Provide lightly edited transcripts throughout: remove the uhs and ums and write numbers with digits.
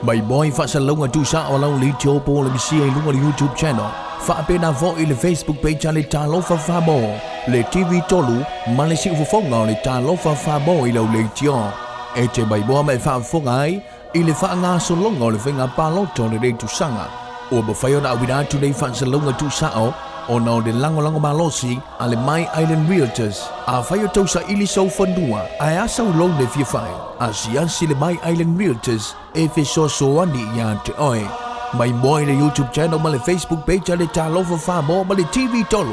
Maimoa i faasalalauga tuusao a lau leitio po o le misia i luga o le YouTube channel, faapena foi le Facebook page a le Talofa Samoa, le TV 3 ma le siufofoga o le Talofa Samoa i lau leitio. E te maimoa ma e faafofoga ai i le faagasologa o le faiga palota o lenei tausaga. Ua mafai ona auina atu nei faasalalauga tuusao ona o le lagolago malosi a le My Island Realtors. Afai o tau saili sou fanua ae a sau loan e fia fai, asiasi le My Island Realtors e fesoasoani ia te oe. Maimoa i le YouTube channel ma le Facebook page a le Talofa Samoa ma le TV 3,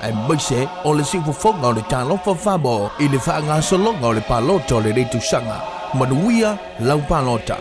aemaise o le siufofoga o le Talofa Samoa i le faagasologa o le palota o lenei tausaga. Manuia lau palota!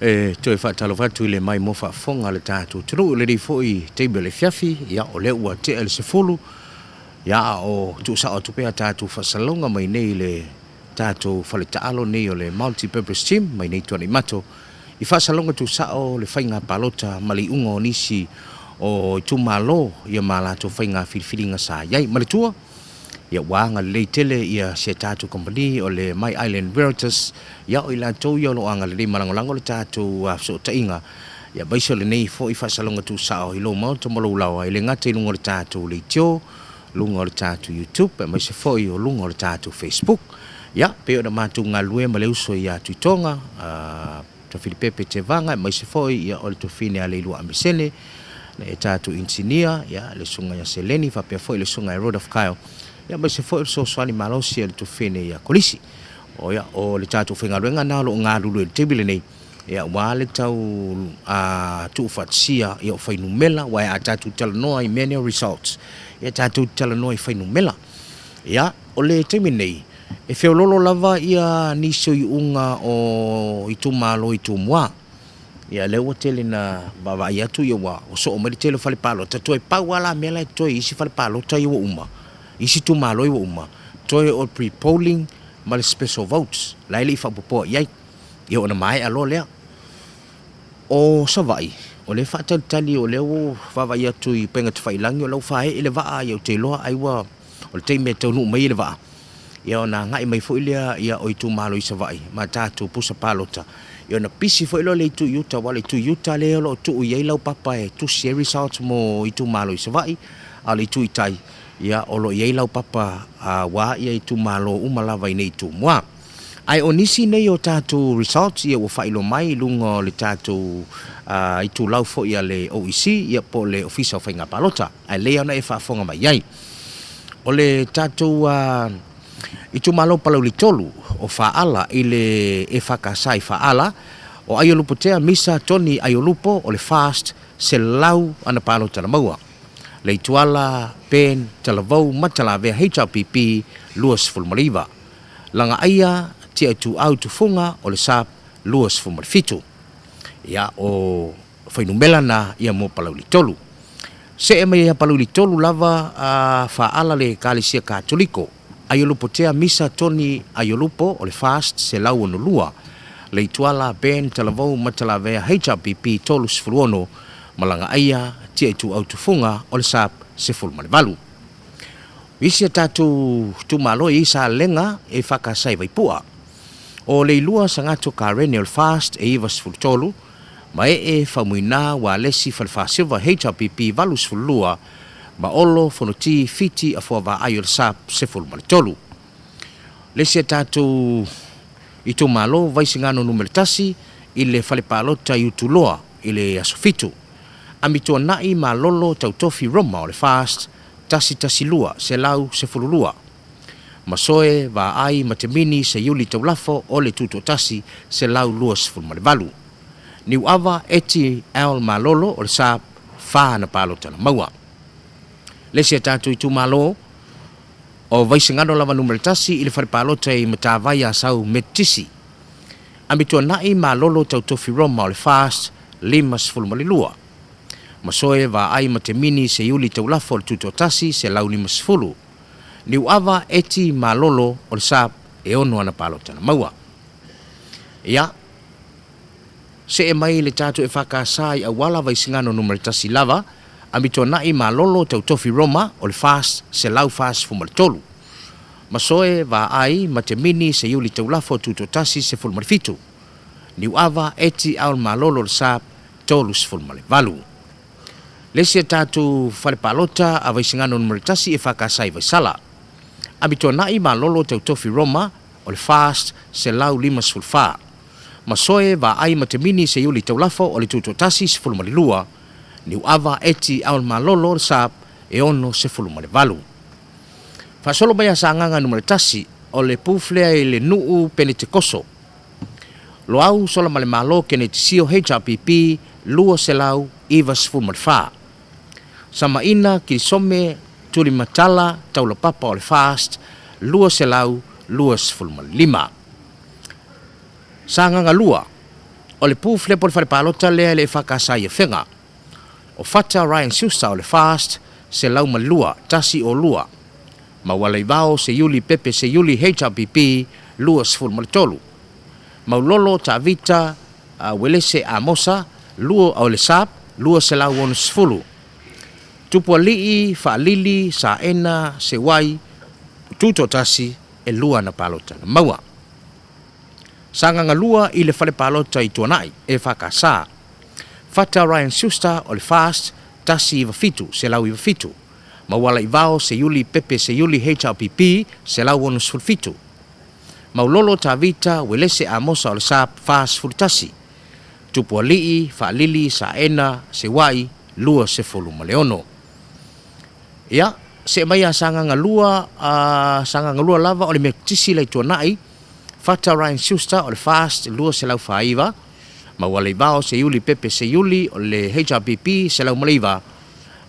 E toe faatalofa atu i le maimoa faafofoga a le tatou atunuu i lenei foi taimi o le afiafi. Ia, o lea ua tea le 10, ia, a o tuusao atu pea tatou faasalalauga mai nei i le tatou fale taalo nei o le Multi Purpose Gym mai nei Tuanaimato i faasalalauga tuusao le faiga palota ma le iuga o nisi o itumalo ia ma latou faiga filifiliga sa i ai. Manatua, Ia ua agalelei tele ia si a tatou kamupani o le My Island Realtors, ia o i latou ia o lo o agalelei ma lagolago le tatou fesootaiga, ia aemaise o lenei foi faasaloga tuusao i lou maota ma lou laoa, e le gata i luga o le tatou leitio, luga o le tatou YouTube, aemaise foi o luga o le tatou Facebook. Ia, pei ona matou galulue ma le uso ia Tuitoga, Tafilipepe Tevaga, aemaise foi ia o le Tofine a Leilua Amesene, le tatou Inisinia, ia, le Susuga ia Seleni, faapea foi le Susuga ia Rodolph Kyle, ia, aemaise foi o le fesoasoani malosi a le Tofine ia Kolisi. O, ia, o le tatou faigaluega lena o lo o galulue i le taimi lenei, ia, aua le tau a, tuufaatasia ia o fuainumera, aua a tatou talanoa i mea nei o results, ia tatou te talanoa i fuainumera. Ia, o le taimi nei, e feoloolo lava ia nisi o iuga o itumalo i Tumua. Ia, lea ua tele ina vaavaai atu ia ua soo mai le tele o fale palota, toe pau lava la mea la e totoe i isi fale palota ia ua uma, isi itumalo ia ua uma, toe o le pre-polling ma le special votes la e le i faaopoopoa i ai. Ia ona maea loa lea. O Savaii, o lea e faatalitali, o lea ua vaavaai atu i upega tafailagi o la ua faaee le vaa, ia ou te iloa ai ua o le taimi e taunuu mai ai le vaa, ia ona agai mai foi lea ia o itumalo i Savaii ma tatou pusa palota, ia ona pisi foi lea o le itu i uta, aua o le itu i uta lea o lo o tuu i ai laupapa e tusi ai results mo itumalo i Savaii, a o le itu i tai, ia o lo o i ai laupapa aua ia itumalo uma lava i nei i Tumua. Ae o nisi nei o tatou results ia ua faailoa mai i luga o le tatou itulau foi a le OEC ia po o le Ofisa o Faiga Palota, ae lelei lava ona e faafofoga mai ai. O le tatou itumalo Palauli 3 o Faaala i le EFKS i Faaala, o Aiolupotea Misa Tony Aiolupo o le FAST 100 ana palota na maua. Leituala Ben Talavou Matalavea HRPP 29. Lagaaia Tiaituau Tufuga o le SAP 27. Ia, o fuainumera na ia mo Palauli 3. Se'e mai ia Palauli 3 lava a faaala le Ekalesia Katoliko, Aiolupotea Misa Toni Aiolupo o le FAST 162, Leituala Ben Talavou Matalavea HRPP 36 ma Lagaaia Tiaituau Tufuga o le SAP 18. O isi a tatou itumalo e i ai Salega e FKS i Vaipua. O Leilua Sagato Karene o le FAST e 93, Maee Faumuina Walesi Falefa Silva HRPP 82, ma Olo Fonoti Fiti Afoa Vaai o le SAP 13. O le isi a tatou itumalo, Vaisigano Nu.1 i le fale palota i Utuloa i le aso 7. Amituanai Malolo Tautofi Roma o le FAST 112, 112. Masoe, Vaai ma Temini Seiuli Taulafo o le Tutoatasi 128. Niuava Eti Al Malolo o le SAP fa ana palota na maua. Le isi a tatou itumalo, o Vaisigano lava numera tasi i le fale palota i Matavai Asau Metotisi. Amituanai Malolo Tautofi Roma o le FAST 52. Masoe, Vaai ma Temini Seiuli Taulafo o le Tutoatasi 150. Niuava Eti Malolo o le SAP e ono ana palota na maua. Ia, see mai le tatou EFKS i Auala Vaisigano Numera 1 lava, Amituanai Malolo Tautofi Roma o le FAST 143. Masoe, Vaai ma Temini Seiuli Taulafo Tutoatasi 17. Niuava Eti Aul Malolo o le SAP 38. Le isi a tatou fale palota a Vaisigano Numera 1 EFKS i Vaisala. Amituanai Malolo Tautofi Roma o le FAST 154. Masoe Vaai ma Temini Seiuli Taulafo o le Tutoatasi 12, Niuava Eti Aul Malolo o le SAP e 68. Faasolo mai a Sagaga Numera 1 o le booth lea i le nuu Penetekoso. Loau Solamalemalo Keneti Sio HRPP 294. Samaina Kilisome Tulimatala Taulapapa o le FAST 225. Sagaga 2. O le booth lea po o le fale palota lea e le EFKS i Afega. O Fata Ryan Schuster o le FAST 102, 102. Maualaivao Seiuli Pepe Seiuli HRPP 23. Maulolo Tavita Uelese Amosa 2 o le SAP 260. Tupualii Faalili Saena Sewai Tutoatasi e 2 ana palota na maua. Sagaga 2 i le fale palota i Tuanai, EFKS. Fata Ryan Schuster o le FAST 197, 197. Maualaivao Seiuli Pepe Seiuli HRPP 167. Maulolo Tavita Uelese Amosa o le SAP 41. Tupualii Faalili Saena Sewai 26. Ia, see mai ia Sagaga 2, Sagaga 2 lava o le Metotisi la i Tuanai, Fata Ryan Schuster o le FAST 249, Maualaivao Seiuli Pepe Seiuli o le HRPP 109,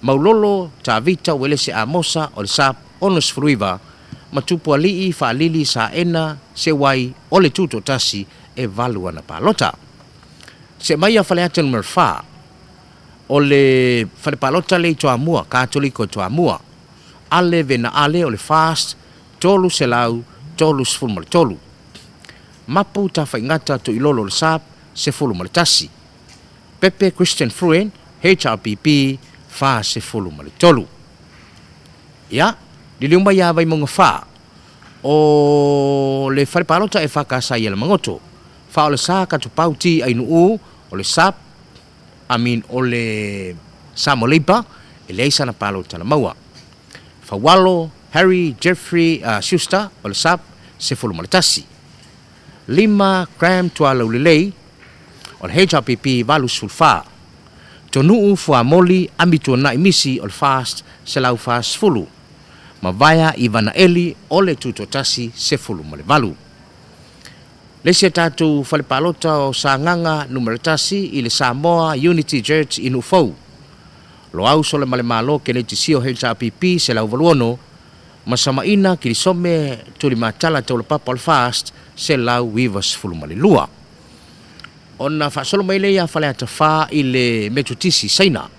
Maulolo Tavita Uelese Amosa o le SAP 69, ma Tupualii Faalili Saena Sewai o le Tutoatasi e 8 ana palota. See mai ia Faleata numera 4, o le fale palota lea i Toamua, Katoliko i Toamua, Ale Vena Ale o le FAST 333. Mapu Tafaigata Tuilolo o le SAP 11. Pepe Christian Fruen HRPP 43. Ia, liliu mai ia Vaimauga 4, o le fale palota EFKS i Alamagoto, fa o le sa Katupau T Ainuu o le SAP, I mean o le Samoa Labour, e leai sana palota na maua. Faualo Harry Jeffrey Schuster o le SAP 11. 5 Graham Tualaulelei o le HRPP 84. Tonuu Fuamoli Ami Tuanai Misi o le FAST 140. Mavaea Ivana Eli o le Tutoatasi 18. Le isi a tatou fale palota o Sagaga Numera 1 i le Samoa Unity Church i Nuufou. Loau Solemalemalo Keneti Sio HRPP 186 ma Samaina Kilisome Tulimatala Taulapapa o le FAST 192. Ona faasolo mai lea ia Faleata 4 i le Metotisi Saina.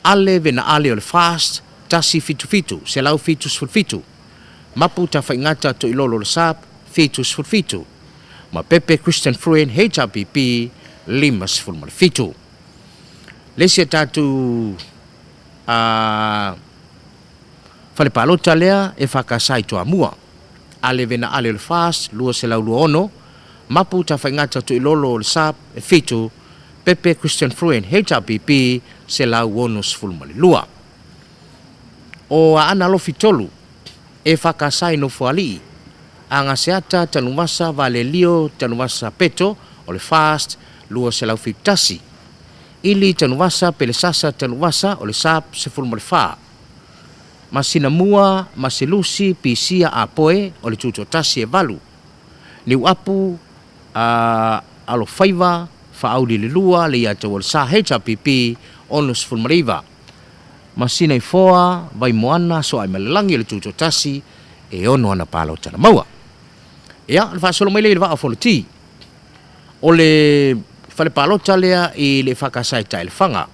Ale Vena Ale o le FAST 177, 177. Mapu Tafaigata Toilolo o le SAP 77. Ma Pepe Christian Fruen HRPP 57. Le isi a tatou fale palota lea e FKS i Toamua. Ale Vena Ale o le FAST 226, Mapu Tafaigata Tuilolo o le SAP e 7, Pepe Christian Fruen HRPP 162. O Aana Alofi 3, e FKS i Nofoalii, Agaseata Tanuvasa Valelio Tanuvasa Peto o le FAST 271, Ili Tanuvasa Pelesasa Tanuvasa o le SAP 14, Masinamua Maselusi Pisia Apoe o le Tutoatasi e 8, Niuapu Alofaiva Faauli le 2 le Iataua o le Sa HRPP 69, Masinaifoa Vaimoana Soaimalelagi o le Tutoatasi e 6 ana palota na maua. Ia, ona faasolo mai lea i le Vaa o Fonoti. O le fale palota lea i le EFKS i Taelefaga.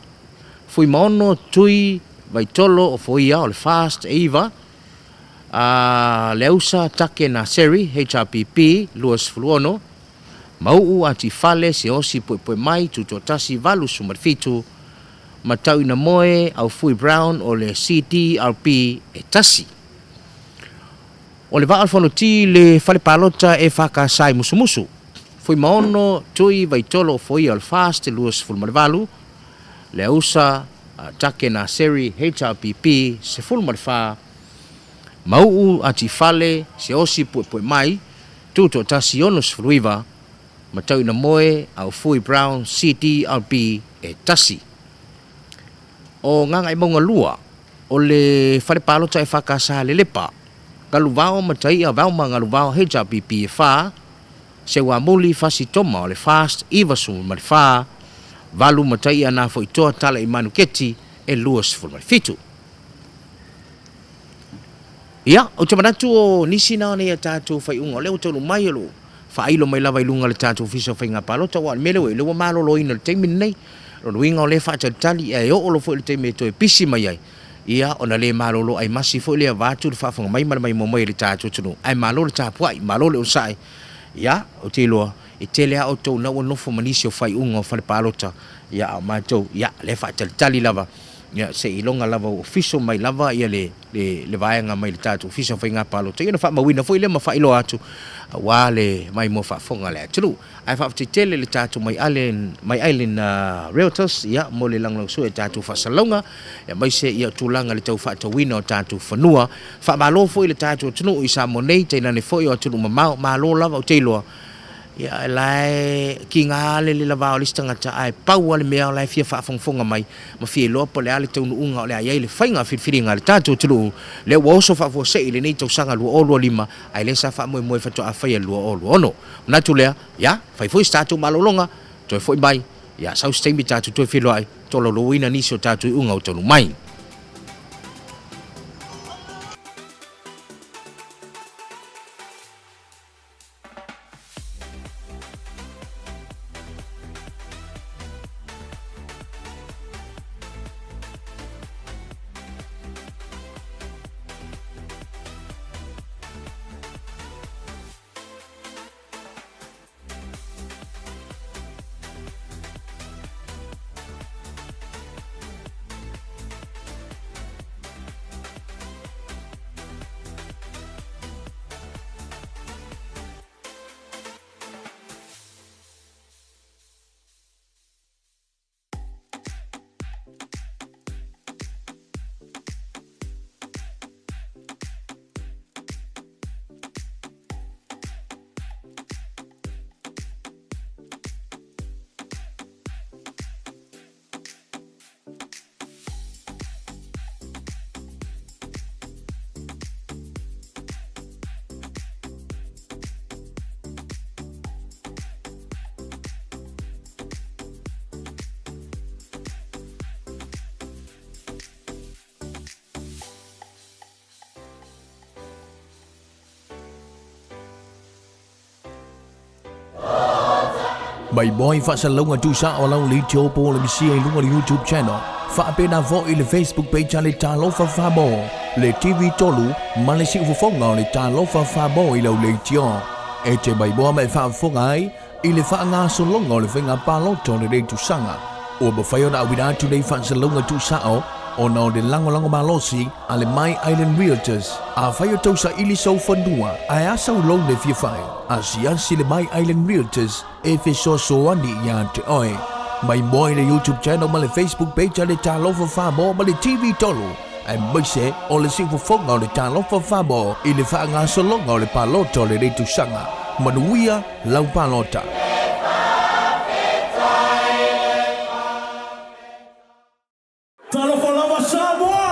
Fuimaono Tui Vaitolo o Foia o le FAST e 9, Leausa Take Naseri HRPP 26, Mauu Atifale Seosi Puepue Mai Tutoatasi 87, ma Tauinamoe Aufui Brown o le CDRP e 1. O le Vaa o le Fonoti le fale palota EFKS i Musumusu. Fuimaono Tui Vaitolo o Foia o le FAST 28, Leausa Take Naseri HRPP 14, Mauu Atifale Seosi Puepue Mai Tutoatasi 69, ma Tauinamoe Aufui Brown CDRP e 1. O Gagaemauga 2, o le fale palota EFKS Lelepa, Galuvao Mataia Velma Galuvao HRPP e 4, Seuamuli Fasitoma o le FAST 94, Valu Mataia Nafoitoa Tala i Manuketi e 27. Ia, ou te manatu o nisi na o nei a tatou faaiuga, o lea ua taunuu mai o lou faailo mai lava i luga o le tatou Ofisa o Faiga Palota, aua o le mea lea ua i ai, o lea ua maloloina i le taimi lenei. O lona uiga o lea e faatalitali, ae oo loa foi i le taimi e toe pisi mai ai, ia ona le malolo aimasi foi lea vaeatu le faafofoga mai ma le maimoa mai a le tatou atunuu. Ae malo le tapuai, malo le onosai. Ia, ou te iloa, e tele lava outou na ua nofo ma nisi o faaiuga o fale palota, ia a o matou, ia, o lea e faatalitali lava, ia seiloga lava ua official mai lava ia le le vaega mai le tatou Ofisa o Faiga Palota, ia ona faamauina foi lea ma faailoa atu aua le maimoa faafofoga a le atunuu. Ae faafetai tele i le tatou My Island, My Island Realtors, ia, mo le lagolagosua i tatou faasalalauga, aemaise ia tulaga i le tau faatauina o tatou fanua. Faamalo foi i le tatou atunuu i Samoa nei, tainane foi o atunuu mamao, malo lava, ou te iloa, ia, la e kiga le le lava o le isi tagata, ae pau lava le mea o la e fia faafogafoga mai ma fia iloa po o le a le taunuuga o le a i ai le faiga filifiliga a le tatou atunuu, lea ua oso faafuasei i lenei tausaga 2025, ae lea sa faamoemoe faatoa faia i le 2026. Manatu lea, ia, fai foi se tatou malologa, toe foi mai, ia, sau se taimi tatou toe feiloai, tolaulauina nisi o tatou iuga o taunuu mai. Mai boy faasalalauga tuusao lau leitio po o le misia i luga o le YouTube channel, faapena foi i le Facebook page a le Talofa Famo, le TV 3 ma le siufofoga o le Talofa Famo i lau leitio. E te maimoa ma e faafofoga ai i le faagasologa o le faiga palota o lenei tausaga. Ua mafai ona auina atu nei faasalalauga tuusao ona o le lagolago malosi a le My Island Realtors. Afai o tau saili sou fanua ae a sau loan e fia fai, asiasi le My Island Realtors e fesoasoani ia te oe. Maimoa i le YouTube channel ma le Facebook page a le Talofa Famo ma le TV 3 aemaise o le siufofoga o le Talofa Famo i le faagasologa o le palota o lenei tausaga. Manuia lau palota! Talofa lava Samoa!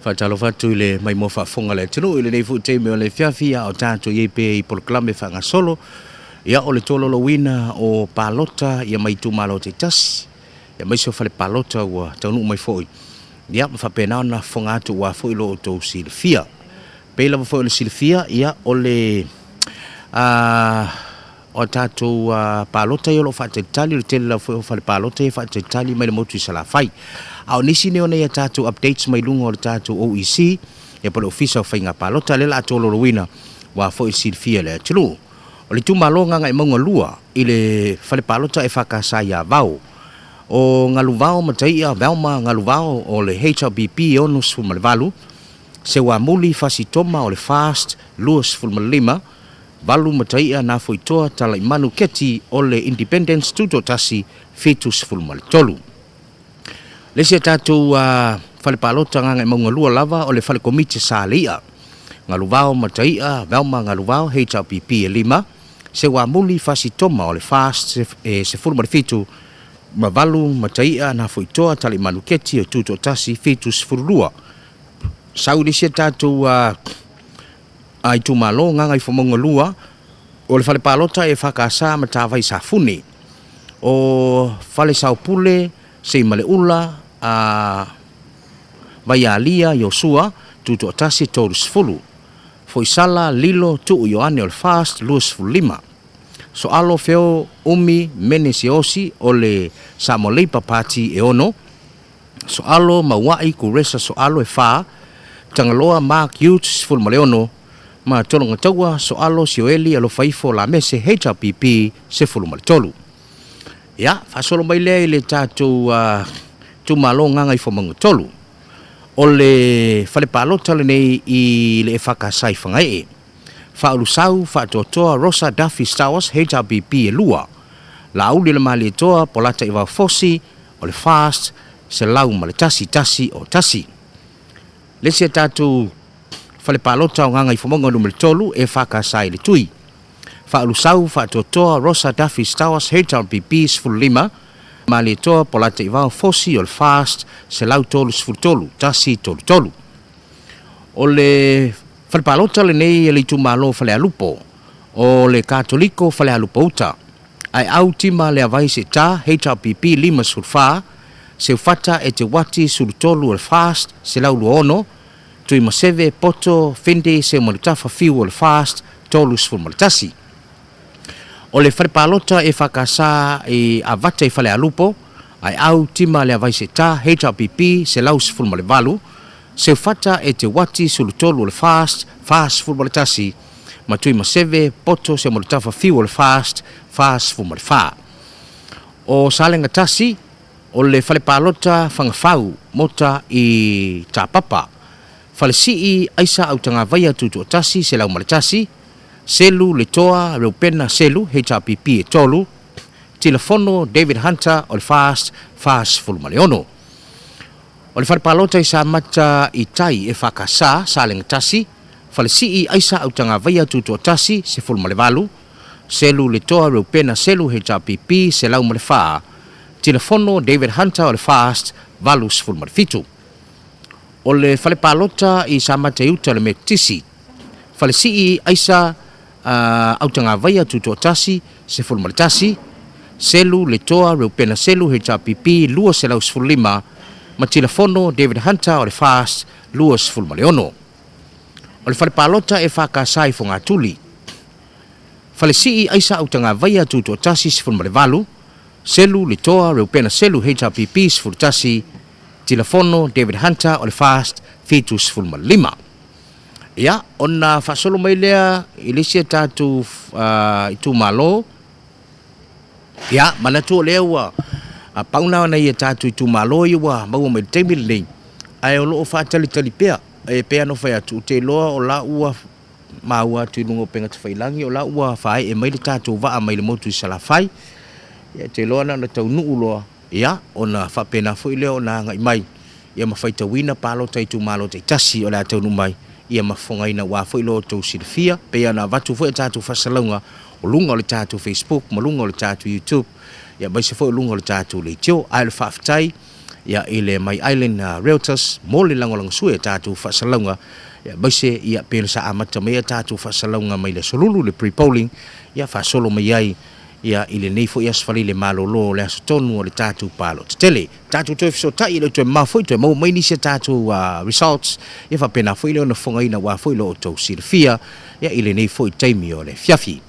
Faatalofa atu i le maimoa faafofoga a le atunuu i lenei foi taimi o le afiafi, a o tatou i ai pea i polokalame faagasolo, ia o le tolaulauina o palota ia mai itumalo taitasi, aemaise o fale palota ua taunuu mai foi, ia ma faapena ona fofoga atu aua foi lo outou silafia. Pei lava foi ona silafia, ia o le a o a tatou palota ia o lo o faatalitali, o le tele lava foi o fale palota ia e faatalitali mai le motu i Salafai. A o nisi nei o nai a tatou updates mai luga o le tatou OEC, ia po o le Ofisa o Faiga Palota, lea o le a tolaulauina aua foi le silafia e le atunuu. O le itumalo Gagaemauga 2 i le fale palota EFKS i Avao, o Galuvao Mataia Velma Galuvao o le HRPP e 68, Seuamuli Fasi Toma o le FAST 25, Valu Mataia Nafoitoa Talaimanu Keti o le Independence Tutoatasi 73. Le isi a tatou fale palota Gagaemauga 2 lava o le fale komiti Saleia, Galuvao Mataia Velma Galuvao HRPP e 5, Seuamuli Fasi Toma o le FAST e 17, ma Valu Mataia Nafoitoa Talaimanu Keti o Tutoatasi 72. Sau i le isi a tatou a itumalo Gagaifomauga 2, o le fale palota EFKS Matavai Safune, o Falesaopule Seimaleula a Vaialia Iosua Tutoatasi 30, Foisala Lilo Tuu Ioane o le FAST 25, Soalo Feo Umi Mene Siaosi o le Samoa Labour Party e 6, Soalo Maua'i Kuresa Soalo e 4, Tagaloa Mark Hughes 16, ma Tologataua Soalo Sioeli Alofaifo Lamese HRPP 13. Ia, faasolo mai lea i le tatou itumalo Gagaifomauga 3. O le fale palota lenei i le EFKS i Fagaee. Faaulusau Faatoatoa Rosa Duffy Stowers HRPP e 2, Laauli le Malietoa Polata Ivaofosi o le FAST 101 1 o 1. Le isi a tatou fale palota o Gagaifomauga Nu.3 EFKS i le Tui. Faaulusau Faatoatoa Rosa Duffy Stowers HRPP 15, Malietoa Polata Ivaofosi o le FAST 133 1 3 3. O le fale palota lenei e le itumalo Falealupo, o le Katoliko Falealupo Uta. Aeau Tima Leavai Seta HRPP 54, Seufata Eteuati 13 o le FAST 126, Tuimaseve Poto Fendi Seumanutafa Fiu o le FAST 31. O le fale palota EFKS i Avata i Falealupo, Aeau Tima Leavai Seta HRPP 118, Seufata Eteuati 13 o le FAST 41, ma Tuimaseve Poto Seumanutafa Fiu o le FAST 44. O Salega Tasi, o le fale palota Fagafau Mota i Tapapa, Falesii Aisa Autagavaia Tutoatasi 101, Selu Letoa Reupena Selu HRPP e 3, Tilafono David Hunter o le FAST 46. O le fale palota i Samata i Tai EFKS Salega Tasi, Falesii Aisa Autagavaia Tutoatasi 18, Selu Letoa Reupena Selu HRPP 104, Tilafono David Hunter o le FAST 87. O le fale palota i Samata i Uta le Metotisi, Falesii Aisa Autagavaia Tutoatasi 11, Selu Letoa Reupena Selu HRPP 215 ma Tilafono David Hunter o le FAST 26. O le fale palota EFKS i Fogatuli, Falesii Aisa Autagavaia Tutoatasi 18, Selu Letoa Reupena Selu HRPP 11, Tilafono David Hunter o le FAST 75. Ia, ona faasolo mai lea i le isi a tatou itumalo. Ia, manatu o lea ua pau na ona ia tatou itumalo ia ua maua mai i le taimi lenei, ae o lo o faatalitali pea. E pei lava ona fai atu, ou te iloa o la ua maua atu i luga o upega tafailagi, o la ua faaee mai le tatou vaa mai le motu i Salafai. Ia, ou te iloa na ona taunuu loa, ia, ona faapena foi lea ona agai mai ia ma faitauina palota i itumalo taitasi o le a taunuu mai, ia ma fofogaina aua foi lo outou silafia, pei ona avatu foi a tatou faasalalauga o luga o le tatou Facebook ma luga o le tatou YouTube, ia aemaise foi o luga o le tatou leitio. Ae o le faafetai ia i le My Island Realtors mo le lagolagosua i a tatou faasalalauga, ia aemaise ia pei ona sa amata mai ai a tatou faasalalauga mai le Aso Lulu le pre-polling, ia faasolo mai ai ia i lenei foi aso Faraile malolo o le aso tonu o le tatou palota tele. Tatou toe fesootai e le o toe mamao foi toe maua mai nisi a tatou results ia faapena foi le ona fofogaina aua foi lo outou silafia ia i lenei foi taimi o le afiafi.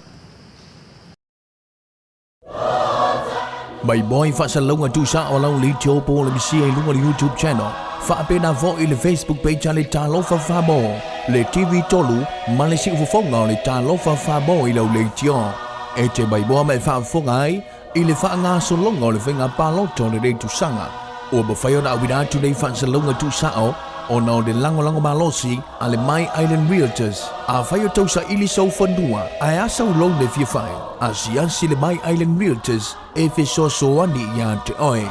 Mai boy faasalalauga tuusao a lau leitio po o le misia i luga o le YouTube channel, faapena foi le Facebook page a le Talofa Fabo, le TV 3 ma le siufofoga o le Talofa Fabo i lau leitio. E te maiboa ma e faafofoga ai i le faagasologa o le faiga palota o lenei tausaga. Ua mafai ona auina atu nei faasalalauga tuusao ona o le lagolago malosi a le My Island Realtors. Afai o tau saili sou fanua ae a sau loan e fia fai, asiasi le My Island Realtors e fesoasoani ia te oe.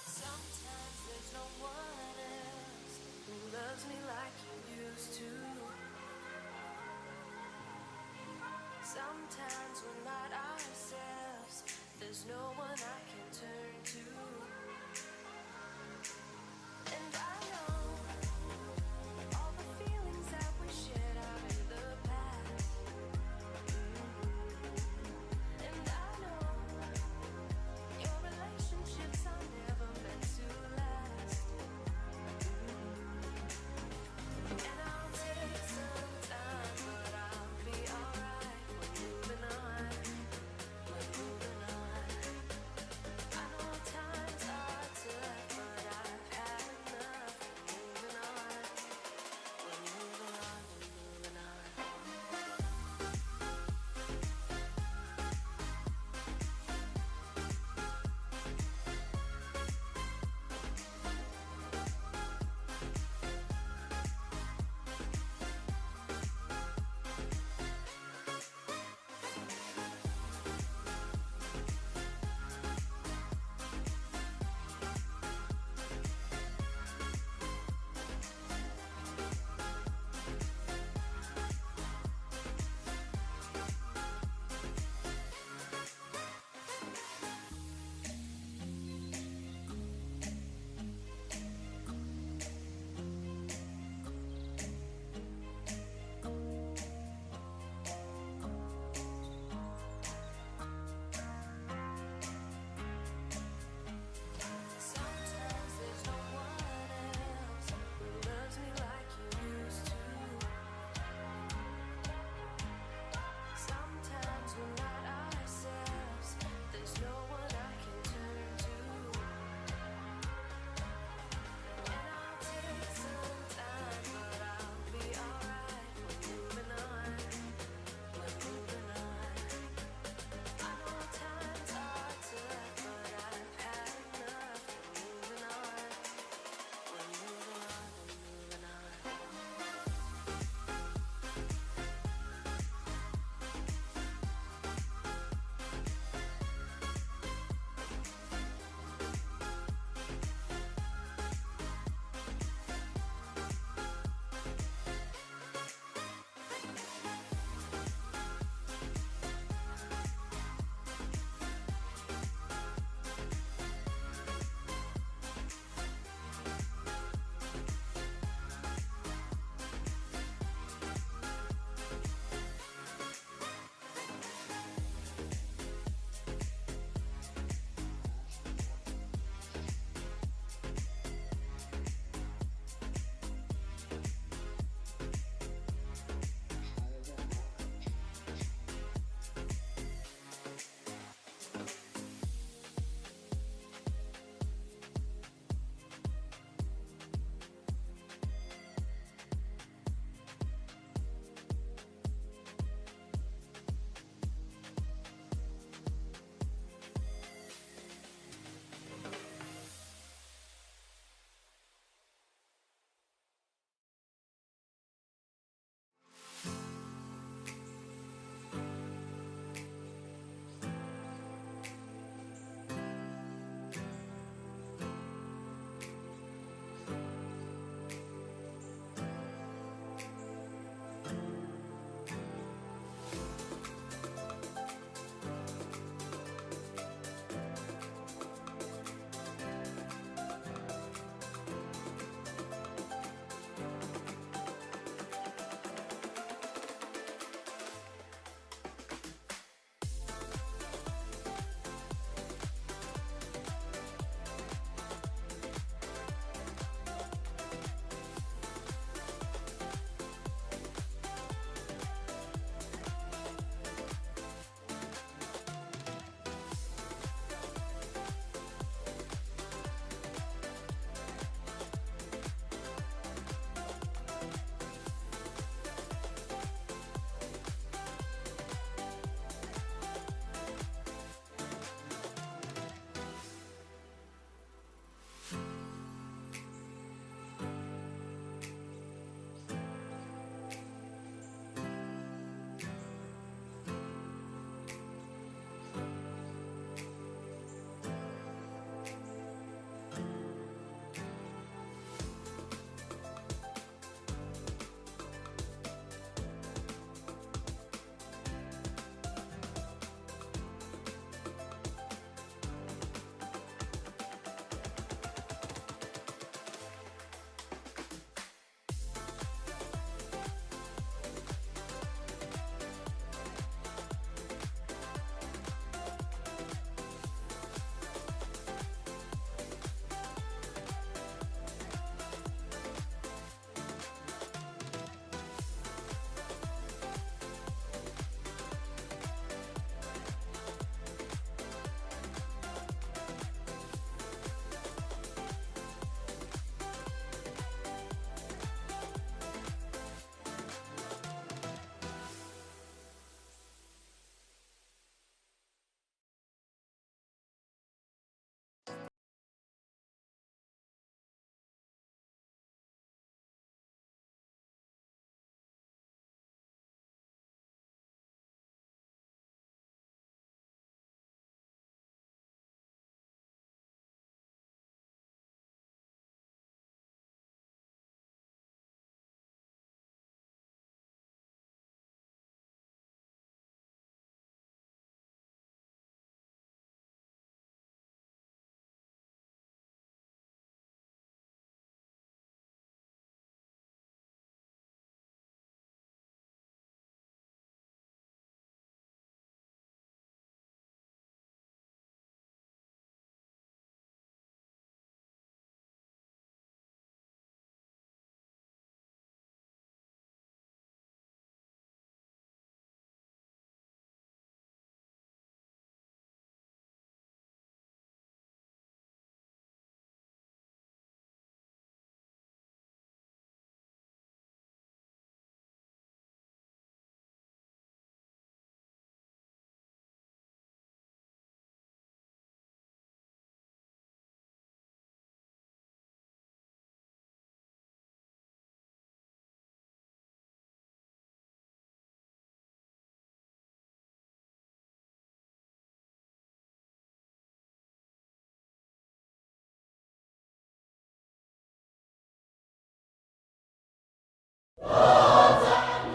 Sometimes there's no one else who loves me like you used to. Sometimes we're not ourselves. There's no one I can turn to. And I know all the feelings that we shared are in the past. And I know your relationships are never.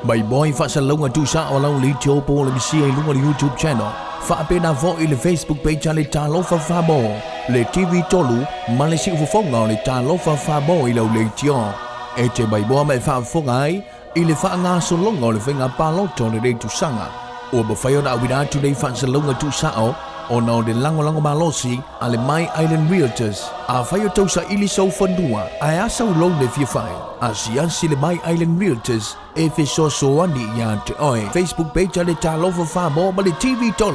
My Boy faasalalauga tuusao lau leitio po o le misia i luga o le YouTube channel, faapena foi le Facebook page a le Talofa Fabo, le TV 3 ma le siufofoga o le Talofa Fabo i lau leitio. E te maiboa ma e faafofoga ai i le faagasologa o le faiga palota o lenei tausaga. Ua mafai ona auina atu nei faasalalauga tuusao ona o le lagolago malosi a le My Island Realtors. Afai o tau saili sou fanua ae a sau loan e fia fai, asiasi le My Island Realtors e fesoasoani ia te oe. Facebook page a le Talofa Famo ma le TV 3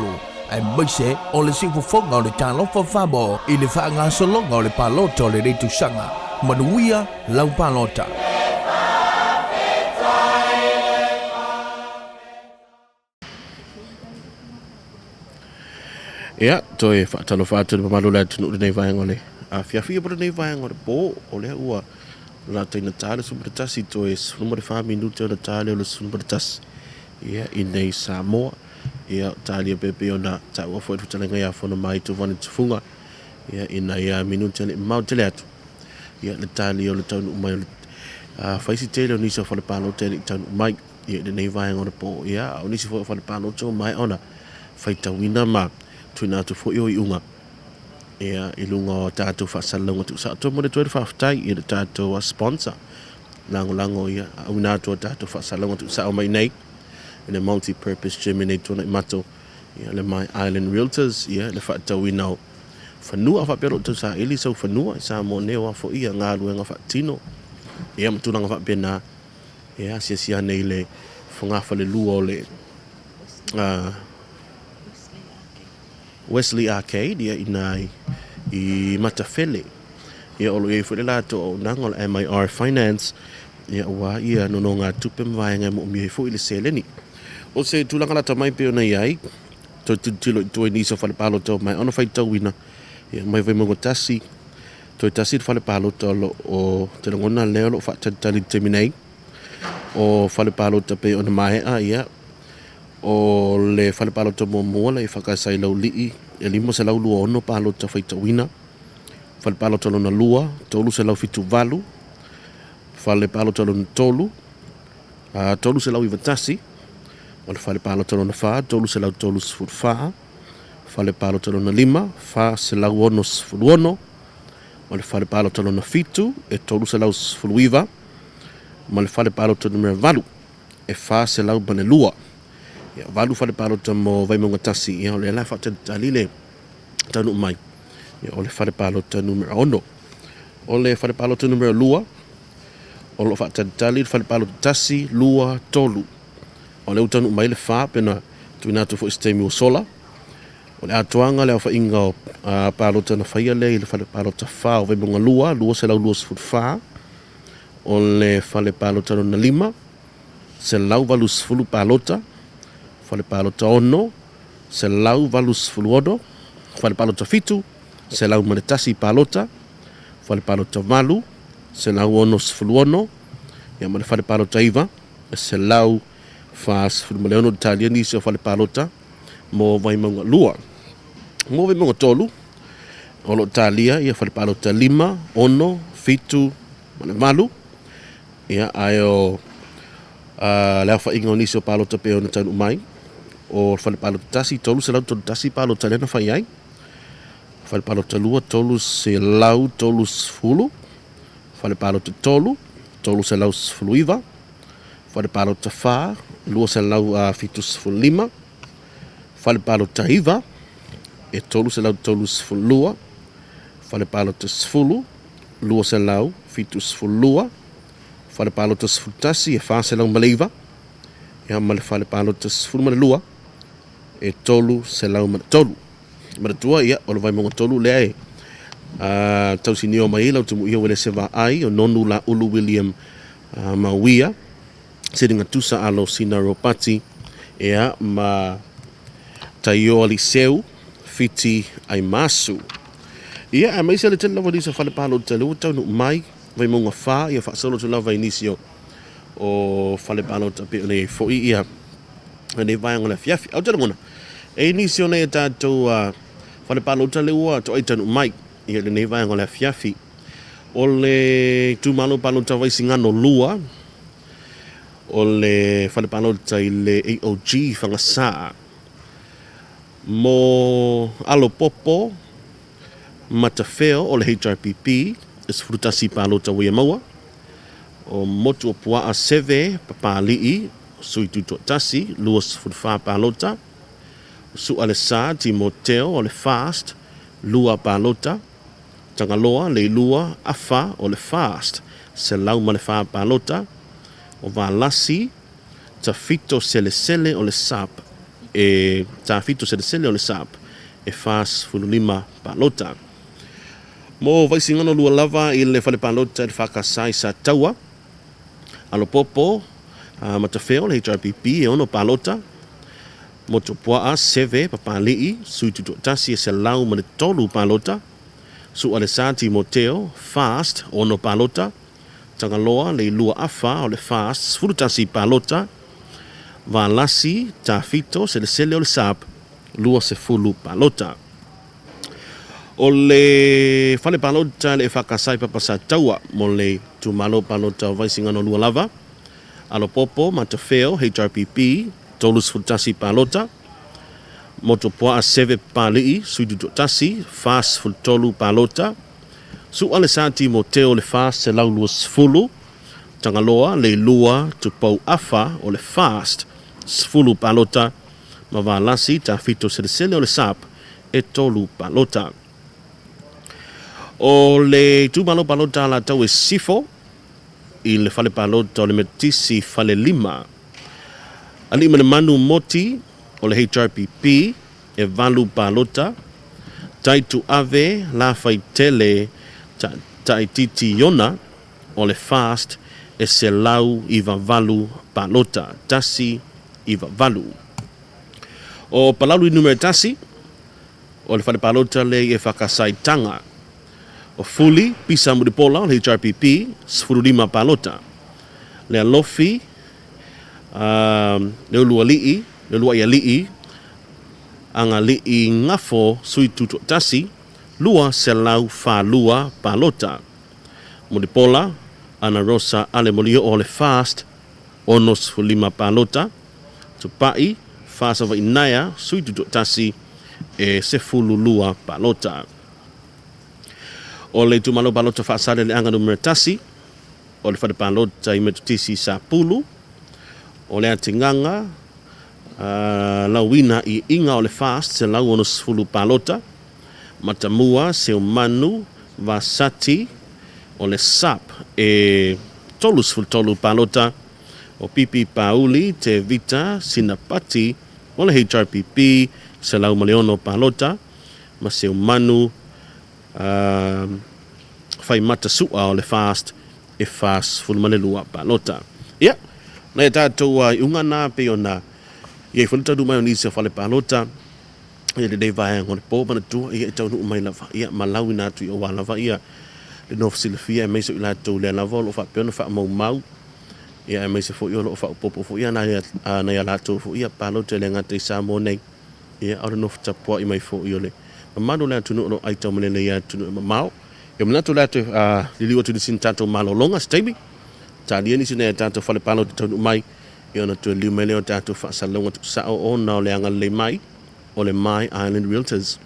aemaise o le siufofoga o le Talofa Famo i le faagasologa o le palota o lenei tausaga. Manuia lau palota! Ia, toe faatalofa atu i le mamalu o le atunuu i lenei vaega o le afiafi ia po o lenei vaega o le po, o lea ua lata ina ta le 11 toe 14 minute ona ta lea o le 11 ia i nei Samoa. Ia, talia pea pei ona taua foi le fetalaiga ia Fonomai Tovani Tufuga ia ina ia minute e le i mamao tele atu ia le talia o le taunuu mai o le fai si tele o nisi o fale palota e le i taunuu mai ia i lenei vaega o le po, ia a o nisi foi o fale palota ua maea ona faitauina ma tuuina atu foi o iuga ia i luga o tatou faasalalauga tuusao. Toe momoli atu ai le faafetai i le tatou sponsor lagolago ia auina atu o tatou faasalalauga tuusao mai nei i le multi-purpose gym i nei Tuanaimato ia le My Island Realtors ia le faatauina o fanua faapea o lo o tausaili sau fanua i Samoa nei aua foi ia galuega faatino ia ma tulaga faapena. Ia asiasi ane i le fogafalelua o le Wesley Arcade ia ina i Matafele. Ia o lo o i ai foi le latou auaunaga o le MIR Finance ia aua ia nonogatupe ma vaega e moomia ai foi le seleni. O se tulaga lata mai pei ona i ai, toe tilotilo i tua i nisi o fale palota ua maea ona faitauina ia mai Vaimauga 1, Toe tasi le fale palota o lo o te lagona lea o lo o faatalitali i le taimi nei. O fale palota pei ona maea ia, o le fale palota muamua la i Fakaisai Laulii e 526 palota faitauina. Fale palota lona lua, 378. Fale palota lona tolu, 391. O le fale palota lona fa, 334. Fale Palota Lona 5, 466, ma le Fale Palota Lona 7, e 319, ma le Fale Palota Numera 8, e 402. Ia, valu fale palota mo Vaimauga 1, ia, o lea la e faatalitali le taunuu mai, ia, o le Fale Palota Numera 6. O le Fale Palota Numera 2, o lo o faatalitali le Fale Palota 1, 2, 3. O lea ua taunuu mai le 4, pei ona tuuina atu foi i se taimi ua sola. O le atoaga o le aofaiga o palota na faia lea i le fale palota 4 o Vaimauga 2, 224. O le fale palota lona 5, 180 palota. Fale palota 6, 186. Fale palota 7, 101 palota. Fale palota 8, 166. Ia ma le fale palota 9, 146 talia nisi o fale palota mo Vaimauga 2. Mo Vaimauga 3, o lo o talia ia fale palota 5, 6, 7 ma le 8. Ia, ae o le aofaiga o nisi o palota pei ona taunuu mai, o le fale palota 1, 331 palota lea na fai ai. Fale palota 2, 330. Fale palota 3, 319. Fale Palota 4, 275, Fale Palota 9, e 332, Fale Palota 10, 272, Fale Palota 11, e 409, ia ma le Fale Palota 12, e 303. Manatua, ia, o le Vaimauga 3 lea e tausinio mai ai lau tumuia Uelese Vaai o Nonu Laulu William Mauia, Siliga Tusa Alo Sina Ropati, ia, ma Taioa Liseu Fiti Aimasu. Ia, aemaise le tele lava o nisi o fale palota lea ua taunuu mai, Vaimauga 4, ia faasolo atu lava i nisi o fale palota pei ona i ai foi ia lenei vaega o le afiafi. Ae ou te lagona, e i nisi o nai a tatou fale palota lea ua toai taunuu mai i lenei vaega o le afiafi. O le itumalo palota Vaisigano 2, O le fale palota i le AOG Fagasā. Mo Alo Popo Matafeo o le HRPP, e 11 palota ua ia maua. O Motu o Puaa Seve Papali'i, Sui Tutoatasi, 24 palota. O Su'a Le Sa Timoteo o le FAST, 2 palota. Tagaloa Leilua Afa o le FAST, 104 palota. O Valasi Tafito Selesele o le SAP e Tafito Selesele o le SAP e 45 palota. Mo Vaisigano 2 lava i le fale palota i le FKS i Sataua, Alopopo, Matafeo le HRPP e 6 palota, Motuopuaa, Seve, Papali'i, Sui Tutoatasi e 103 palota, Su'a Lesa Timoteo, FAST, 6 palota, Tagaloa, Leilua Afa o le FAST, 11 palota, Valasi, Tafito, Selesele o le SAP, 20 palota. O le fale palota le EFKS i Papasataua mo le itumalo palota o Vaisigano 2 lava, Alopopo, Matafeo, HRPP, 31 palota, Motuopuaa Seve Papali'i, Sui Tutoatasi, 43 palota, Su'a Le Sa Timoteo le 420, Tagaloa Leilua Tupou Afa o le FAST, 10 palota, ma Valasi Tafito Selesele o le SAP, e 3 palota. O le itumalo palota Alataua i Sisifo, i le fale palota o le Metotisi i Falelima. Aliimalemanu Moti o le HRPP, e 8 palota. Taituave Lafaitele Taititi Iona o le FAST, e 198 palota. 198. O Palauli Numera 1, o le fale palota lea i Efakasaitaga. O Fuli Pisa Mulipola o le HRPP, 15 palota. Lealofi Leulualii, Leuluaialii, Agalii Gafo Sui Tutoatasi, 242 palota. Mulipola Ana Rosa Ale Molioo o le FAST, 65 palota. Tupai Faasavainaea Sui Tutoatasi, e 12 palota. O le itumalo palota Faasaleleaga Numera 1, o le fale palota i Metotisi i Sapulu, o le Atigaga, Lauina i Iga o le FAST 160 palota, Matamua, Seumanu, Vasati, o le SAP e 33 palota, o Pipi Pauli, Te Vita, Sinapati, o le HRPP 106 palota, ma Seumanu, Whai mata sua o le FAST e 42 palota. Ia, nai a tātou iuga nā pei ona i ai foi le taunuu mai o nisi o fale palota i lenei vaega o le po manatua, ia e taunuu mai lava, ia ma lauina atu i auā lava ia le nofo silafia aemaise o i latou lea lava o lo o faapea ona faamaumau, ia aemaise foi o lo o faaopoopo foi ia nai a latou foi ia palota e le gata i Samoa nei. Ia, o le nofo tapuai mai foi o le mamalu o le atunuu o lo o aitau mai lenei atunuu e mamao. Ia manatu o le a toe liliu atu i nisi o tatou malologa se taimi, talia nisi o nai a tatou fale palota taunuu mai, ia ona toe liliu mai lea o tatou faasalalauga tuusao ona o le agalelei mai o le My Island Realtors.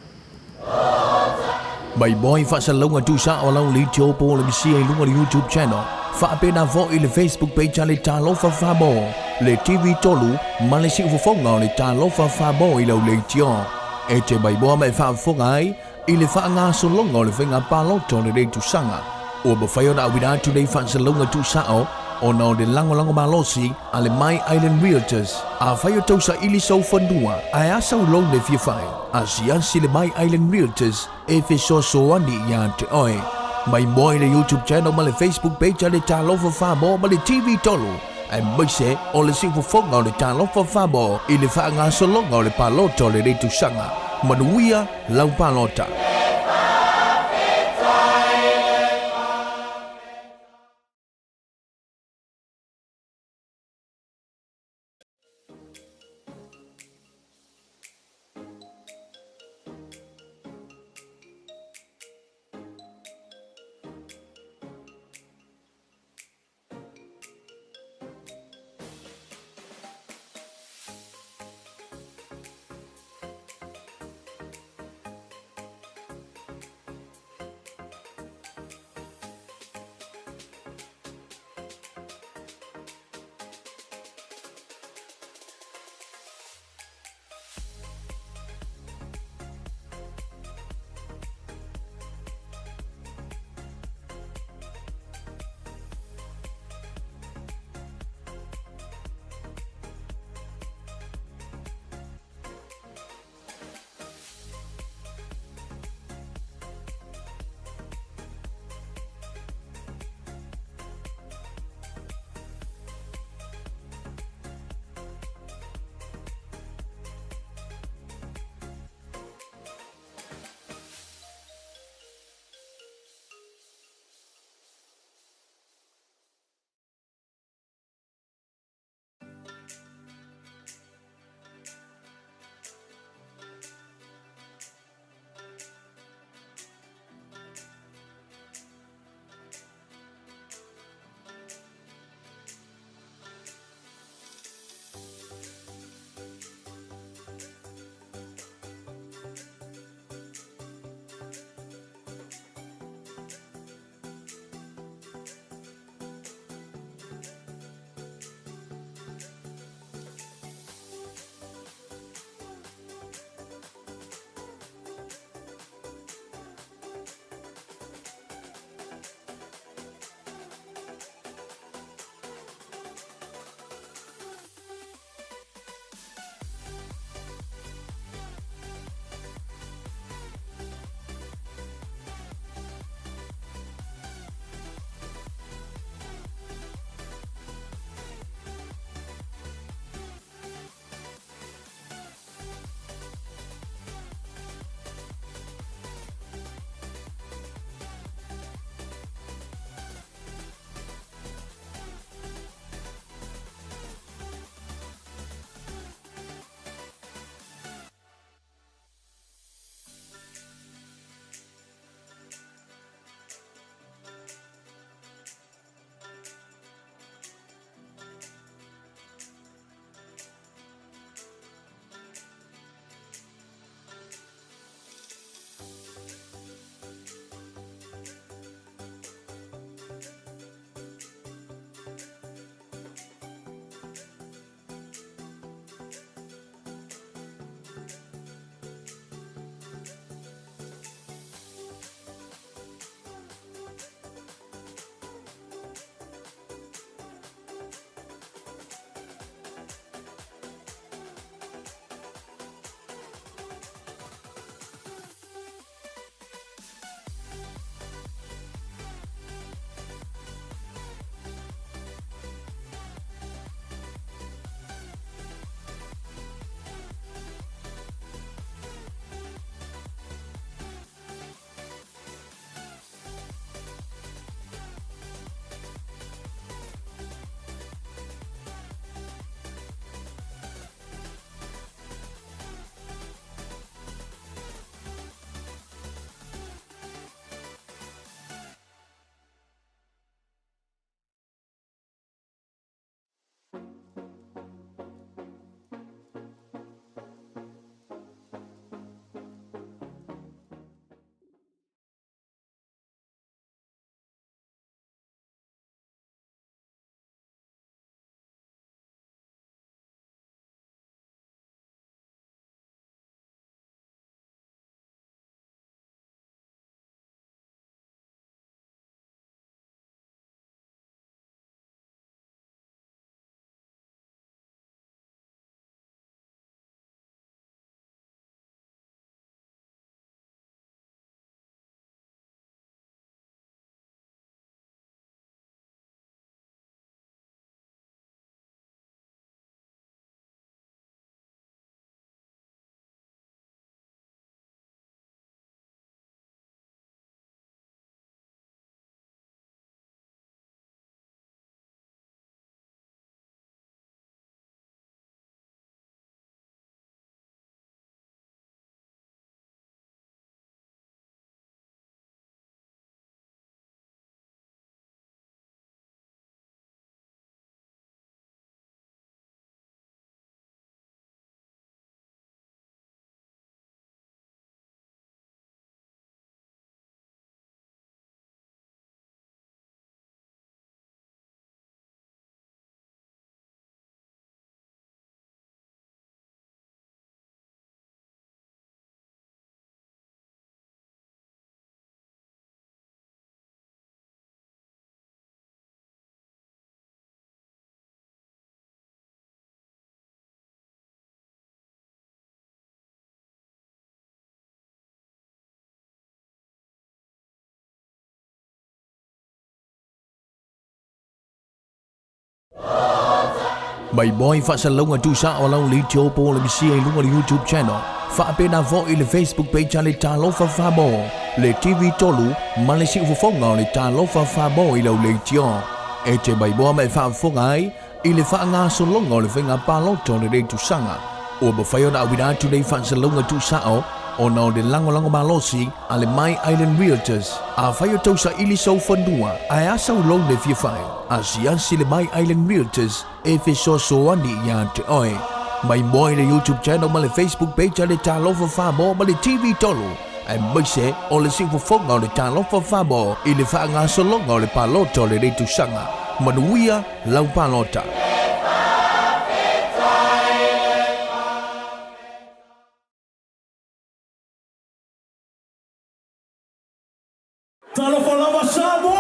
Mai boy faasalalauga tuusao lau litio po o le misia i luga o le YouTube channel faapena foi le Facebook page a le Talofa Famo, le TV tolu ma le siufofoga o le Talofa Famo i lau leitio. E te maimoa ma e faafofoga ai i le faagasologa o le faiga palota o lenei tausaga. Ua mafai ona auina atu nei faasalalauga tuusao ona o le lagolago malosi a le My Island Realtors. Afai o tau saili sou fanua ae a sau loan e fia fai, asiasi le My Island Realtors e fesoasoani ia te oe. Maimoa i le YouTube channel ma le Facebook page a le Talofa Famo ma le TV tolu, aemaise o le siufofoga o le Talofa Famo i le faagasologa o le palota o lenei tausaga. Manuia lau palota! Mai moa i faasalalauga tuusao a lau leitio po o le misia i luga o le YouTube channel, faapena foi le Facebook page a le Talofa Famo, le TV3 ma le siufofoga o le Talofa Famo i lau leitio. E te maimoa ma e faafofoga ai i le faagasologa o le faiga palota o lenei tausaga. Ua mafai ona auina atu nei faasalalauga tuusao ona o le lagolago malosi a le My Island Realtors. Afai o tau saili sou fanua ae a sau loan e fia fai, asiasi le My Island Realtors e fesoasoani ia te oe. Maimoa i le YouTube channel ma le Facebook page a le Talofa Samoa ma le TV Tolu, aemaise o le siufofoga o le Talofa Samoa i le faagasologa o le palota o lenei tausaga. Manuia lau palota! Talofa lava Samoa!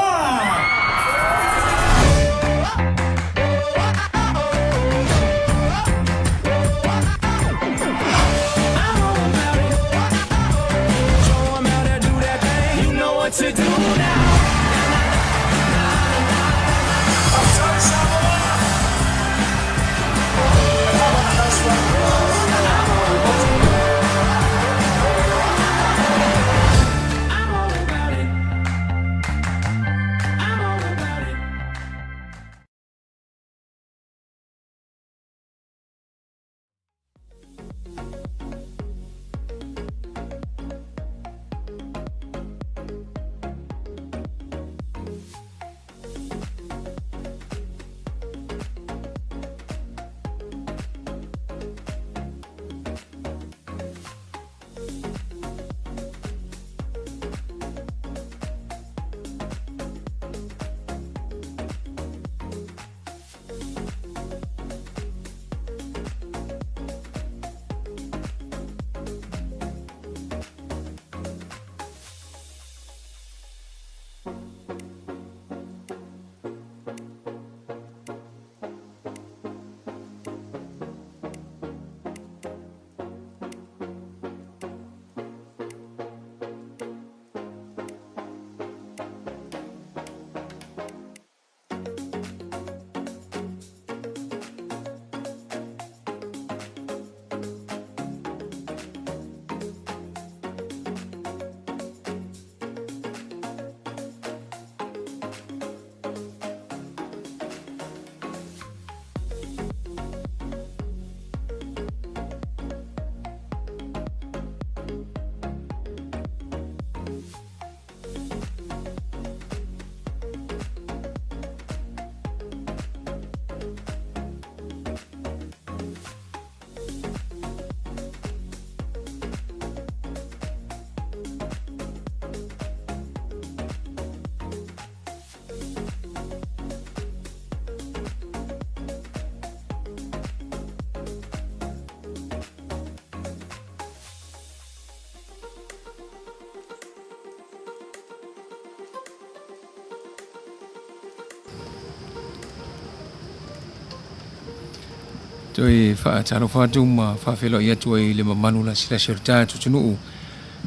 Toe faatalofa atu ma faafeiloai atu ai i le mamalu lasilasi o le tatou atunuu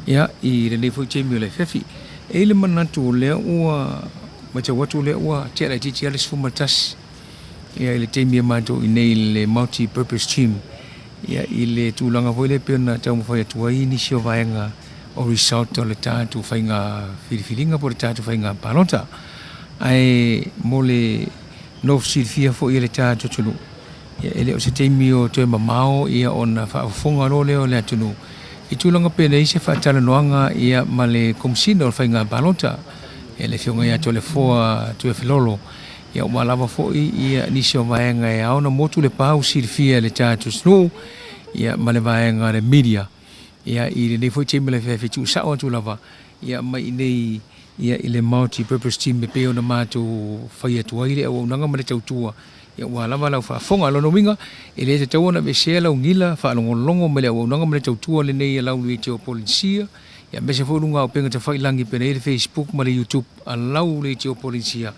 ia i lenei foi taimi o le afiafi. E i ai le manatu o lea ua matau atu o lea ua tea laitiiti lava le 11 ia i le taimi e matou i inei i le Multi Purpose Gym ia i le tulaga foi lea e pei ona taumafai atu ai nisi o vaega o result o le tatou faiga filifiliga po o le tatou faiga palota. Ae mo le nofo silafia foi e le tatou atunuu, ia e le o se taimi o toe mamao ia ona faafofoga loa lea o le atunuu i tulaga penei se faatalanoaga ia ma le Komesina o le Faiga Palota, ia le Afioga ia Toleafoa Tuiafelolo, ia ua lava foi ia nisi o vaega e ao ona motu le pau silafia e le tatou atunuu ia ma le vaega a le media. Ia i lenei foi taimi o le afiafi tuusao atu lava ia mai i nei ia i le multi purpose team e pei ona matou fai atu ai le auaunaga ma le tautua ia aua lava lau faafofoga. O lona uiga e le tatau ona aveesea lau gila faalogologo mai le auaunaga ma le tautua lenei a lau Leitio o Polenisia ia aemaise foi luga o upega tafailagi pei ona i ai le Facebook ma le YouTube a lau Leitio o Polenisia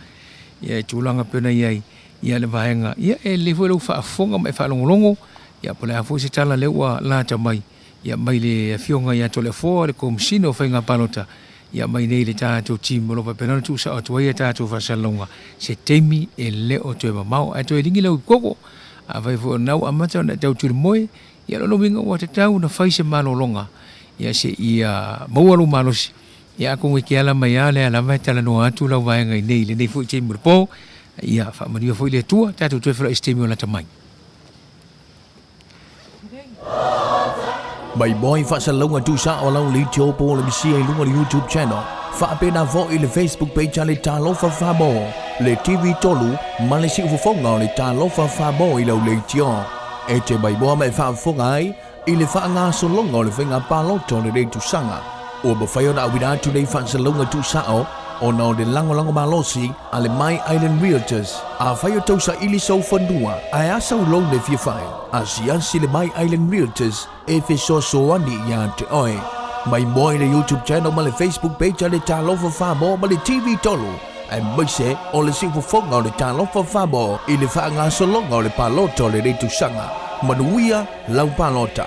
ia i tulaga pei ona i ai ia le vaega ia e lelei foi lau faafofoga ma e faalogologo Ia, po o le a foi se tala lea ua lata mai, ia, mai le Afioga ia Toleafoa, le Komesina o Faiga Palota, ia, mai nei le tatou team o lo o faapena ona tuusao atu ai a tatou faasalalauga, se taimi e le o toe mamao. Ae toe ligi lau koko, Afai foi o lena ua amata ona e tau tuli moe, ia o lona uiga ua tatau ona fai se malologa, ia seia maua lou malosi. Ia atonu e te ala mai lava o lea lava e talanoa atu lau vaega i nei i lenei foi taimi o le po. Ia faamanuia foi le Atua, tatou toe feiloai i se taimi o lata mai. Mai moi faasalalauga tuusao o lau leitio po o le misia i luga o le YouTube channel, faapena foi le Facebook page a le Talofa Famo, le TV 3 ma le siufofoga o le Talofa Famo i lau leitio. E te maimoa ma e faafofoga ai i le faagasologa o le faiga palota o lenei tausaga. Ua mafai ona auina atu nei faasalalauga tuusao ona o le lagolago malosi a le My Island Realtors. Afai o tau saili sou fanua ae a sau loan e fia fai, asiasi le My Island Realtors e fesoasoani ia te oe. Mai moa i le YouTube channel ma le Facebook page a le Talofa Famo ma le TV 3, aemaise o le siufofoga o le Talofa Famo i le faagasologa o le palota o lenei tausaga. Manuia lau palota!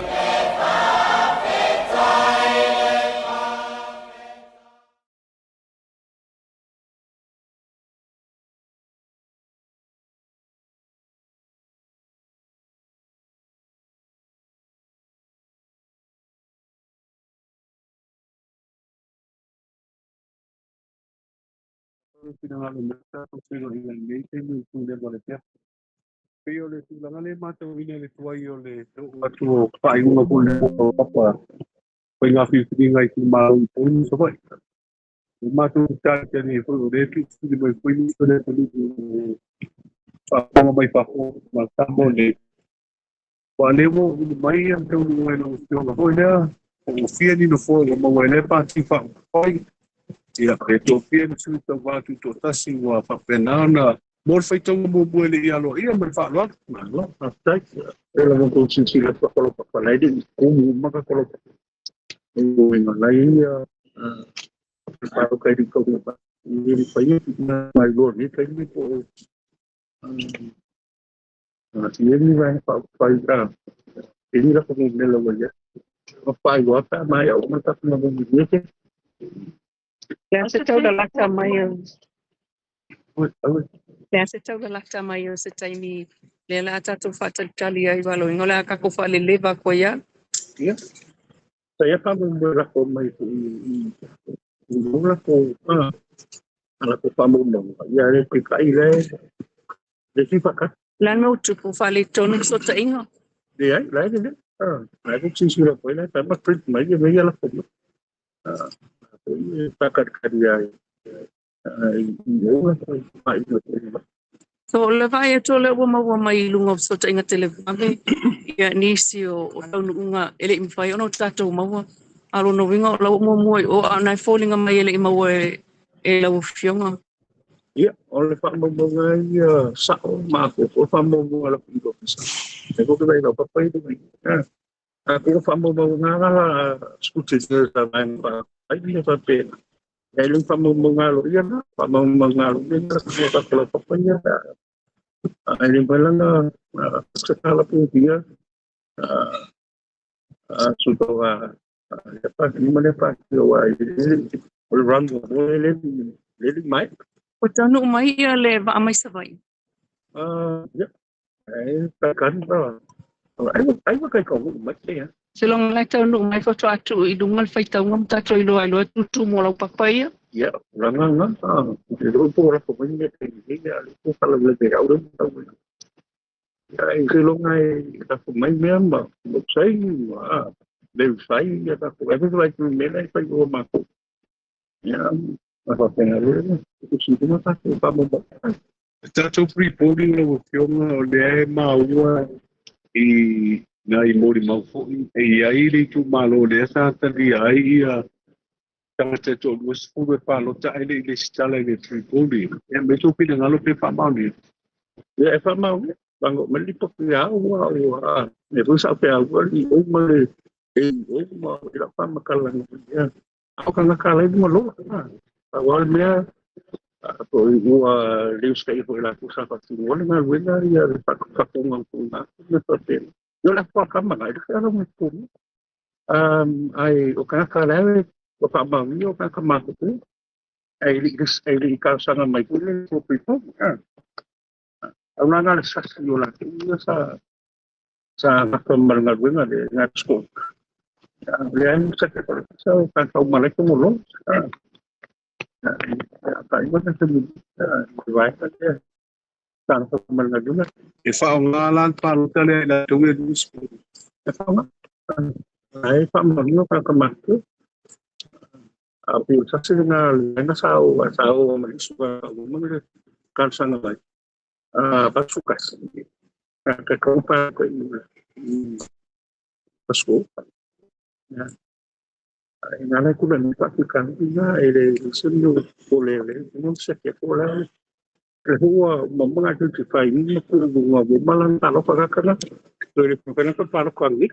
Pei o le tulaga lea e matauina i le tuai o le oo atu o faaiuga foi o le papa faiga filifiliga i itumalo i Upolu ma Savaii. O matou talitali ai foi o lea e tuufesili mai foi nisi o le atunuu o faafofoga mai fafo ma Samoa nei. Aua o lea ua oo mai le taunuuga i lau Afioga foi lea, ua fia ni nofoa ua maua ai lea Pati Faaupufai, ia, e toafia ni sui tauva tutoatasi ua faapena ona mo le faitauga muamua e le i aloaia ma le faaaloalo. Malo, faafetai. E lava tou silasila atu a kolopa lai le kumu uma ka kolopa. Uiga lai ia palo kai ri kau ba. Ni pai mai lo ni kai ni po. Ye ni vai pa pai ka. Ni la ko me la wa ya. O pai wa pa mai o ma ta na mo ni ke. Le a se tau lalata mai o Le a se tau lalata mai o se taimi lea la a tatou faatalitali ai valoina o le a tatou faaleleva atu ai a. Ia. Sa ia pa mo la ko mai i i la ko ala ko pa mo mo. Ia le pe kai le le si pa ka. Le a le mea ua tupu faaletonu le sootaiga? Leai, la e lelei. Ai ko silasila foi la pa ma print mai ia me ia la ko. Pākarikari ai i ola So o le vaai atu o lea ua maua mai i luga o fesootaiga televave ia nisi o taunuuga e le i mafai ona o tatou maua. A o lona uiga o la ua muamua i o a o na e foliga mai e le i maua e lau Afioga. Ia, o le faamaumauga ia sao ma apoapoa faamaumauga a lau ofisa. E ko te vai lau papa i luga. A ko faamaumauga la scrutineers la vaega ai ia faapena. E le faamaumauga alo ia na, faamaumauga alo ia na ko ta ko papa ia. A le balanga sa kala pu ia a su to a le pa ni ma le pa o ai o le rango o le le mai. Ua taunuu mai ia le vaa mai Savaii. Ia, e ta kan ba. Ai ai kai ko mai te. Seiloga la e taunuu mai faatoa tuu i luga le faitauga ma tatou iloa ai loa e tutu mo lau papa ia. Ia, ranga nga te ro po ra ko mai me te ni ya le ko kala le te au le tau. Ia e seiloga e ta ko mai mea ma mo sai ma le sai ia ta ko e vai ku me lai pai o ma ko. Ia, ma fa pena le ko si ko ta ko pa mo ba. Tatou pre-polling lau Afioga o lea e maua i nai molimau foi e i ai le itumalo lea sa talia ai ia tagata e 20 e palota ae le i lesitala i le pre-polling. Ia me tou finagalo pe faamaonia. Ia e faamaonia. Bango mai lipoti ia ua ua e foi sa pe au li o ma le e o ma i la faamakalaga ia. A o kanga lai ma loa. A wa le mea po ua leu foi la ku sa fa tu o le galuega ia le faakapoga o tuna me faapena. Yo la kwa kama ngai le ala mo ko. Ai o kanaka lai o faamaonia o kanaka matutua. Ai li ai li ka sanga mai ko le ko pe po. Au na le sasi o la ia sa sa ka ma le galuega le ga sko. Le ai sa ke ko sa ka ka ma le ko mo lo. Pa i wa se mi vai ka te sa ka ma le galuega. E faaaogā la le palota lea i latou e 20. E faaaogā. Ai fa ma no ka ka ma tu. A pi sa se na le sa o sa o ma isu ka o ma le ka sa na vai. A pa su ka. Ka ka pa ko i pa su. Ya. Ai na le kula ni pa ku ka ni na e le se no ko le le no se ke ko la le hua ma ma ka ti fai ni ku ngā mo ma la ta lo pa ka na. Le ko ka na ka pa lo ka ni.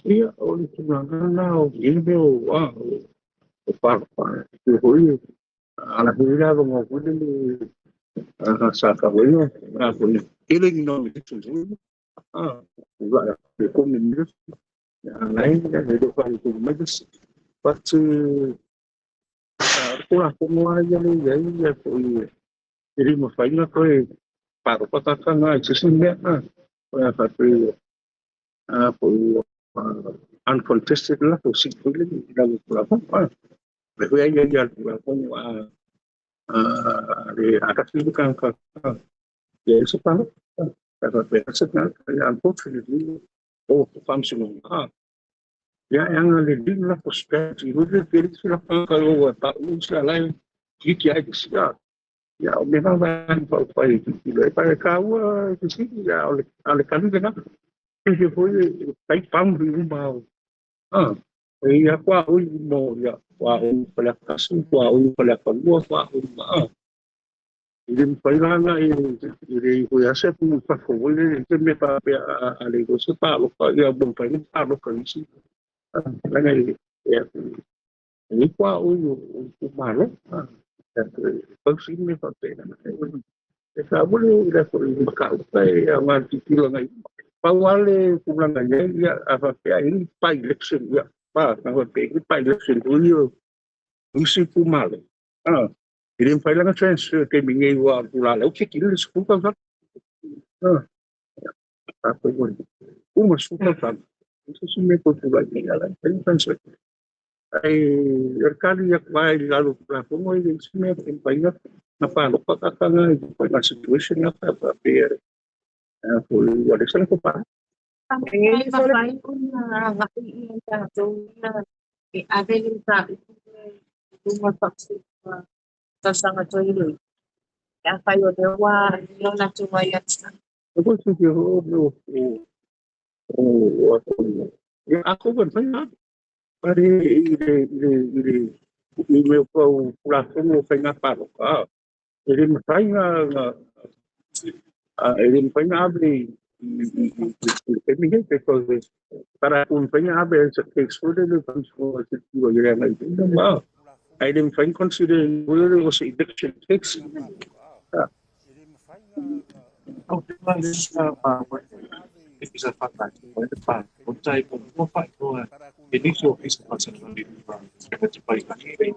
Ia o le tulaga na o i mea o a o pa pa te hoi ala hui la mo ko le a sa ka hoi a ko ni ele ni no ni tu a la le ko ni ni a lai le do pa ko me but ko la ko mo ai le ia ia ko i e mo fai na ko e pa ko ta ka na se se me a ko ya fa pe a ko uncontested la ko si ko le la ko la ko a le ko ia ia la ko a a le a ka fi ka ka ia se pa ka ka pe se na ya unfortunately o fam se no a ia ia le din la ko spet i le pe se la pa ka o pa u se la ki ki ai se ya ia o me va va pa pa i le pa ka ua se ia o le a le ka ni na ke foi tai pam ri uma ah e ia kwa o mo ia kwa o pa la kasu kwa o pa la pa lua kwa o ma i le pai langa i le ko ia se pu pa fo le te me pa pe a le ko se pa lo pa ia bon pa ni pa lo ka ni si langa i ia ni kwa o o ma lo ah pa si me pa pe na e sa mo le la ko i ma ka pa ia ma ti ti lo ngai pa wale tulaga i ai ia a faapea ai ni pa election ia pa na faapea ni pa election o ia isi pumalo a e le mafai lana transfer taimi nei ua tula lau keki le 10 tausaga a tatou ua uma 10 tausaga se si mea tou tulai nei ala e transfer ai o le kali atu ai i lalo o Tulafono e le isi mea e mafai na paloka tataga i na situation na faapea ua le sala ko pa. E mafai ona agai ia tatou ia e ave le mataupu i luga o faamasinoga tausaga toe. Afai o lea ua aafia o latou aiatatau. Ko se ke ho o o o a ko ben fai pare i le i le i le i me ko Tulafono o faiga paloka e le mafai na e le mafai na ave i le taimi nei because para ku mafai na ave as a case for le faamasinoga se tiro i le agai ma ai le mafai consider le o se election case. Au te mai sa pa e sa fa ta o te pa o tai ko mo fa no e ni so isa pa sa ni pa e te pai ka ni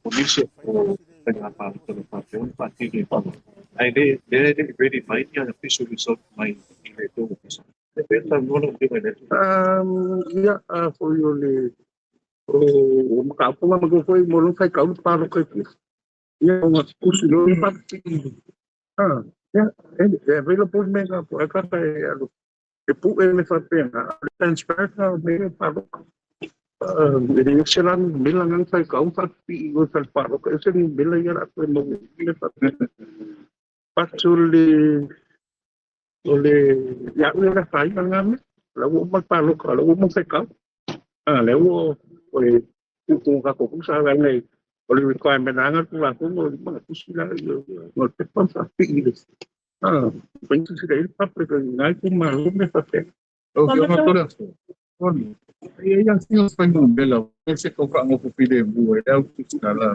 o ni se o te ngā pa te pa te o pa te ni pa ai le le le ready mai ni official result mai i le tō ofisa. pea saunoa lau Afioga i le Ia, a foi o le o mataupu na matou foi mo lou faitau le palota i tua. Ia, ona tusi loa lea faapipii. Ia, e available le mea lena po o ai tagata e alu e pue mea faapena. O le transparent lena o mea ia o palota. E le ese la numera na na faitau ma faapipii i o i fale palota, ese le numera ia o le a toe maua ai mea faapena. But o le o le ia au ia o le afaina lena mea. O la ua uma le palota, o la ua uma ona faitau. A lea ua toe tuutuu i tatou tusa leaga o le requirement lava lena o le Tulafono e lima ona tusi la o le pepa ma faapipii i le mafai ona silasila i ai le public o lena itumalo ma mea faapena. Lau Afioga Toleafoa, e i ai lava sina fuainumera e se tau faagofo filemu ai le au tusitala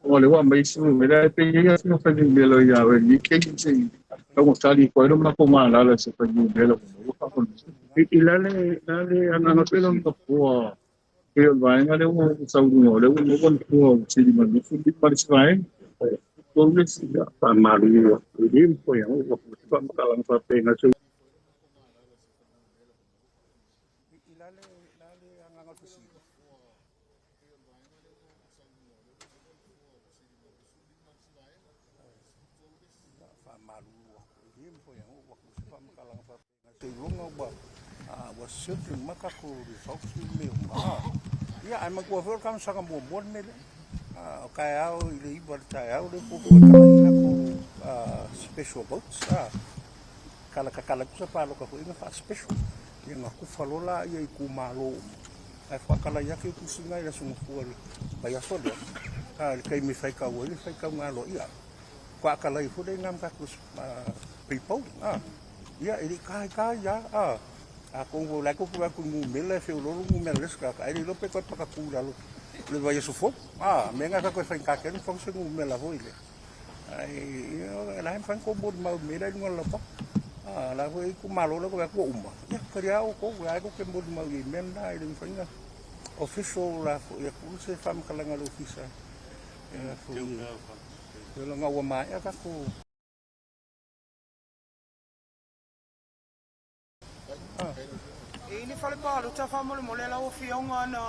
ona o lea ua aumai isi numera ae pei e i ai lava sina fuainumera ia oe i lenei taimi se i taugata liko ai lo matou malala i se fuainumera ua maua faamolemole. I la le agaga E pei o le nofoa pei o le vaega lea ua ou sau i luga o lea ua maua le nofoa o Sili ma le 15 le isi vaega. Tolu le isi faamalulu atu, e le mafai ona ou avatu se faamatalaga faapena. Seiloga ua ua certain uma tatou results i mea uma a. Ia ae manatua foi o le talosaga muamua le mea lea. O taeao i le 9 i le taeao lea fuafua e kala ai tatou special votes a. Kala tatala atu se palota foi na faa-special. Ia na tufa loa laia i itumalo uma ae faatala atu tusi na i le Aso Gafua i le vaiaso lea i le taimi e faitau ai le faitauga aloaia. Faatala foi lea i na ma tatou pre-poll a. Ia, e le i ta i ta ia, a. Atonu o la e tou tulai atu i numera e feoloolo numera a le isi tagata, ae le iloa pe toe patatu i lalo i le vaiaso fou. A, mea na tatou e faigata tele ona fau se numera foi lea. Ae, ia, o la e mafai ona tou molimau i le mea la e i luga o le laupapa. A, o la foi e i ai itumalo la e tou vaai atu ua uma, ia, talia lava outou, o la e tou te molimau i mea na, e le mafai ona official la foi atu se faamatalaga a le ofisa. Ia, foi, leaga ua maea tatou. E i ai le fale palota faamolemole lau Afioga na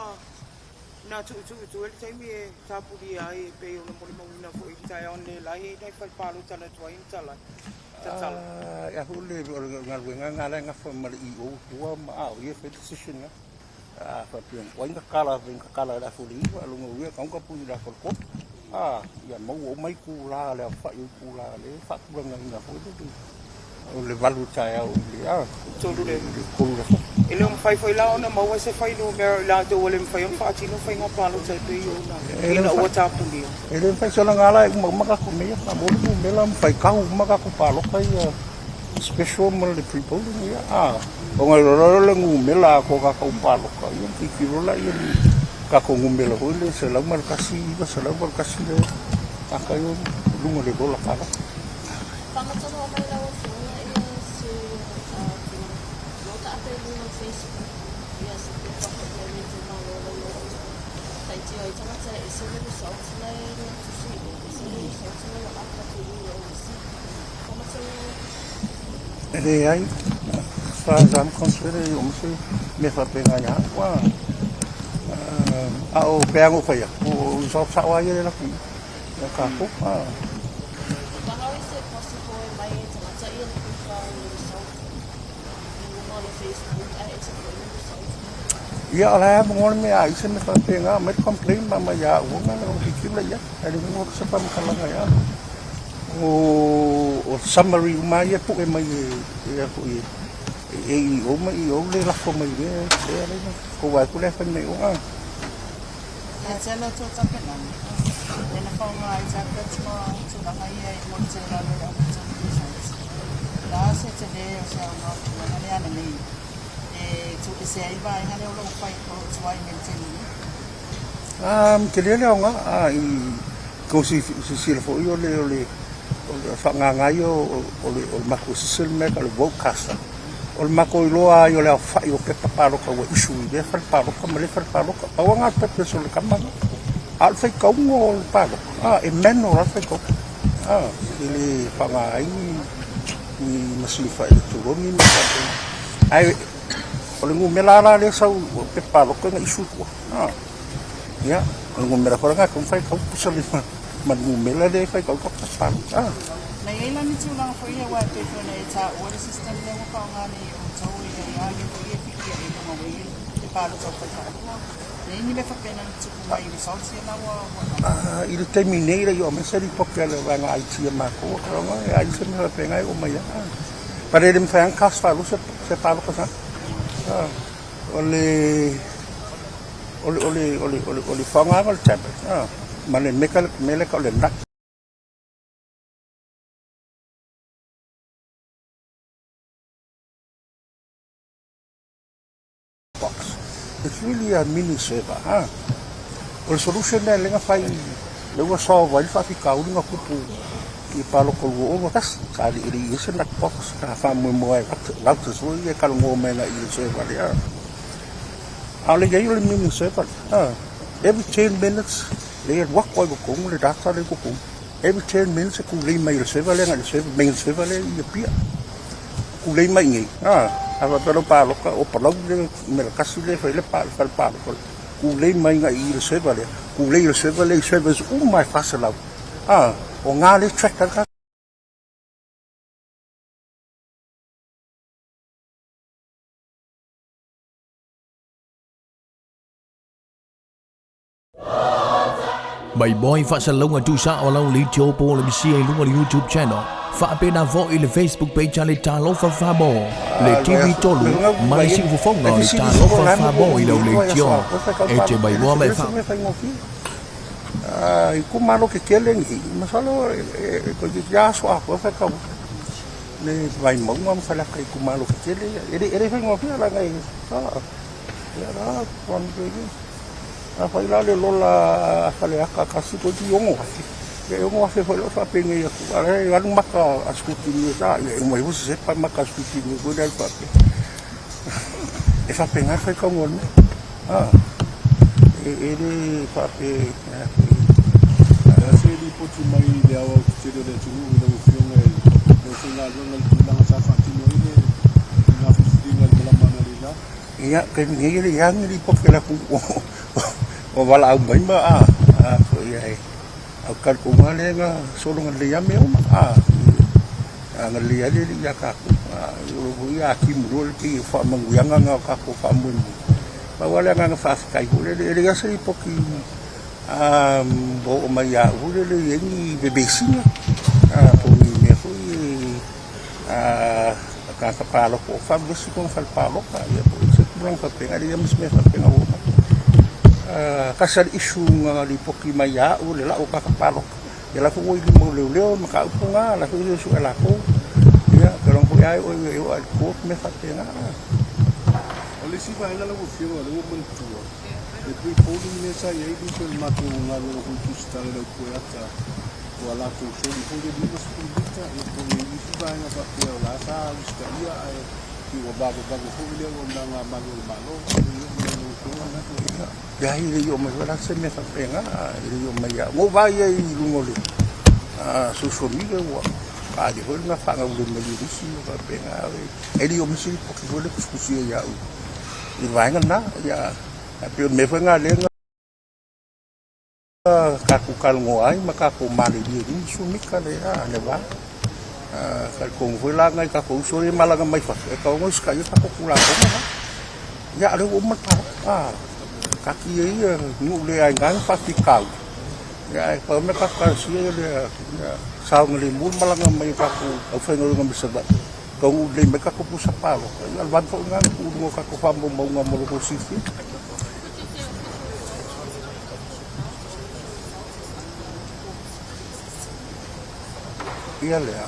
na tuutuu i tua i le taimi e tapulia ai e pei ona molimauina foi i le taeao analeila e i ai nai fale palota na tuai ona tala tatala. A foi le galuega lena la e gafa ma le EO i tua ma a o ia e fai le decision lena. A faapea o ai na tatala na tatala e le aso le 9 lona uiga e tatau ona tapuni i le aso le 3. A ia maua uma itula le aofai o itula lea e faatulagaina foi lele o le 8 i le taeao i le a 3 le 3 le aso. E le o mafai foi la ona maua se fuainumera o i latou ua le mafai ona faatino faiga palota e pei ona ina ua tapunia. E le mafai sola gala e uma uma tatou mea ia faamoa le numera ma faitau uma tatou palota ia special ma le pre-polling ia a ona loa le numera atoa tatou palota ia ona tilotilo laia i tatou numera foi lea 101 981 lea tagata ia i luga o le lola palota. Faamataloa mai lau Afioga ia se nota ata i luga o Facebook ia se pepa foi a le itumalo o lau atu taitio ai tagata e ese le results la e na tusi i o ese le results la ua ata atu i luga o receipt. Faamataloa E leai, as far as I'm concerned e le o se mea faapena ia au a. A o pea na ou fai atu, o results sao lava ia lea e alu atu i ia tatou a. But how is it possible e mai e tagata ia le pepa o le result i luga o le Facebook ae ese foi le result? Ia o la e avanoa le mea a ai se mea faapena, aumai le complaint ma aumai ia au ona o tilotilo i ai. Ae le iloa se faamatalaga ia au. O summary uma lava ia e pue mai e e AEO ma EO le lafo mai lea lea kou vaai atu lea e fai mai o a. Ia tele o tua tapenanga, e na whaonga ai tablets ma tulaga ia i mo te lalo i electronic results. La se te le o se aoga o tulaga le ana nei e tu ese ai le vaega lea o lo o fai o lo o tuai nei i le taimi nei. Tele le aoga i kou silasila foi o le o le faagaga ia o le matou system lea o le vote caster. O le matou iloa ai o le aofai o pepa palota ua issue i lea fale palota ma lea fale palota. Pau lava lena o le purpose o le tama lena. A o le faitauga o le palota, e manual lava le faitauga. E le faaaoga ai ni masini faaeletoroni ma faapena. Ai o le numera la lea sau o pepa paloka na issue tua. Ah. Ia, o le numera foi lena e fai kau pusa le ma le numera lea e fai kau ka paloka. Ah. Na i ai la ni tulaga foi ia aua e pei foi ona e taua le system lea ua faaaoga nei e outou ia i a mea foi ia e piki ai i luga ua i ai le palota o fai faalua. Na i ai ni mea faapena na tupu mai i results ia la ua ua Ah, i le taimi nei le i oo mai se lipoti a le vaega IT a matou, e ai se mea faapena e oo mai ai. But e le mafai lava ona cast faalua se palota sa. O le o le o le o le o le o le faaaogaina o le tablet ma le mea lea e tau o le nut box. It's really a mini server. O le solution lea lea na fai lea ua solve ai le faafitauli na tupu i palota 2021. Sa le i ai se nut box sa faamoemoe ai routers foi ia e talanoa mai agai i le server lea. A o le i ai o le mini server lea, every 10 minutes lea e alu atu lava i totonu le data lea i totonu. Every 10 minutes e tulei mai e le server lea agai i le server, main server lea i Apia. Tulei mai i inei, a faapea lau palota o Palauli le numera tasi lea e fai ai le fale palota lea. Tulei mai agai i le server lea, tulei e le server lea i servers uma e 400. O na lea e track ai le Mai boy faasalalauga tuusao alau le itio po o le misia i luga o le YouTube channel, faapena foi le Facebook page a le Talofa Fabo, le TV 3 ma le siufofoga o le Talofa Fabo i lau leitio. E te maigoa ma e fa. Itumalo tetele nei, masalo e toeitiiti lava aso atoa e faitau ai. Le Vaimauga ma Faleata i itumalo tetele ia. E le faigofie leaga e ia la Afai la le lola a Faleata tasi toeitiiti 6,000. Ia e 6,000 foi loa faapenei atu, a o la e alu maka a scrutiny sa, ia e uma ifo se sepa maka a scrutiny foi lea faapea. E faapena le faitauga o le mea. E le faapea O le a se lipoti mai i le aoaotetele o le atunuu i lau Afioga i lau faigaluega i le tulaga sa faatino ai le faiga filifiliga i le malama analeila? Ia, taimi nei e le i agi lipoti a le atunuu o valaau mai ma a foi ai au talitonu lea na sologa lelei lava mea uma a agalelei lava le Alii ia tatou. O lo foi a timu loa le pei o faamanuiaga na o tatou faamoemoe. Pau lava le agaga faafetai foi lele, e leai lava se lipoti ua oo mai ia au foi lele e i ai ni vevesiga po o ni mea foi a tagata palota o faavevesi kona fale palota ia po o se tulaga faapena, e leai lava ma se mea faapena ua oo mai. Tasi lava le issue na lipoti mai ia au le lau o tagata palota, ia la foi ua i lima o leoleo le mataupu lena, o la foi ua suesue e latou, ia pe foi lava e oo lava i le court mea faapena. O le isi vaega lau Afioga o lea ua manatua, le pre-polling lea sa i ai nisi o le matou galuega foi tusitala i le au Pueata ua latou soli foi le 50 mita, ia po o le isi vaega faapea o la sa usitaia ae pei ua vavevave foi lea auaunaga a malu o le Malo, e le i oo mai i lau Afioga lena tulaga. Leai, e le i oo mai foi la se mea faapena, e le i oo mai ia au. Na ou vaai ai i luga o le social media ua aafia foi lena faagaule mai e nisi ma faapena. E le i oo mai se lipoti foi lea e tusitusia ia au i le vaega lena. Ia, ae pei o le mea foi lena lea na tatou talanoa ai ma tatou malilie i le mita lea le va. Talitonu foi la nai tatou uso ia e malaga mai fafo, e tatau ona usitaia tatou Tulafono na. Ia, a o lea ua uma le palota. Taatia ia nuu le aina ma faafitauli. Ia, ae pau le mea tatou talosia ia le saogalemu le malaga mai o tatou aufaigaluega mai Savaii, taunuu lelei mai tatou pusa palota. Ia, o le vave foi lena ona tuu i luga o tatou faamaumauga mo lo outou silafia. Ia lea.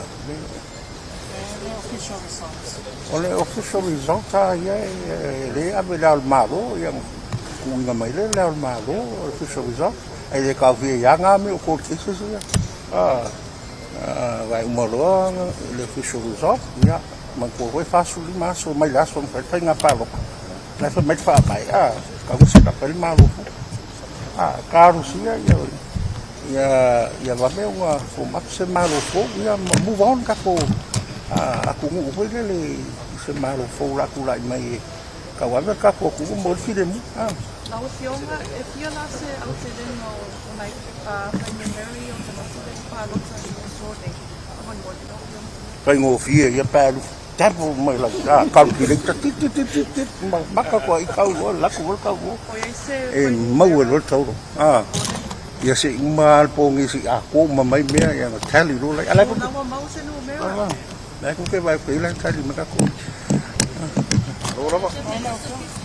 O le official result lava ia e le ave i le Ao o le Malo, ia tuuina mai lea i le Ao o le Malo, o le official result. Ae le taofia ai lava na mea o court cases ia. Aua e uma loa le official result, ia manatua foi e 45 aso mai le aso na fai ai le faiga palota, o la e fai mai le faavae, tatau ona set up ai le Malo fou. Talosia ia vave ona form up se Malo fou ia ma move on tatou atunuu foi lele i se Malo fou la tulai mai e tauave le tatou atunuu mo le filemu. Lau Afioga, e fia la se aotelega o nai fuainumera ia o tagata lea ua palota i le aso nei? Faamolemole lau Afioga. Faigofie ia pe alu tap mai lau calculator tit tit tit tit tit ma maka koa i tau loa latu loa le tau loa e maua loa le tau loa. Ia se i uma lava le pogi se i atoa uma mai mea ia ona tally loa lea. O lena ua maua se numera. Lea tou te vaai atu i ai la e tali mai tatou.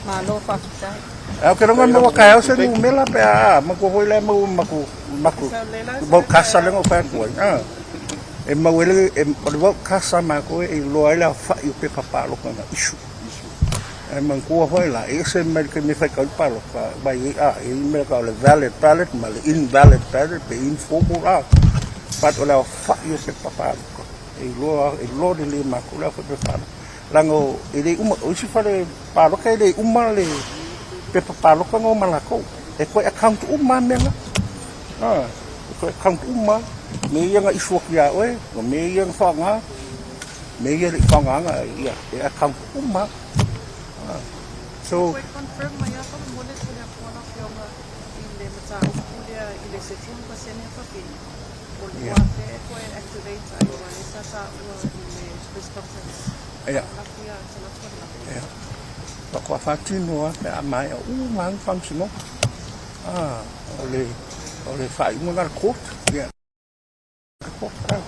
Malo faafetai. Ae ou te lagona maua taeao se numera pe a matua foi la e maua ma matou matou vote cast lea na ou fai atu ai a. E maua ai le o le vote cast a matou e iloa ai le aofai o pepa palota na issue. Ae manatua foi la e ese mai le taimi e faitau ai le palota vai ai a e i ai mea e tau o le valid ballot ma le invalid ballot pe informal a. But o le aofai o pepa palota E iloa, e iloa lelei e matou le pepa palota. Leaga e le uma, o isi fale palota e le uma le pepa palota na oma latou. E toe account uma lava mea na. A, e toe account uma lava. Mea ia na issue atu ia oe, o mea ia na faaaoga, mea ia e le i faaaogaina, ia, e account uma lava. A, so. Toe confirm mai lava faamolemole Toleafoa lau Afioga i le mataupu lea i le 10% fafine. O le ua e toe activate ai aua lea sa taua i le press conference ananafi a talaatu ananafi. Ia. Faatoa faatino lava pe a maea uma lava ni faamasinoga. A, o le o le faaiuga lena a le court. Ia, le court, a.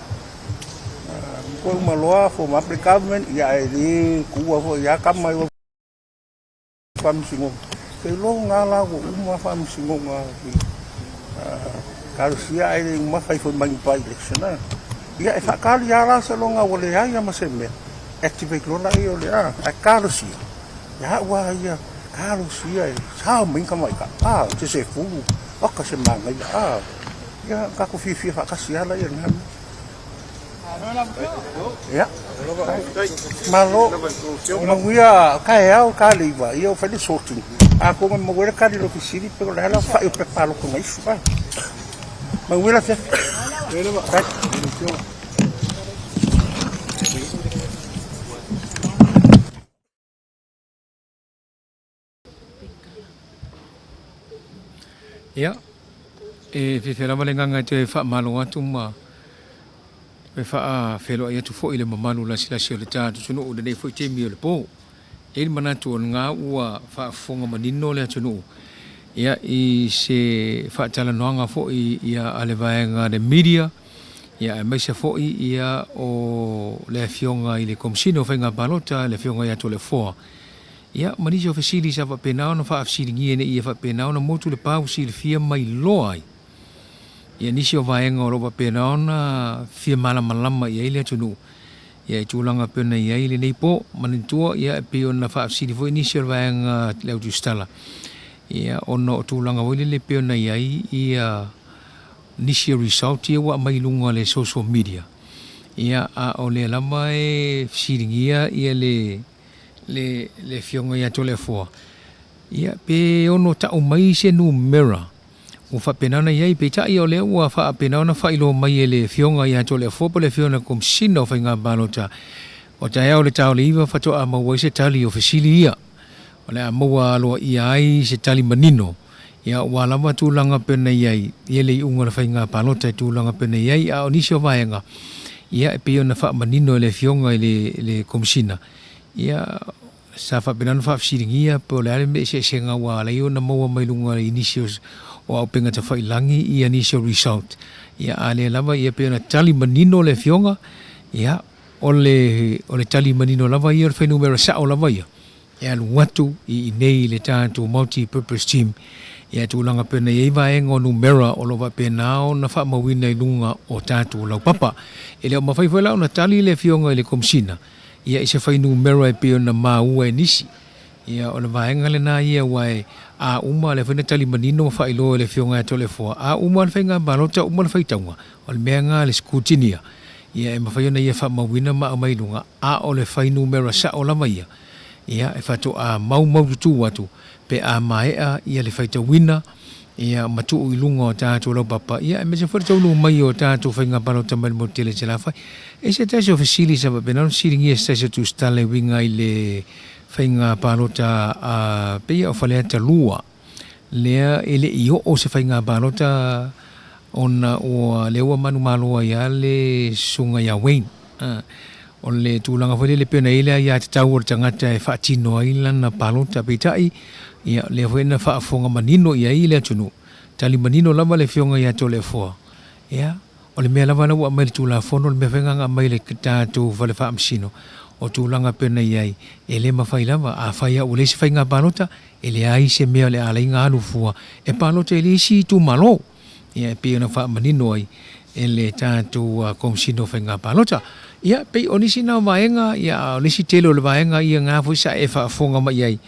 Toe uma loa form up le government, ia ae le tuua foi ia tama i o Faamasinoga. Seiloga la ua uma faamasinoga i Ekalesia ae le uma fai foi mai ni by-election a. Ia e faatali lava la seiloga ua leai lava ma se mea, activate loa laia o le a, ae talosia, ia au lava ia, talosia e sao mai ni tamaitai, a, se sefulu, oka se manaia, a, ia tatou fiafia faatasi lava laia i lena mea. Ia. Malo. Manuia taeao taleiva ia o fai le sorting. Atonu e maua ai le tali o le fesili pe o le a le aofai o pepa alofa na isu. Manuia le afiafi. Ia, e fiafia lava le agaga e toe faamalo atu ma toe faafeiloai atu foi i le mamalu lasilasi o le tatou atunuu i lenei foi taimi o le po. E i ai le manatu o lena ua faafofoga manino le atunuu ia i se faatalanoaga foi ia a le vaega a le media ia aemaise foi ia o le Afioga i le Komesina o Faiga Palota le Afioga ia Toleafoa Ia, ma nisi o fesili sa faapena ona faafesiligia ina ia faapena ona motu le pau silafia mai loa ai ia nisi o vaega o lo o faapena ona fia malamalama i ai le atunuu ia i tulaga e pei ona i ai lenei po. Manatua, ia, e pei ona faafesili foi nisi o le vaega le au tusitala, ia, ona o tulaga foi lele e pei ona i ai ia nisi o result ia ua aumai i luga o le social media, ia, a o lea lava e fesiligia ia le le le Afioga ia Toleafoa, ia, pe ono tau mai se numera ua faapena ona i ai. Peitai o lea ua faapena ona faailoa mai e le Afioga ia Toleafoa po o le Afioga i le Komesina o Faiga Palota, o taeao i le ta o le 9 faatoa maua ai se tali o fesili ia. O le a maua aloaia ai se tali manino, ia, ua lava tulaga pei ona i ai ia le iuga o le faiga palota i tulaga pei ona i ai, a o nisi o vaega, ia, e pei ona faamanino e le Afioga i le le Komesina, Ia, sa faapena ona faafesiligia po o le a le mea eseesega ua ala ai ona maua mai luga i nisi o auupega tafailagi ia nisi o result. Ia, a lea lava ia pei ona tali manino le afioga, ia, o le, o le tali manino lava ia o le fuainumera sao lava ia e alu atu i inei i le tatou multi purpose team, ia tulaga pei ona i ai vaega o numera o lo o faapena ona faamauina i luga o tatou laupapa. E le o mafai foi la ona tali le afioga i le Komesina ia i se fuainumera e pei ona maua e nisi. Ia, o le vaega lena ia aua e a uma, lea foi na tali manino ma faailoa e le Afioga ia Toleafoa, a uma le faiga palota, uma le faitauga, o le mea lena a le scrutineer, ia e mafai ona ia faamauina ma aumai i luga, a o le fuainumera sao lava ia, ia e faatoa maumaututu atu pe a maea ia le faitauina. Ia ma tuu i luga o tatou laupapa, ia aemaise foi le taunuu mai o tatou faiga palota mai le motu tele i Salafai. E se tasi o fesili sa faapena ona fesiligia e se tasi o tusitala e uiga i le faiga palota a pei o Faleata 2, lea e le i oo se faiga palota ona ua lea ua manumalo ai lava le susuga ia Wayne. O le tulaga foi lele pei ona i ai le aiatatau a le tagata e faatino ai lana palota, peitai, ia, lea foi na faafofoga manino i ai le atunuu, tali manino lava le Afioga ia Toleafoa, ia, o le mea lava la ua aumai i le Tulafono, o le mea foi lena na aumai i le tatou Fale Faamasino, o tulaga pei ona i ai, e le mafai lava, afai lava ua leai se faiga palota, e leai se mea o le a ala ai ona alu fua e palota i le isi itumalo. Ia, e pei ona faamanino ai e le tatou Komesina o Faiga Palota. Ia, pei o nisi na o vaega, ia, a o le isi tele o le vaega ia na foi sa e faafofoga mai i ai,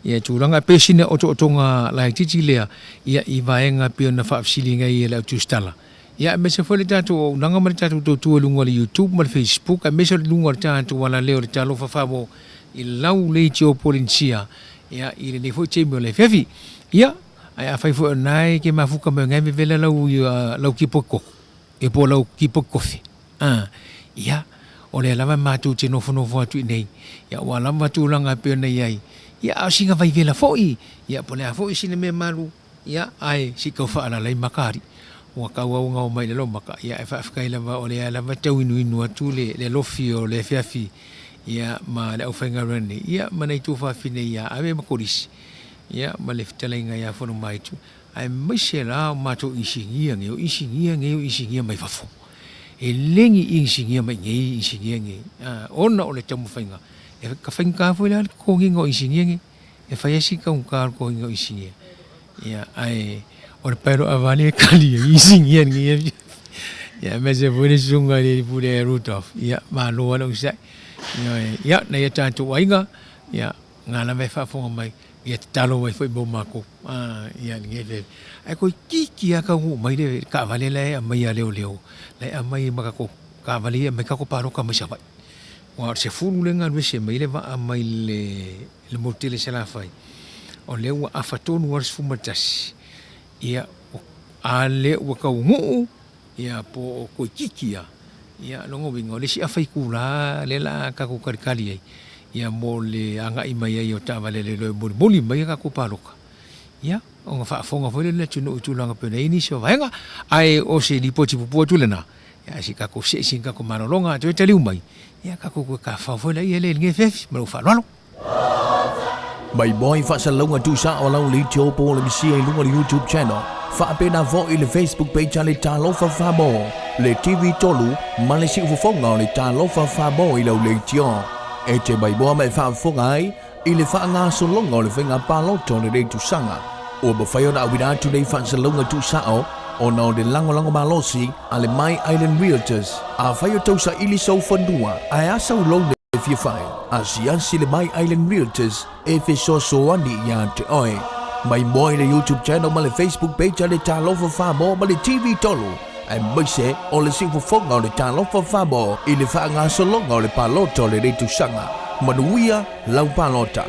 ia, tulaga e pei o sina otootoga laitiiti lea, ia, i vaega e pei ona faafesiliga ai e le au tusitala. Ia, aemaise foi le tatou auaunaga ma le tatou tautua i luga o le YouTube ma le Facebook, aemaise o luga o le tatou alaleo o le Talofa Famo i lau leitio Polenisia, ia, i lenei foi taimi o le afiafi. Ia, Ae afai foi o lena e te mafuta mai o lena e vevela lau, lau kipoti koko, ia po o lau kipoti kofi, a, ia, o lea lava matou te nofonofo atu i inei, ia ua lava tulaga e pei ona i ai, ia a o sina vaivela foi, ia po o le a foi sina mea malu, ia, ae se i tau faaalaala ai maka alii. Ua tau auga mai i lalo maka, ia ae faafetai lava o lea lava e tau inuinu atu le, le alofi o le afiafi, ia, ma le aufaigaluega nei, ia, ma nai tuafafine ia Ave ma Kolisi, Ia, ma le fetalaiga ia Fonomaitu, aemaise la o matou inisinia nei, o inisinia nei o inisinia mai fafo. E le ni inisinia mai nei inisinia nei, ona o le taumafaiga, e ka faigata foi la le totogiina o inisinia nei, e fai lava si taugata o le totogiina o inisinia. Ia, ae o le paelo avale e kali ai inisinia nei. Ia, aemaise foi le susuga i le pule ia Rudolph. Ia, malo lava le onosai. Ioe, ia, nai a tatou aiga, ia, Nga lava e faafofoga mai, ia tatalo ai foi mo makou. Ia lenei afiafi. Ae toeitiiti lava taunuu mai le taavale la e aumai a leoleo, la e aumai ma tatou taavale ia e aumai tatou palota mai Savaii. Aua o le 10 lea na alu ese mai ai le vaa mai le motu tele i Salafai, o lea ua afa tonu lava le 11, ia, a lea ua taunuu, ia po o toeitiiti lava, ia lona uiga o le isi afa itula lea o le a tatou talitali ai, ia mo le agai mai ai o taavale a leoleo e molimoli mai a tatou palota, ia ona faafofoga foi lea o le atunuu i tulaga pei ona i ai nisi o vaega. Ae o se lipoti puupuu atu lena, ia ae se i tatou see sina tatou malologa a toe taliu mai, ia tatou toe tafafao foi laia lea i lenei afiafi. Ma lou faaaloalo. Mai moi faasalalauga tuusao lau leitio po o le misia i luga o le YouTube channel, faapena foi le Facebook page a le Talofa Famo, le TV 3 ma le siufofoga o le Talofa Famo i lau leitio. E te maimoa ma e faafofoga ai i le faagasologa o le faiga palota o lenei tausaga. Ua mafai ona auina atu nei faasalalauga tuusao ona o le lagolago malosi a le My Island Realtors. Afai o tau saili sou fanua, ae a sau loan e fia fai, asiasi le My Island Realtors e fesoasoani ia te oe. Maimoa i le YouTube channel ma le Facebook page a le Talofa Samoa ma le TV 3, aemaise o le siufofoga o le Talofa Samoa i le faagasologa o le palota o lenei tausaga. Manuia lau palota!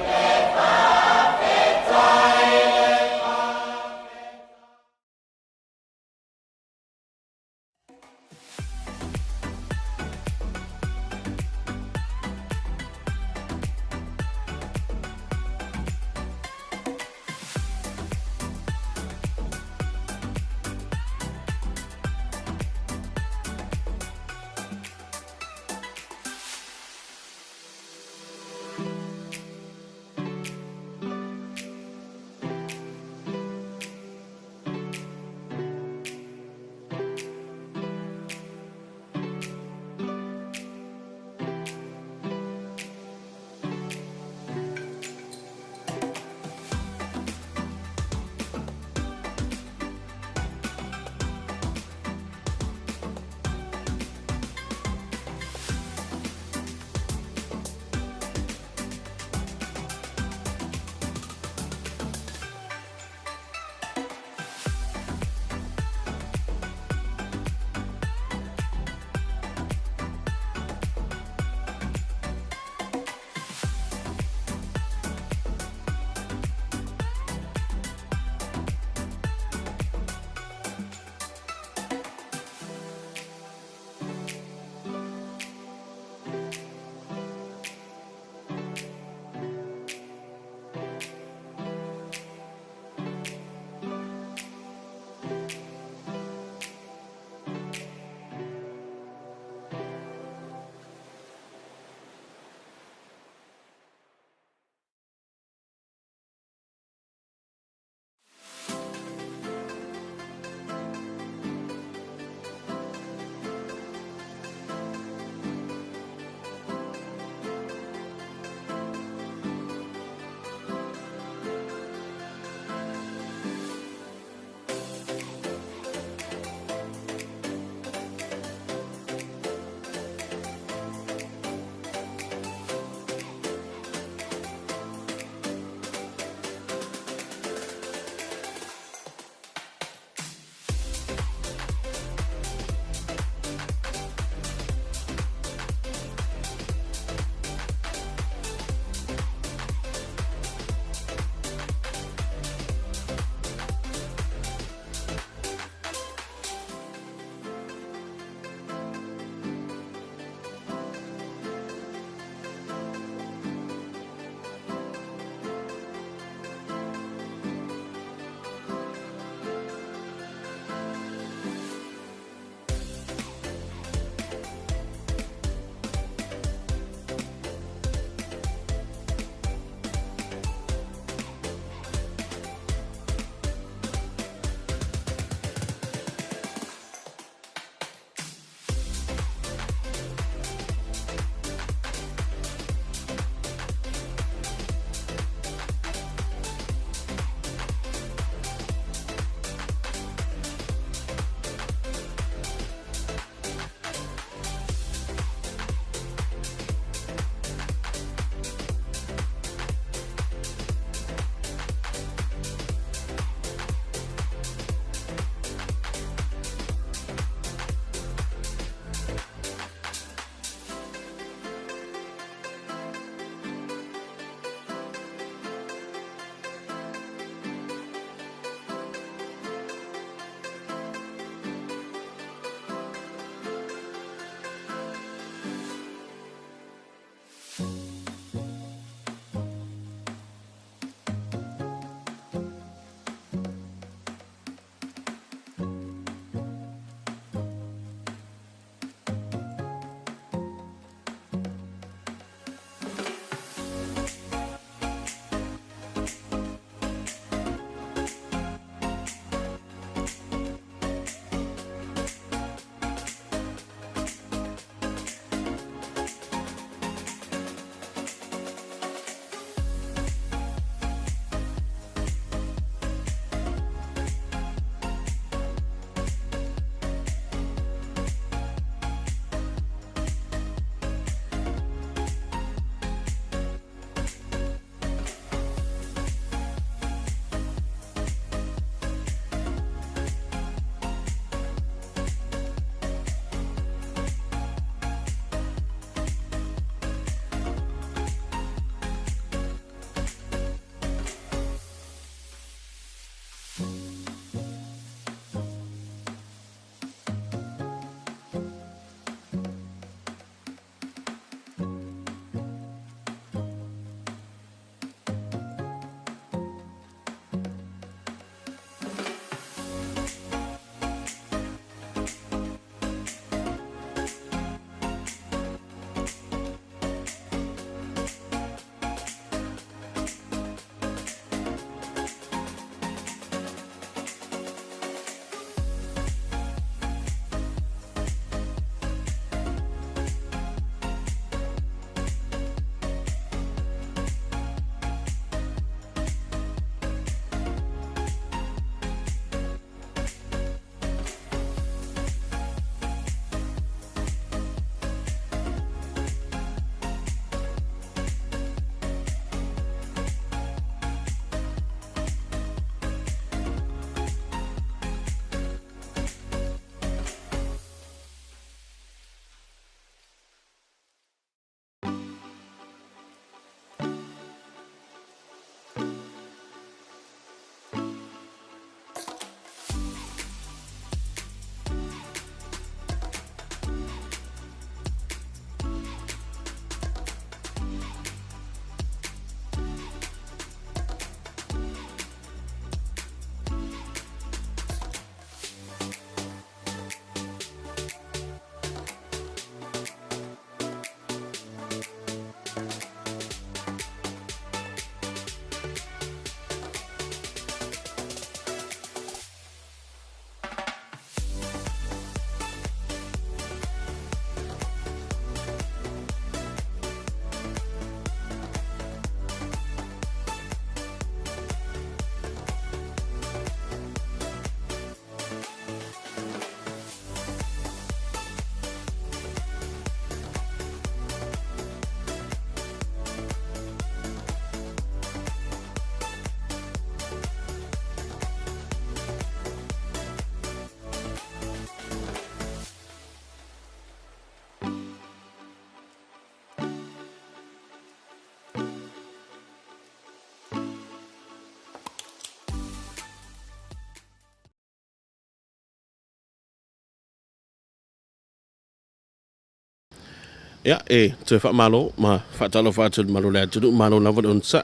Ia, e toe faamalo ma faatalofa atu i le malu o le atunuu, malo lava le onosai.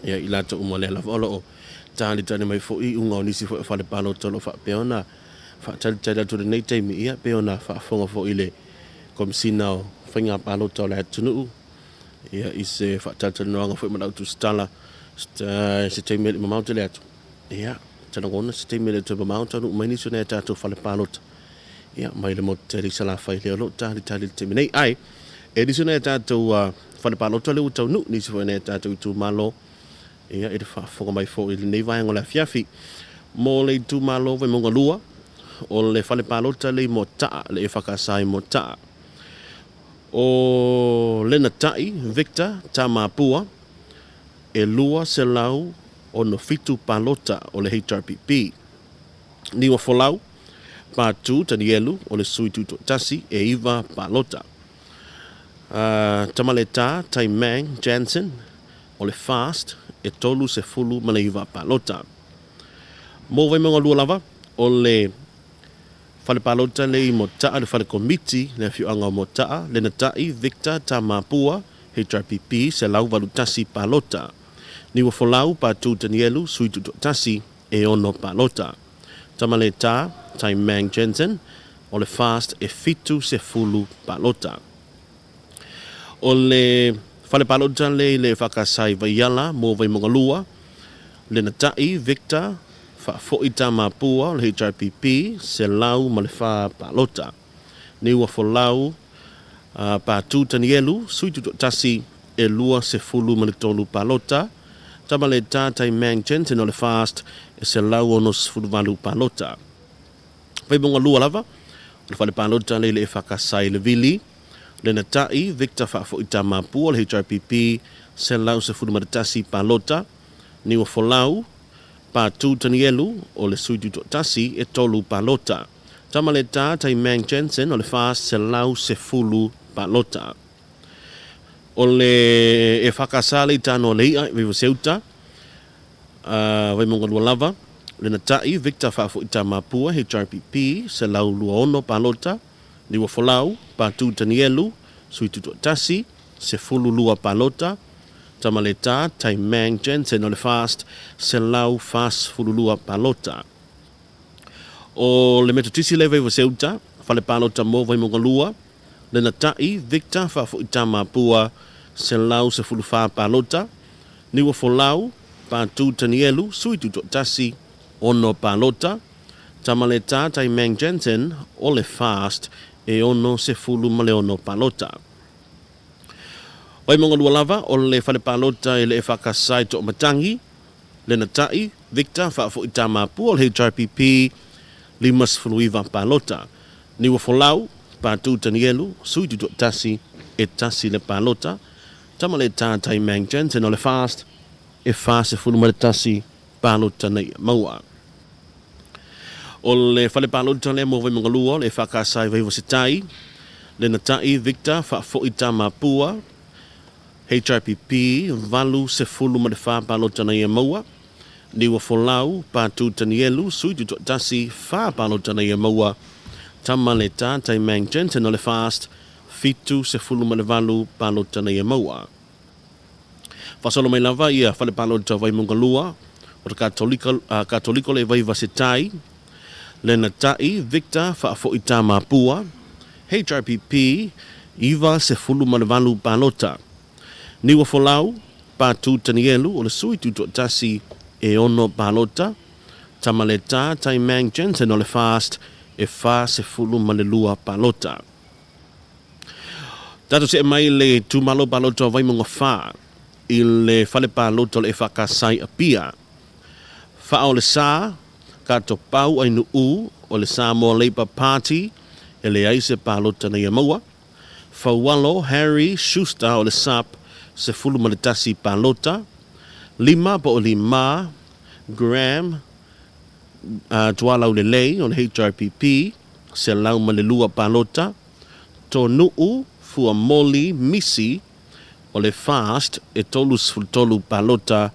Ia, i latou uma lea lava o lo o talitali mai foi i iuga o nisi foi o fale palota o lo o faapea ona faatalitali atu i lenei taimi, ia, pei ona faafofoga foi i le Komesina o Faiga Palota o le atunuu, ia, i se faatalatalanoaga foi ma lau tusitala se taimi e le i mamao tele atu. Ia, ou te lagona se taimi e le toe mamao taunuu mai nisi o nai a tatou fale palota. Ia, mai le motu tele i Salafai lea o lo o talitali i le taimi nei. Ae, e nisi o nai a tatou fale palota lea ua taunuu, nisi foi o nai a tatou itumalo, ia, i le faafofoga mai foi i lenei vaega o le afiafi. Mo le itumalo Vaimauga 2, o le fale palota lea i Moataa, le EFKS i Moataa. O Lenatai Victor Tamapua, e 267 palota o le HRPP. Niuafolau, Patu Tanielu o le sui tutoatasi e 9 palota. Tamaleta Taimang Jansen o le FAST e 39 palota. Mo Vaimauga 2 lava, o le fale palota lea i Moataa, le fale komiti le afioaga o Moataa, Lenatai Victor Tamapua, HRPP, 181 palota. Niuafolau Patu Tanielu, sui tutoatasi, e 6 palota. Tamaleta Taimang Jensen o le FAST e 70 palota. O le fale palota le i le Fakasai Vaiala mo Vaimauga 2, Lenatai Victor Faafoi Tamapua o le HRPP, 104 palota. Niuafolau Patu Tanielu, sui tutoatasi, e 23 palota. Tamaleta Taimang Jensen o le FAST, e 168 palota. Vaimauga 2 lava, o le fale palota le i le EFKS i Levili, Lenatai Victor Faafoi Tamapua o le HRPP, 111 palota. Niuafolau Patu Tanielu o le sui tutoatasi, e 3 palota. Tamaleta Taimang Jensen o le FAST, 110 palota. O le EFKS le i tano le i'a i Vaivaseuta, Vaimauga 2 lava, Lenatai Victor Faafoi Tamapua, HRPP, 126 palota, Niuafolau Patu Tanielu, sui tutoatasi, 12 palota, Tamaleta Taimang Jensen o le FAST, 142 palota. O le Metotisi le Vaivaseuta, fale palota mo Vaimauga 2, Lenatai Victor Faafoi Tamapua, 114 palota, Niuafolau Patu Tanielu, sui tutoatasi, 6 palota, Tamaleta Taimang Jensen o le FAST, e 66 palota. Vaimauga 2 lava, o le fale palota i le EFKS i To'omatangi, Lenatai Victor Faafoi Tamapua o le HRPP, 59 palota. Niuafolau Patu Tanielu, sui tutoatasi, e 1 le palota. Tamaleta Taimang Jensen o le FAST, e 41 palota nei maua. O le fale palota lea mo Vaimauga 2, o le EFKS i Vaivasetai, Lenatai Victor Faafoi Tamapua, HRPP, 84 palota na ia maua. Niuafolau Patu Tanielu, sui tutoatasi, 4 palota na ia maua. Tamaleta Taimang Jensen o le FAST, 78 palota na ia maua. Faasolo mai lava ia fale palota Vaimauga 2, o le Katoliko le Vaivasetai, Lenatai Victor Faafoi Tamapua, HRPP, 98 palota. Niuafolau Patu Tanielu o le sui tutoatasi, e 6 palota. Tamaleta Taimang Jensen o le FAST, e 42 palota. Tatou see mai le itumalo palota o Vaimauga 4 i le fale palota o le EFKS i Apia. Faa o le sa, Katopau Ainuu o le Samoa Labour Party, e leai se palota na ia maua. Faualo Harry Schuster o le SUP, 11 palota. 5 po o 5 Graham Tualaulelei o le HRPP, 102 palota. Tonuu Fuamoli Misi o le FAST, e 33 palota.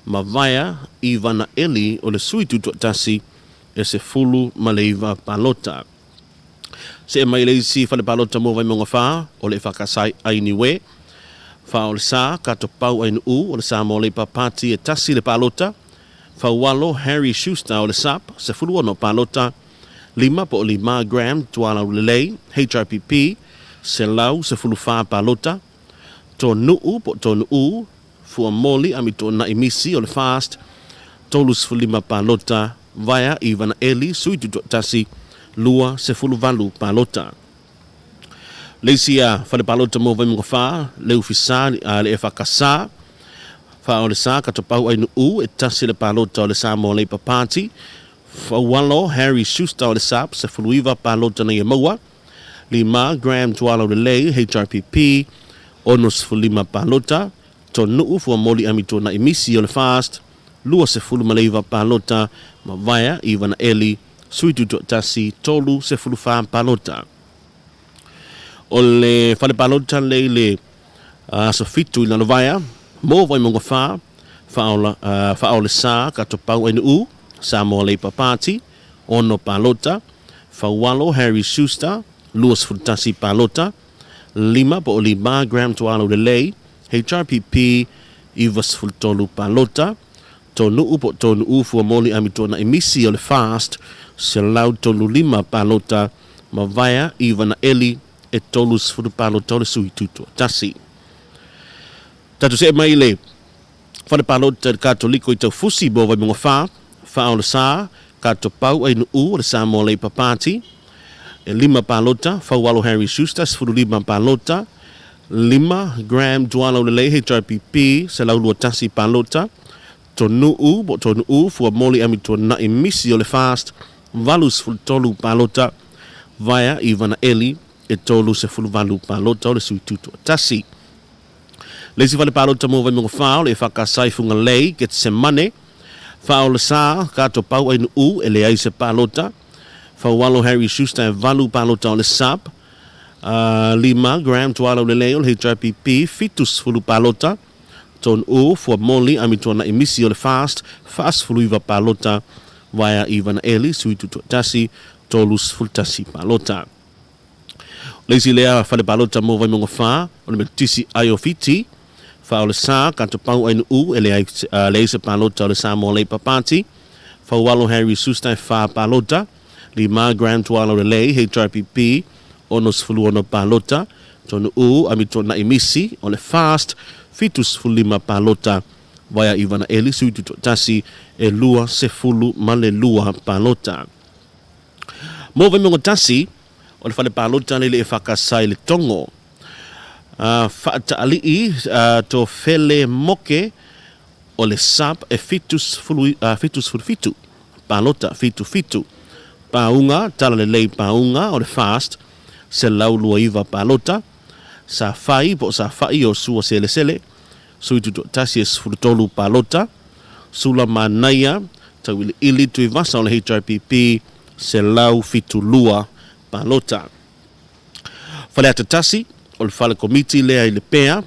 Mavaea Ivana Eli o le sui tutoatasi, e 19 palota. Se'e mai i le isi fale palota mo Vaimauga 4, o le EFKS ai Niue. Fa o le sa, Katopau ai Nu'u, o le Samoa Labour Party e tasi le palota. Faualo Harry Schuster o le SUP, 16 palota. 5 po o 5 gram Tualaulelei, HRPP, 114 palota. Tonu'u po o Tonu'u, Fuamoli Amito'ona'i Misi o le FAST, 35 palota, Vaea Ivana Eli, sui tuto'atasi, 28 palota. Le isi a fale palota mo Vaimauga 4, Leufisa a le EFKS, Fa o le sa Katopau ai Nu'u, e tasi le palota o le Samoa Labour Party, Faualo Harry Schuster o le SUP, 19 palota nei e maua. 5 Graham Tualaulelei, HRPP, 65 palota, Tonu'u Fuamoli Amituana'i Misi o le FAST, 29 palota, ma Vaea Ivana Eli, sui tuto'atasi, 34 palota. O le fale palota lea i le aso 7 i Lalovaea, mo Vaimauga 4, Faaolesa Katopau Ainu'u, Samoa Labour Party, 6 palota, Faualo Harry Schuster, 21 palota, 5 po o 5 gram Tualaulelei, HRPP, 93 palota, Tonu'u po o Tonu'u Fuamoli Amituana'i Misi o le FAST, 135 palota, ma Vaea Ivana Eli, e 30 palota o le sui tutoatasi. Tatou se'e mai i le Fale Palota i le Katoliko i Taufusi mo Vaimauga 4, Faaolesa, Katopau Ainu'u o le Samoa Labour Party, e 5 palota, Faualo Harry Schuster, 15 palota, 5 Graham Tualaulelei HRPP, 121 palota, Tonu'u po o Tonu'u Fuamoli Amituana'i Misi o le FAST, 83 palota, Vaea Ivana Eli, e 38 palota o le sui tutoatasi. Le isi fale palota mo Vaimauga 4 o le EFKS i Fugalei, Getsemane, Faaolesa, Katopau Ainu'u, e leai se palota, Faualo Harry Schuster e 8 palota o le SUP, 5 Graham Tualaulelei o le HRPP, 70 palota, Tonu'u Fuamoli Amituana'i Misi o le FAST, 49 palota, Vaea Ivana Eli, sui tutoatasi, 31 palota. O le isi lea fale palota mo Vaimauga 4, o le Metotisi ai o Fiti, Faaolesa, Katopau Ainu'u, e leai, leai se palota o le Samoa Labour Party, Faualo Harry Susta e 4 palota, 5 Graham Tualaulelei, HRPP, 66 palota, Tonu'u Amituana'i Misi o le FAST, 75 palota, Vaea Ivana Eli, sui tutoatasi, e 22 palota. Mo Vaimauga 1, o le fale palota le le EFKS i Letogo. Faataalii Tofele Moke o le SUP e 77 palota, 77 pauga, Talalelei pauga o le FAST, 129 palota, Safai po o Safa'i o Sua Selesele, sui tutoatasi e 13 palota, Sula Manaia, Tauiliili Tuivasa o le HRPP, 172 palota. Faleata 1, o le fale komiti lea i Lepea,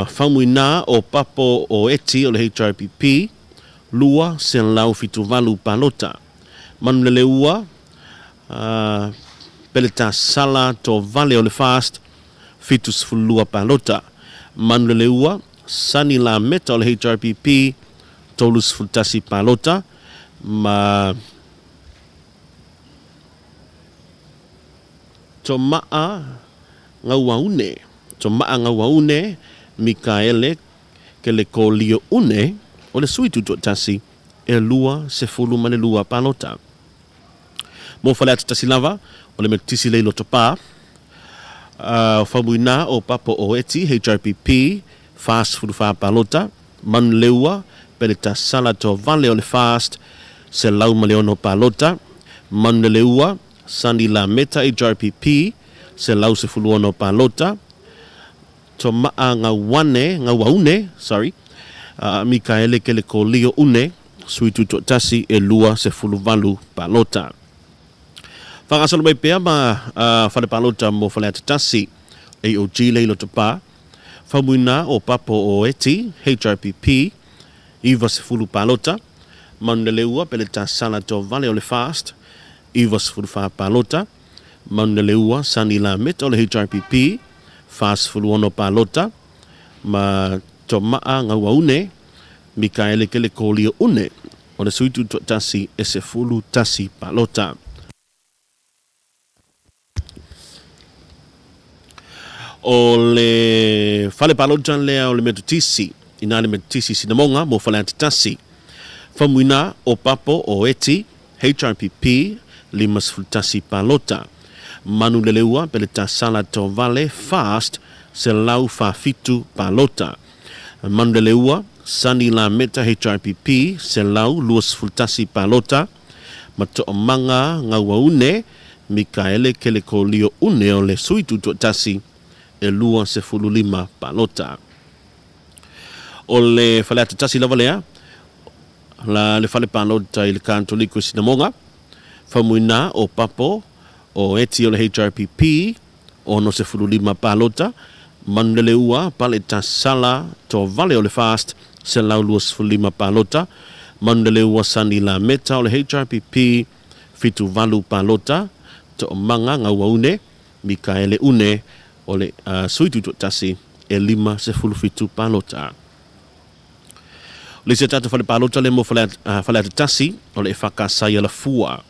Faumuina o Papo o Eti o le HRPP, 278 palota. Manuleleua, Peletasala Tovale o le FAST, 72 palota. Manuleleua, Sani Lameta o le HRPP, 31 palota, ma Toma'a Gauaune, Toma'a Gauaune Mikaele Kelekolioune o le sui tutoatasi, e 22 palota. Mo Faleata 1 lava, o le Metotisi lea i Lotopa, o Faumuina o Papo o Eti, HRPP, 44 palota, Manuleua, Peletasala Tovale o le FAST, 106 palota, Manuleleua, Sani Lameta HRPP, 116 palota, Toma'a Gauane, Gauaune, sorry, Mikaele Kelekolio Une, sui tutoatasi e 28 palota. Whakasolo mai pea ma whare palota mo Faleata 1, AOG lei Lotopa, Faumuina o Papo o Eti, HRPP, 90 palota, Manuleleua Peletasala Tovale o le FAST, 94 palota, Manuleleua Sani Lameta o le HRPP, 46 palota, ma Tomaa Gauaune Mikaele Kelekolio Une o le Sui Tutoatasi e 11 palota. O le fale palota lea o le Metotisi, ina le Metotisi Sinamoga mo Faleata 1. Famuina o Papo o Eti, HRPP, 51 palota. Manuleleua Peletasala Tovale, FAST, 147 palota. Manuleleua Sani Lameta, HRPP, 121 palota. Ma Toomaga Gauaune Mikaele Kelekolio Une o le Sui Tutoatasi e 25 palota. O le Faleata 1 lava lea, la le fale palota i le Katoliko i Sinamoga, Faumuina o Papo o Eti o le HRPP, 65 palota, Manuleleua Paletasala Tovale o le FAST, 125 palota, Manuleleua Sani Lameta o le HRPP, 78 palota, Toomaga Gauaune Mikaele Une o le Sui Tutoatasi e 57 palota. O le isi a tatou fale palota lea mo Faleata 1 o le EFKS i Alafua.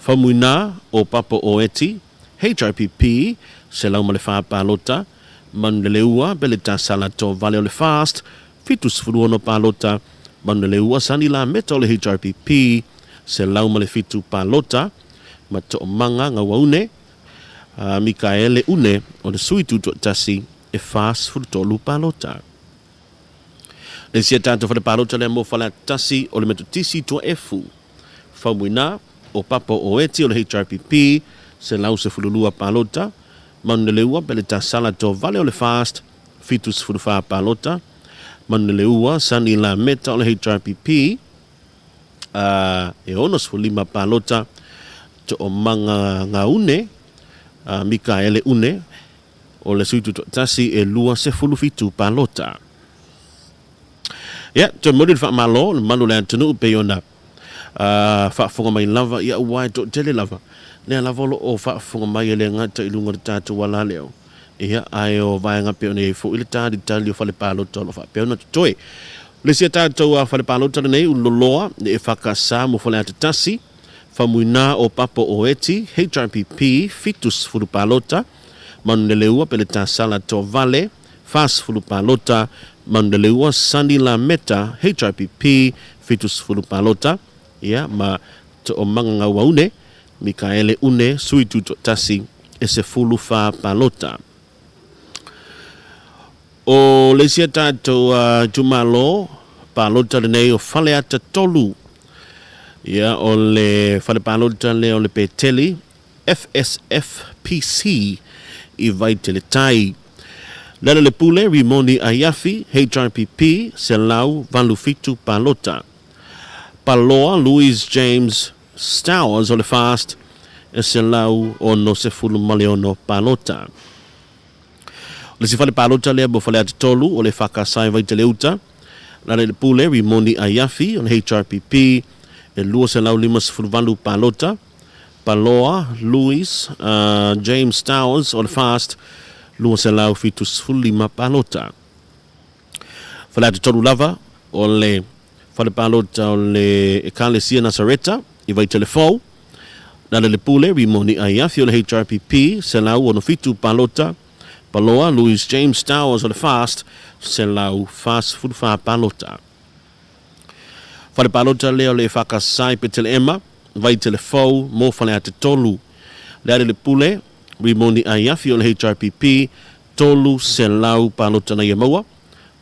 Faumuina o Papa o Eti, HRPP, 104 palota, Manuleleua Peletasala Tovale o le FAST, 76 palota, Manuleleua Sani Lameta o le HRPP, 107 palota, ma Toomaga Gauaune Mikaele Une o le Sui Tutoatasi e 43 palota. Le isi a tatou fale palota lea mo Faleata 1 o le Metotisi Tuaefu. Faumuina o Papa o Eti o le HRPP, 112 palota, Manuleleua Peletasala Tovale o le FAST, 74 palota, Manuleleua Sani Lameta o le HRPP, e 65 palota, Toomaga Gaune Mikaele Une o le Sui Tutoatasi e 27 palota. Ia, toe momoli le faamalo, le mamalu o le atunuu pei ona faafofoga mai lava, ia aua e toatele lava, lea lava o lo o faafofoga mai e le gata i luga o le tatou alaleo, ia, ae o vaega pei ona i ai foi le talitali o fale palota o lo o faapea ona totoe. O le isi a tatou fale palota lenei, Ululoloa, le EFKS mo Faleata 1, Famuina o Papo o Eti, HRPP, 70 palota, Manuleleua Peletasala Tovale, 40 palota, Manuleleua Sani Lameta, HRPP, 70 palota, ia, ma Toomaga Gauaune, Mikaele Une, Sui Tutoatasi, e 14 palota. O le isi a tatou itumalo palota lenei o Faleata 3. Ia, o le fale palota lea o le Peteli FSFPC i Vaiteletai. Lealailepule Rimoni Aiafi, HRPP, 187 palota. Paloa Louis James Stowers o le FAST, e 166 palota. O le isi fale palota lea mo Faleata 3 o le EFKS i Vaiteleuta, Lealailepule Rimoni Aiafi o le HRPP, e 258 palota. Paloa Louis James Towers o le FAST, 275 palota. Faleata 3 lava o le fale palota o le Ekalesia Nasareta i Vaitelefou, Lealailepule Rimoni Aiafi o le HRPP, 167 palota. Paloa Louis James Towers o le FAST, 144 palota. Fale palota lea o le EFKS i Peteleema, Vaitelefou mo Faleata 3. Lealailepule Rimoni Aiafi o le HRPP, 300 palota na ia maua.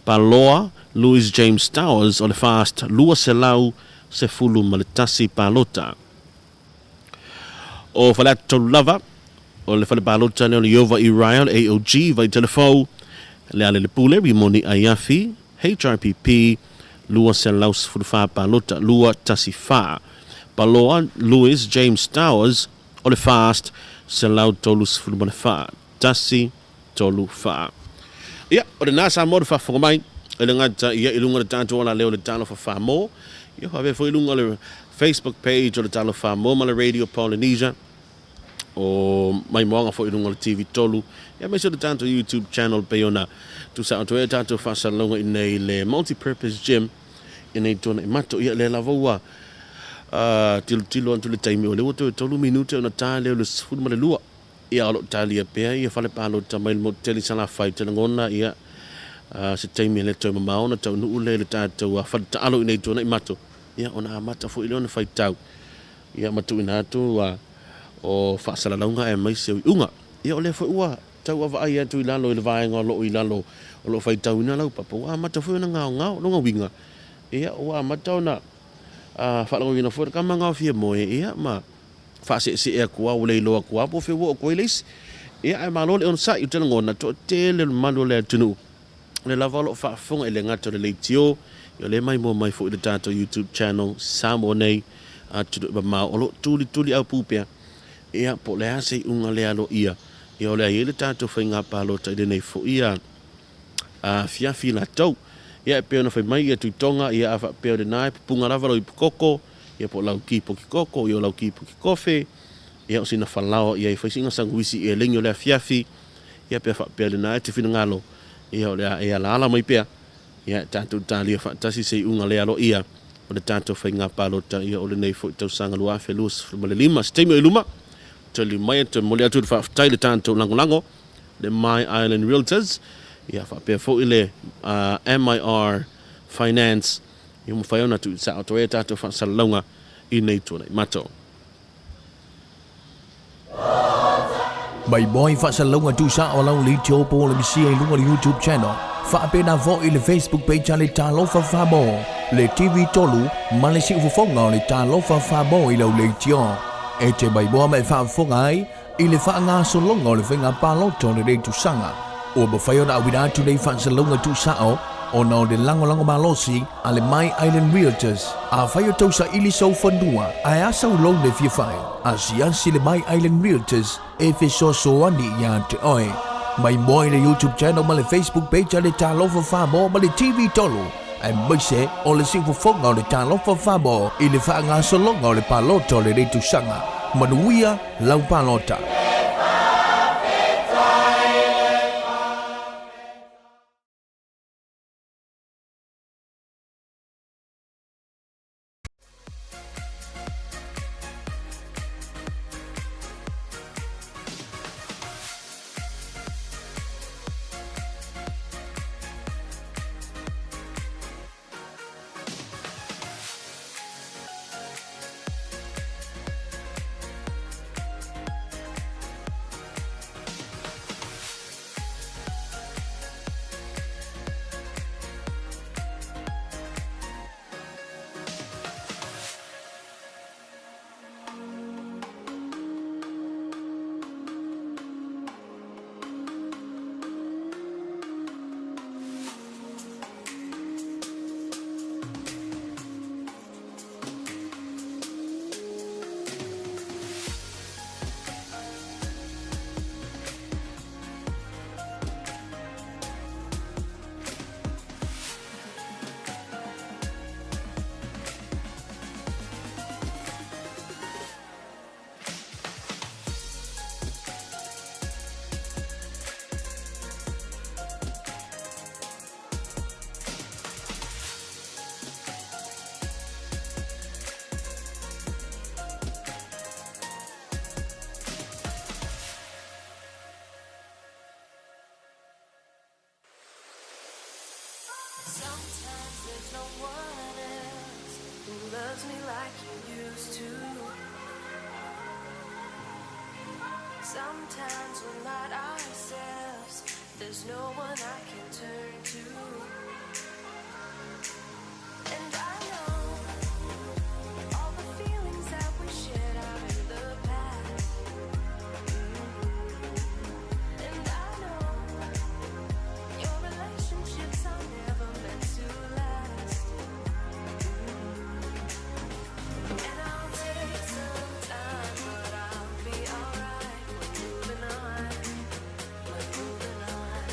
Paloa Louis James Towers o le FAST, 211 palota. O Faleata 3 lava, o le fale palota lea o le Iova Iraia o le AOG, Vaitelefou, Lealailepule Rimoni Aiafi, HRPP, 214 palota, 214. Paloa Louis James Towers o le FAST, 134, 134. Ia, o lena Samoa le faafofoga mai, e le gata ia i luga o le tatou alaleo o le Talofa Samoa, ia faapea foi i luga o le Facebook page o le Talofa Samoa ma le Radio Polynesia. o maimoaga foi i luga o le TV 3, ia aemaise o le tatou YouTube channel pei ona tuusao atu ai a tatou faasalalauga i inei i le Multi-Purpose Gym i nei Tuanaimato. Ia lea lava ua tilotilo atu i le taimi o lea ua toe 3 minute ona ta lea o le 12. Ia o lo o talia pea ia fale palota mai le motu tele i Salafai. Ou te lagona ia se taimi e le toe mamao ona taunuu lea i le tatou fale taalo i inei i Tuanaimato, ia ona amata foi lea ona faitau ia ma tuuina atu o faasalalauga aemaise o iuga. Ia o lea foi ua tau avaai atu i lalo i le vaega o lo o i lalo o lo o faitauina lau papa, ua amata foi ona gaogao. O lona uiga, ia ua amata ona faalagoina foi le tama gaofia moe, ia ma faaseesee atu lava, ua le iloa atu lava po o fea ua oo atu ai le isi. Ia ae malo le onosai, ou te lagona, toatele o le mamalu o le atunuu o lea lava o lo o faafofoga e le gata o le leitio, ia o lea e maimoa mai foi i le tatou YouTube channel Samoa nei, atunuu e mamao, o lo o tulituli aupu pea, ia po o le a se iuga le aloaia, ia o le a i ai le tatou faiga palota i lenei foi afiafi latou. Ia e pei ona fai mai ia Tuitoga, ia a faapea o lena e pupuga lava lau ipukoko, ia po o lau kipoki koko, ia o lau kipoki kofe, ia o sina falaoa ia e fai sina sanuisi i elegi o le afiafi, ia pe a faapea lena e te finagalo, ia o le a e alaala mai pea, ia e tatou talia faatasi se iuga le aloaia o le tatou faiga palota, ia o lenei foi tausaga 2025. Se taimi o i luma, tali mai e toe momoli atu le faafetai i le tatou lagolago, le My Island Realtors, ia faapea foi le MIR Finance, ia mafai ona tuusao atu ai a tatou faasalalauga i nei tuanai mato. Mai boy faasalalauga tuusao a lau leitio po o le misia i luga o le YouTube channel, faapena foi le Facebook page a le Talofa Famo, le TV 3 ma le siufofoga o le Talofa Famo i lau leitio. E te maimoa ma e faafofoga ai i le faagasologa o le faiga palota o lenei tausaga. Ua mafai ona auina atu nei faasalalauga tuusao ona o le lagolago malosi a le My Island Realtors. Afai o tau saili sou fanua ae a sau loan e fia fai, asiasi le My Island Realtors e fesoasoani ia te oe. Maimoa i le YouTube channel ma le Facebook page a le Talofa Samoa ma le TV 3, aemaise o le siufofoga o le Talofa Samoa i le faagasologa o le palota o lenei tausaga. Manuia lau palota! Sometimes there's no one else who loves me like you used to. Sometimes we're not ourselves. There's no one I can turn to. And I know all the feelings that we shared are in the past. And I know your relationships are never meant to last. And I'll take some time, but I'll be alright. We're moving on. We're moving on.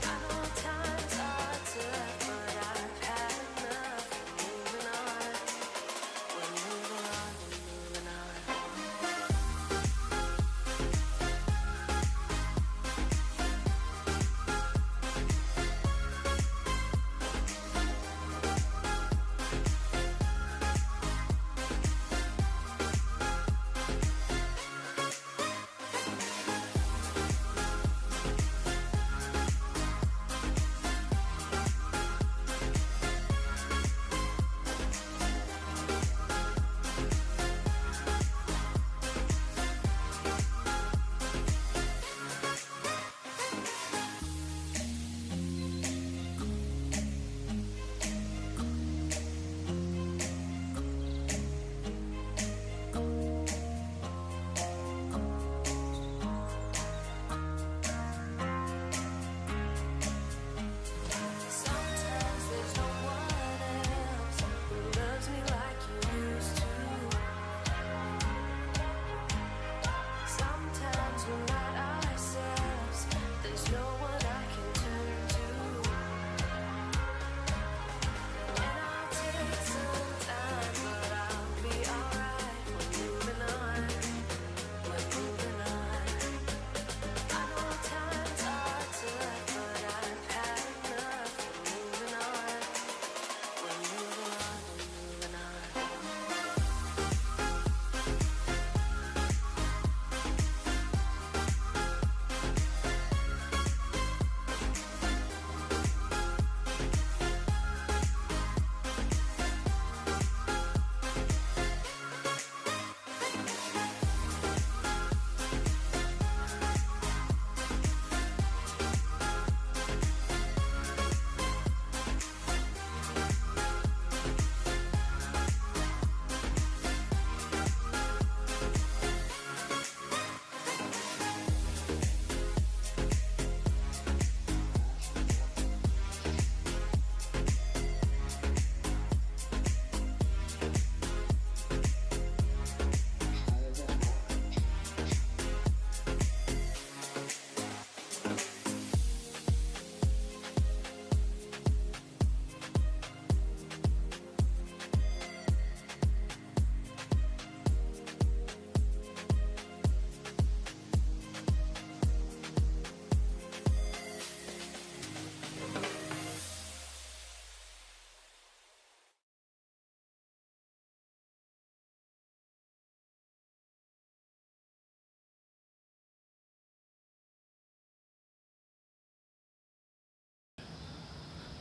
I know times are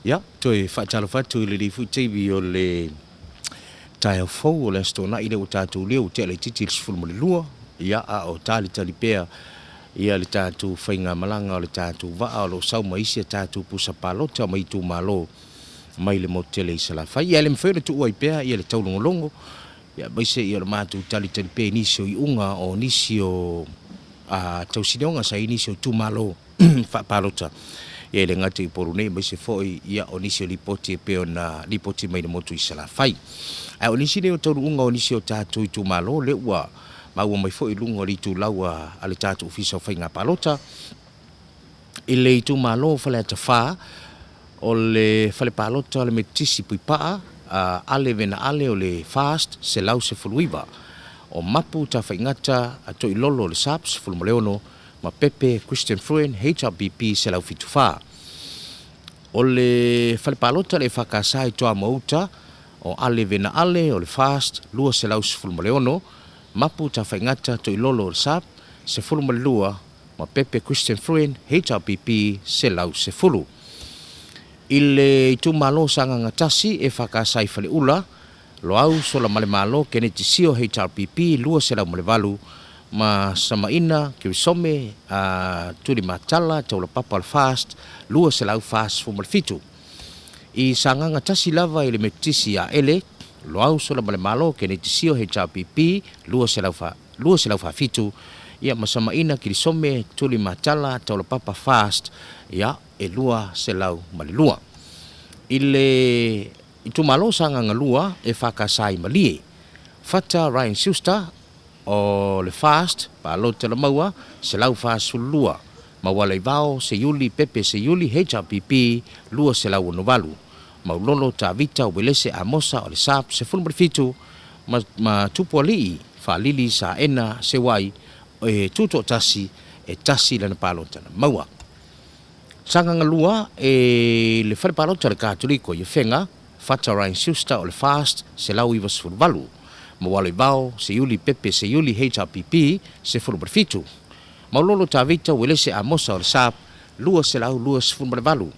Ia, toe faatalofa atu i lenei foi taimi o le taeao fou o le Aso Toonai lea ua tatou leo ua tea laitiiti i le 12, ia, a o talitali pea ia le tatou faigamalaga o le tatou vaa o lo o sau ma isi a tatou pusa palota mai itumalo mai le motu tele i Salafai. Ia, e le mafai ona tuua ai pea ia le taulogologo, ia, aemaise ia o le matou talitali pea i nisi o iuga o nisi o a tausineoga sa i nisi o itumalo faapalota, ia e le gata i Upolu nei, aemaise foi ia o nisi o lipoti e pei ona lipoti mai le motu i Salafai. Ae o nisi nei o taunuuga o nisi o tatou itumalo lea ua maua mai foi i luga o le itulau a le tatou Ofisa o Faiga Palota i le itumalo o Faleata 4, o le fale palota o le Metotisi Puipaa, Ale Vena Ale o le FAST 119, o Mapu Tafaigata a Toilolo o le SAP 16, ma Pepe Christian Fruen HRBP 174. O le fale palota le EFKS i Toamauta, o Ale Vena Ale o le FAST 216, Mapu Tafaigata Toilolo o le SAP 12, ma Pepe Christian Fruen HRBP 110. I le itumalo o Sagaga 1, EFKS i Faleula, Loau Solamalemalo Keneti Sio HRPP 208 ma Samaina Kirisome a Tulimatala Taulapapa o le FAST 247. I Sagaga 1 lava i le Metotisi ia Ele, Loau Solamalemalo Keneti Sio HRPP 247, ia ma Samaina Kirisome Tulimatala Taulapapa FAST ia e 202. I le Itumalo Sagaga 2 e FKS i Malie. Fata Ryan Schuster o le FAST, Palota la Maua, 142, Mauala Ivao, Seiuli Pepe Seiuli HRPP, 268, Maulolo Tavita Uelese Amosa o le SAP, 17, ma ma Tupualii Faalili Saena Sewai e tutoatasi e tasi lana palota na maua. Sagaga 2 e le Fale Palota o le Katoliko i Afega, Fata Ryan Schuster o le FAST 198, Maualo Ivao, Seiuli Pepe Seiuli HRPP 17, Maulolo Tavita Uelese Amosa o le SAP 228,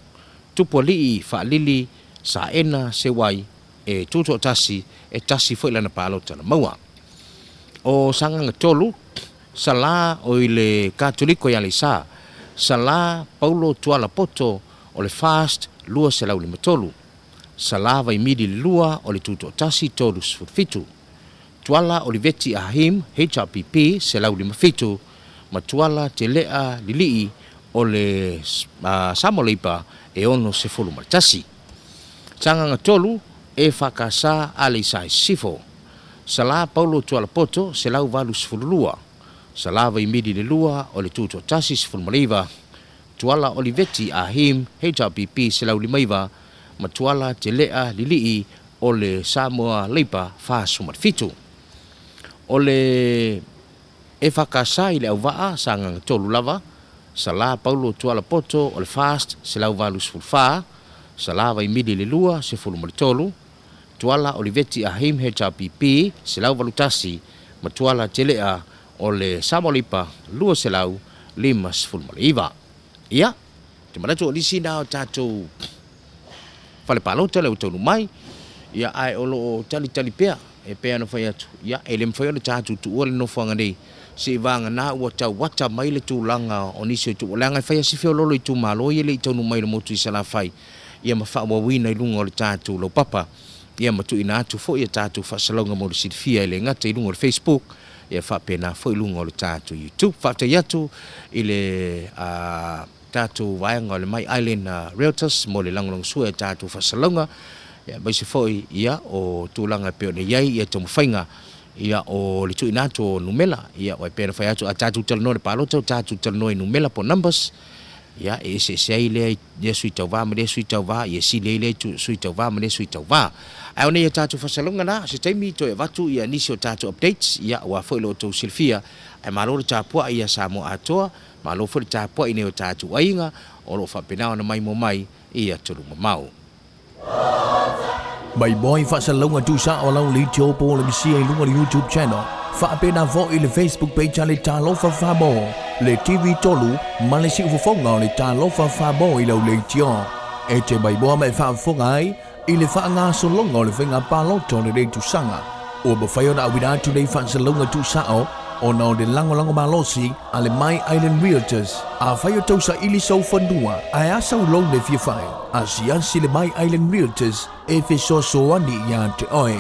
Tupualii Faalili Saena Sewai e tutoatasi e tasi foi lana palota na maua. O Sagaga 3, Salā o i le Katoliko i Aleisa, Salā Paulo Tuala Poto o le FAST 253, Salā Vaimili le lua o le Tutoatasi 37, Tuala Oliveti Ahim HRPP 157 ma Tuala Telea Lilii o le Samoa Labour e 61. Sagaga 3, EFKS Aleisa i Sisifo. Salā Paulo Tualapoto, 182. Salā Vaimili le lua o le Tutoatasi, 19. Tuala Oliveti Ahim, HRPP, 159, ma Tuala Telea Lilii o le Samoa Labour, 47. O le EFKS i le auvaa, Sagaga 3 lava, Salā Paulo Tualapoto o le FAST, 184, Salā Vaimili le lua, 13, Tuala Oliveti Ahim HRPP 181 ma Tuala Telea o le Samoa Lipa 259. Ia, te manatu o nisi na o tatou fale palota le ua taunuu mai, ia ae o lo o talitali pea e pei ona fai atu, ia e le mafai ona tatou tuua le nofoaga nei seivagana ua tauata mai le tulaga o nisi o itu, leaga e fai lava si feoloolo i itumalo ia e le i taunuu mai i le motu i Salafai. ia ma faaauauina i luga o le tatou laupapa, ia ma tuuina atu foi a tatou faasalauga mo le silafia e le gata i luga o le Facebook, ia faapena foi i luga o le tatou YouTube. Faafetai atu i le tatou vaega o le My Island Realtors mo le lagolagosua i a tatou faasalauga, ia aemaise foi ia o tulaga e pei ona i ai ia taumafaiga ia o le tuuina atu o numera, ia aua e pei ona fai atu a tatou talanoa i le palota, ua tatou talanoa i numera po o numbers, Ia, e eseese ai lea lea sui tauva ma lea sui tauva, ia sili ai lea sui tauva ma lea sui tauva. Ae o nei a tatou faasalaga la, se taimi toe avatu ia nisi o tatou updates, ia aua foi lo outou silafia, ae malo le tapuai ia Samoa atoa, malo foi le tapuai i nei o tatou aiga o lo o faapena ona maimoa mai i atunuu mamao. Mai boy faasalalauga tuusao lau leitio po o le misia i luga o le YouTube channel, faapena foi le Facebook page a le Talofa Famo, le TV 3 ma le siufofoga o le Talofa Famo i lau leitio. E te maimoa ma e faafofoga ai i le faagasologa o le faiga palota o lenei tausaga. Ua mafai ona auina atu nei faasalalauga tuusao ona o le lagolago malosi a le My Island Realtors. Afai o tau saili sou fanua ae a sau loan e fia fai, asiasi le My Island Realtors e fesoasoani ia te oe.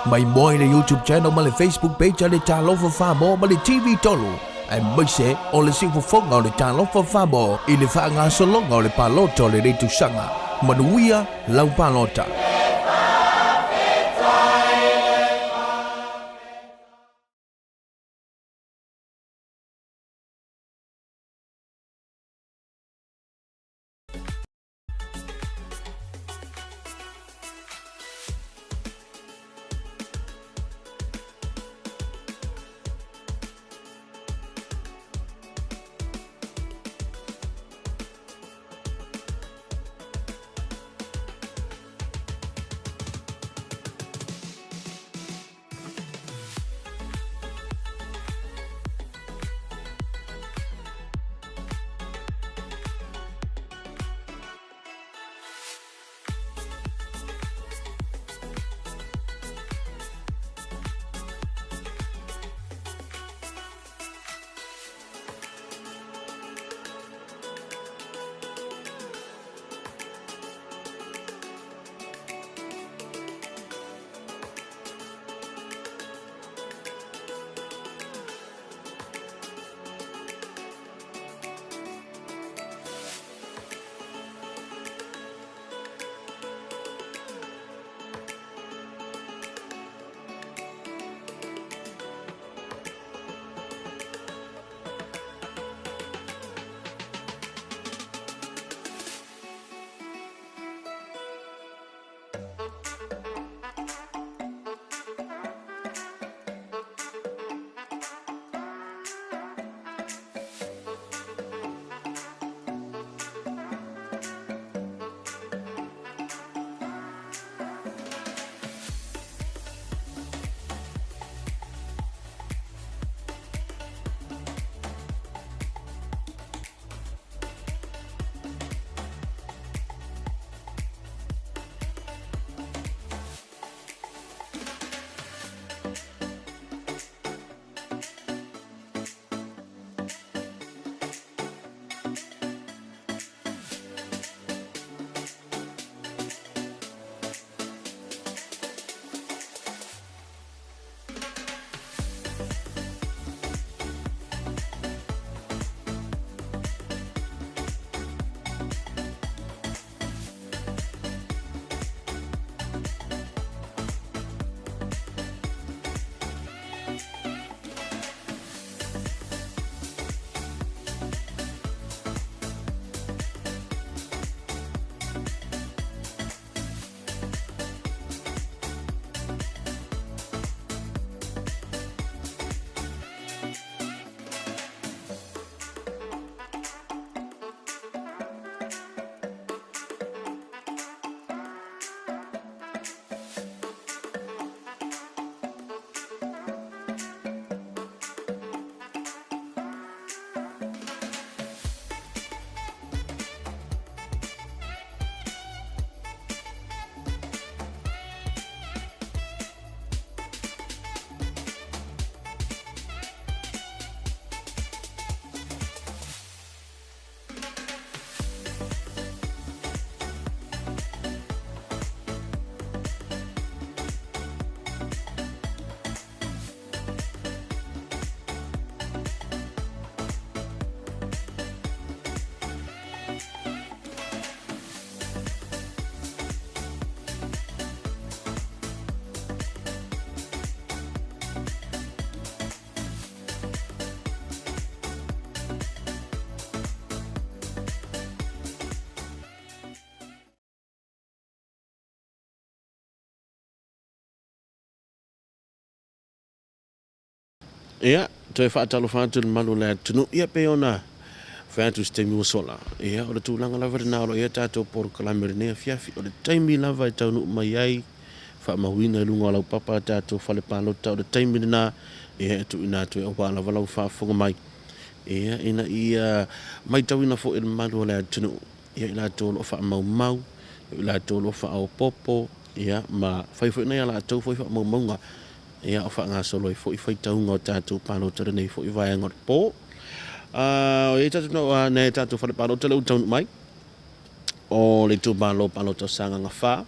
Maimoa i le YouTube channel ma le Facebook page a le Talofa Samoa ma le TV 3 aemaise o le siufofoga o le Talofa Samoa i le faagasologa o le palota o lenei tausaga. Manuia lau palota! Ia, toe faatalofa atu i le mamalu o le atunuu, ia pei ona fai atu i se taimi ua sola, ia, o le tulaga lava lena o lo o i ai tatou polokalame i lenei afiafi, o le taimi lava e taunuu mai ai, faamauina i luga o lau papa tatou fale palota, o le taimi lena, ia, e tuuina atu ai aua lava lau faafofoga mai, ia, ina ia matauina foi e le mamalu o le atunuu, ia, i latou o lo o faamaumau. i latou o lo o faaopoopo ia ma fai foi nai a latou foi faamaumauga ia o faagasolo ai foi faitauga o tatou palota i lenei foi vaega o le po. O i ai tatou nai a tatou fale palota lea ua taunuu mai o le itumalo palota o Sagaga 4,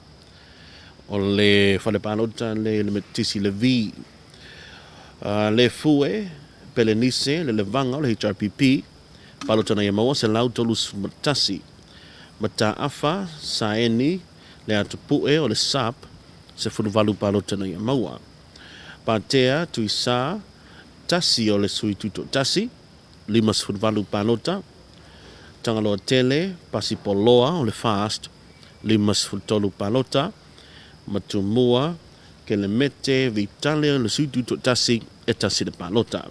o le fale palota le i le Metotisi i Levi, le Fue, Pelenise, le Levaga o le HRPP, palota na ia maua 131. Mataafa, Saeni, le Atupue o le SAP, 18 palota na ia maua. Patea, Tuisā, tasi o le sui tutoatasi, 58 palota. Tagaloa Tele, Pasipoloa o le FAST, 53 palota. Matumua, Kelemete, Vitale o le sui tutoatasi, e tasi le palota.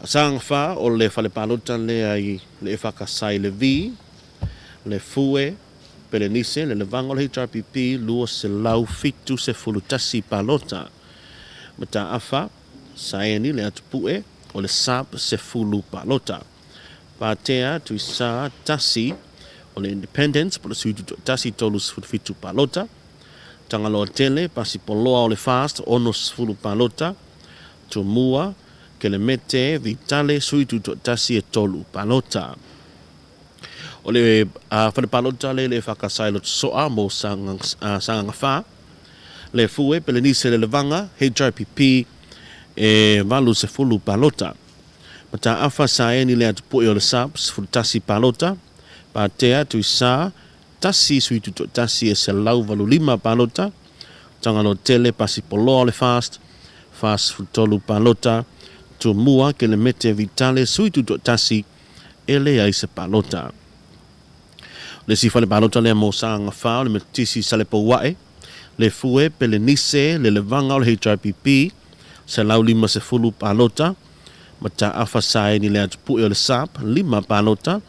Sagaga 4 o le fale palota lea i le Efakasai le V, le Fue, Pelenise, le Levaga o le HRPP, 271 palota. Mataafa, Saeni, le Atupue, o le SAP, 10 palota. Patea, Tuisā, tasi, o le Independence, po o le Sui Tutoatasi, 37 palota. Tagaloa Tele, Pasipoloa o le FAST, 60 palota. Tumua, Kelemete, Vitale, Sui Tutoatasi, e 3 palota. O le fale palota le le whakasai loto soa mo Sagaga 4, le Fue, Pelenise le Levaga, HRPP, e 80 palota. Mataafa Saeni le Atupue o le SAP, 11 palota. Patea Tuisā, tasi sui tutoatasi e 185 palota. Tagaloa Tele Pasipoloa o le FAST, 43 palota. Tumua Kelemete Vitale sui tutoatasi e leai se palota. O le isi fale palota lea mo Sagaga 4 o le Metotisi Salepouae, le Fue, Pelenise, le Levaga o le HRPP, 150 palota, Mataafa Saeni le Atupue o le SAP, 5 palota,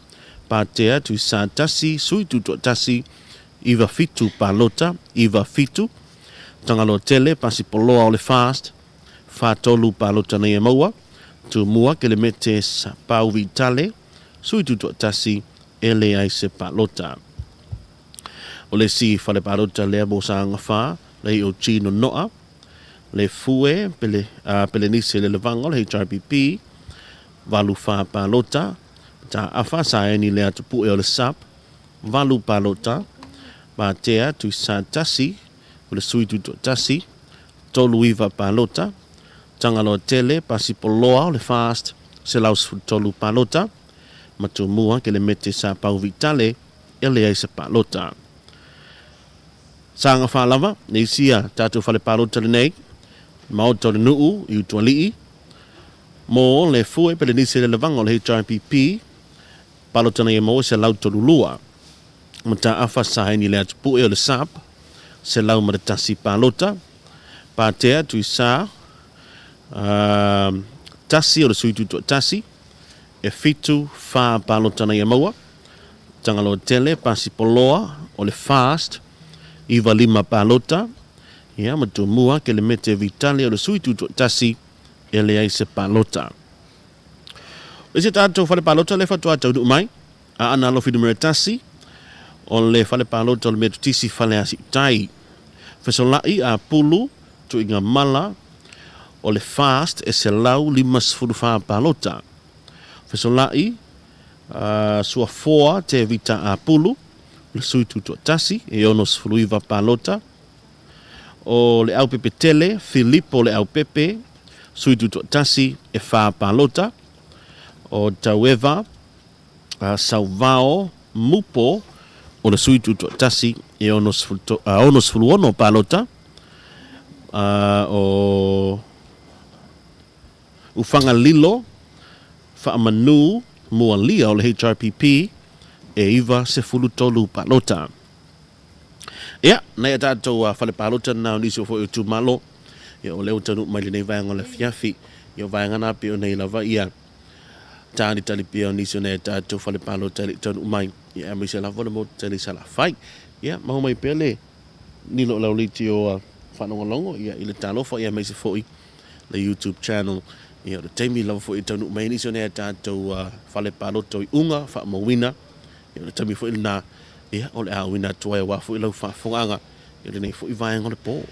Patea Tuisā tasi, Sui Tutoatasi, 97 palota, 97, Tagaloa Tele, Pasipoloa o le FAST, 43 palota nei e maua, Tumua Kelemete Pau Vitale, Sui Tutoatasi, e leai se palota. O le isi fale palota lea mo Sagaga 4, le EOG Nonoa, le Fue, Pele, Pelenise le Levaga o le HRPP, 84 palota, Mataafa Saeni le Atupue o le SAP, 8 palota, Patea Tuisā tasi, o le Sui Tutoatasi, 39 palota, Tagaloa Tele, Pasipoloa o le FAST, 113 palota, Matumua Kelemete Sapau Vitale, e leai se palota. Sagaga 4 lava, le isi a tatou fale palota lenei, Maota o le Nuu i Utualii, mo le Fue Pelenise le Levaga o le HRPP, palota nei e maua 132. Mataafa Saeni le Atupue o le SAP, 101 palota. Patea Tuisā, tasi o le Sui Tutoatasi, e 7 whā palota nei e maua. Tagaloa Tele, Pasipoloa o le FAST, 95 palota. Ia, ma Tumua, Kelemete Vitale o le Sui Tutoatasi, e leai se palota. O isi tatou fale palota le faatoa taunuu mai, Aana Alofi numera 1, o le fale palota o le Metotisi Faleasiutai. Fesolai a Pulu, Tuiga Mala, o le FAST e 154 palota. Fesolai, Suafoa Te Vita a Pulu, o le Sui Tutoatasi, e 69 palota. O le Aupepe Tele, Filipo le Aupepe, Sui Tutoatasi, e 4 palota. O Taueva, Sauvao Mupo, o le Sui Tutoatasi, e 66 palota. O Ufaga Lilo, Faamanu Mualia o le HRPP, e 93 palota. Ia, nai a tatou fale palota na o nisi o foi o itumalo, ia o lea ua taunuu mai lenei vaega o le afiafi. Ia o vaega na pei o nei lava ia talitali pea o nisi o nai a tatou fale palota e le i taunuu mai, ia aemaise lava o le motu tele i Salafai. Ia, maua mai pea le nilo o le auliti o faalogologo ia i le talofa ia aemaise foi le YouTube channel. Ia o le taimi lava foi e taunuu mai ai nisi o nai a tatou fale palota o iuga faamauina. Ia o le taimi foi lena Ia, o le a auina atu ai aua foi lau faafofogaaga i lenei foi vaega o le po.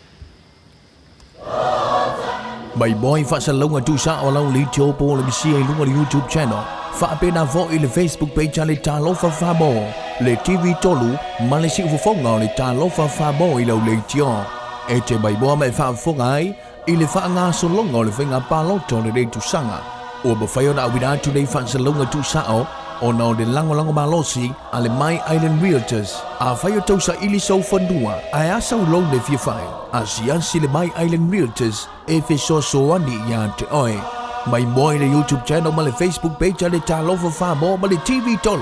Mai boy faasalalauga tuusao lau leitio po o le misia i luga o le YouTube channel, faapena foi le Facebook page a le Talofa Famo, le TV 3 ma le siufofoga o le Talofa Famo i lau leitio. E te maimoa ma e faafofoga ai i le faagasologa o le faiga palota o lenei tausaga. Ua mafai ona auina atu nei faasalalauga tuusao ona o le lagolago malosi a le My Island Realtors. Afai o tau saili sou fanua ae a sau loan e fia fai, asiasi le My Island Realtors e fesoasoani ia te oe. Maimoa i le YouTube channel ma le Facebook page a le Talofa Famo ma le TV 3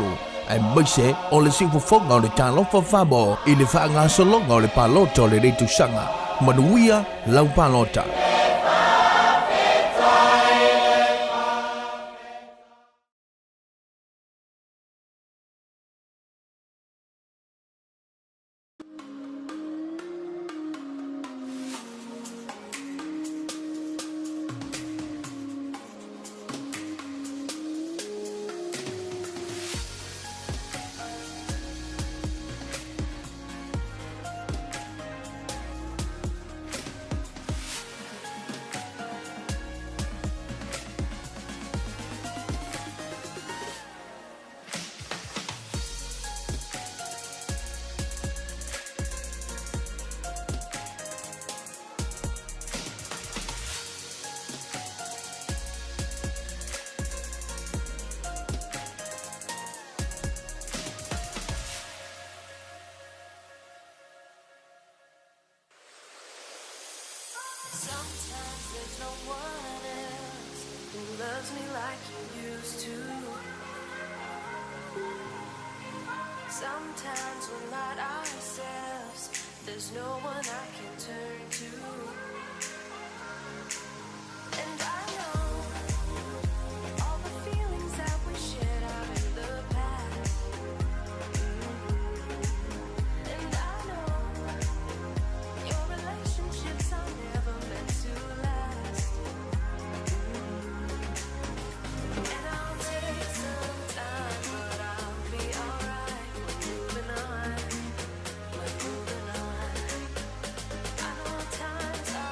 aemaise o le siufofoga o le Talofa Famo i le faagasologa o le palota o lenei tausaga. Manuia lau palota! Sometimes there's no one else who loves me like you used to. Sometimes we're not ourselves, there's no one I can turn to. And I know all the feelings that we shared are in the past. And I know your relationships are never meant to last. And I'll take some time, but I'll be alright. We're moving on, we're moving on. I know times are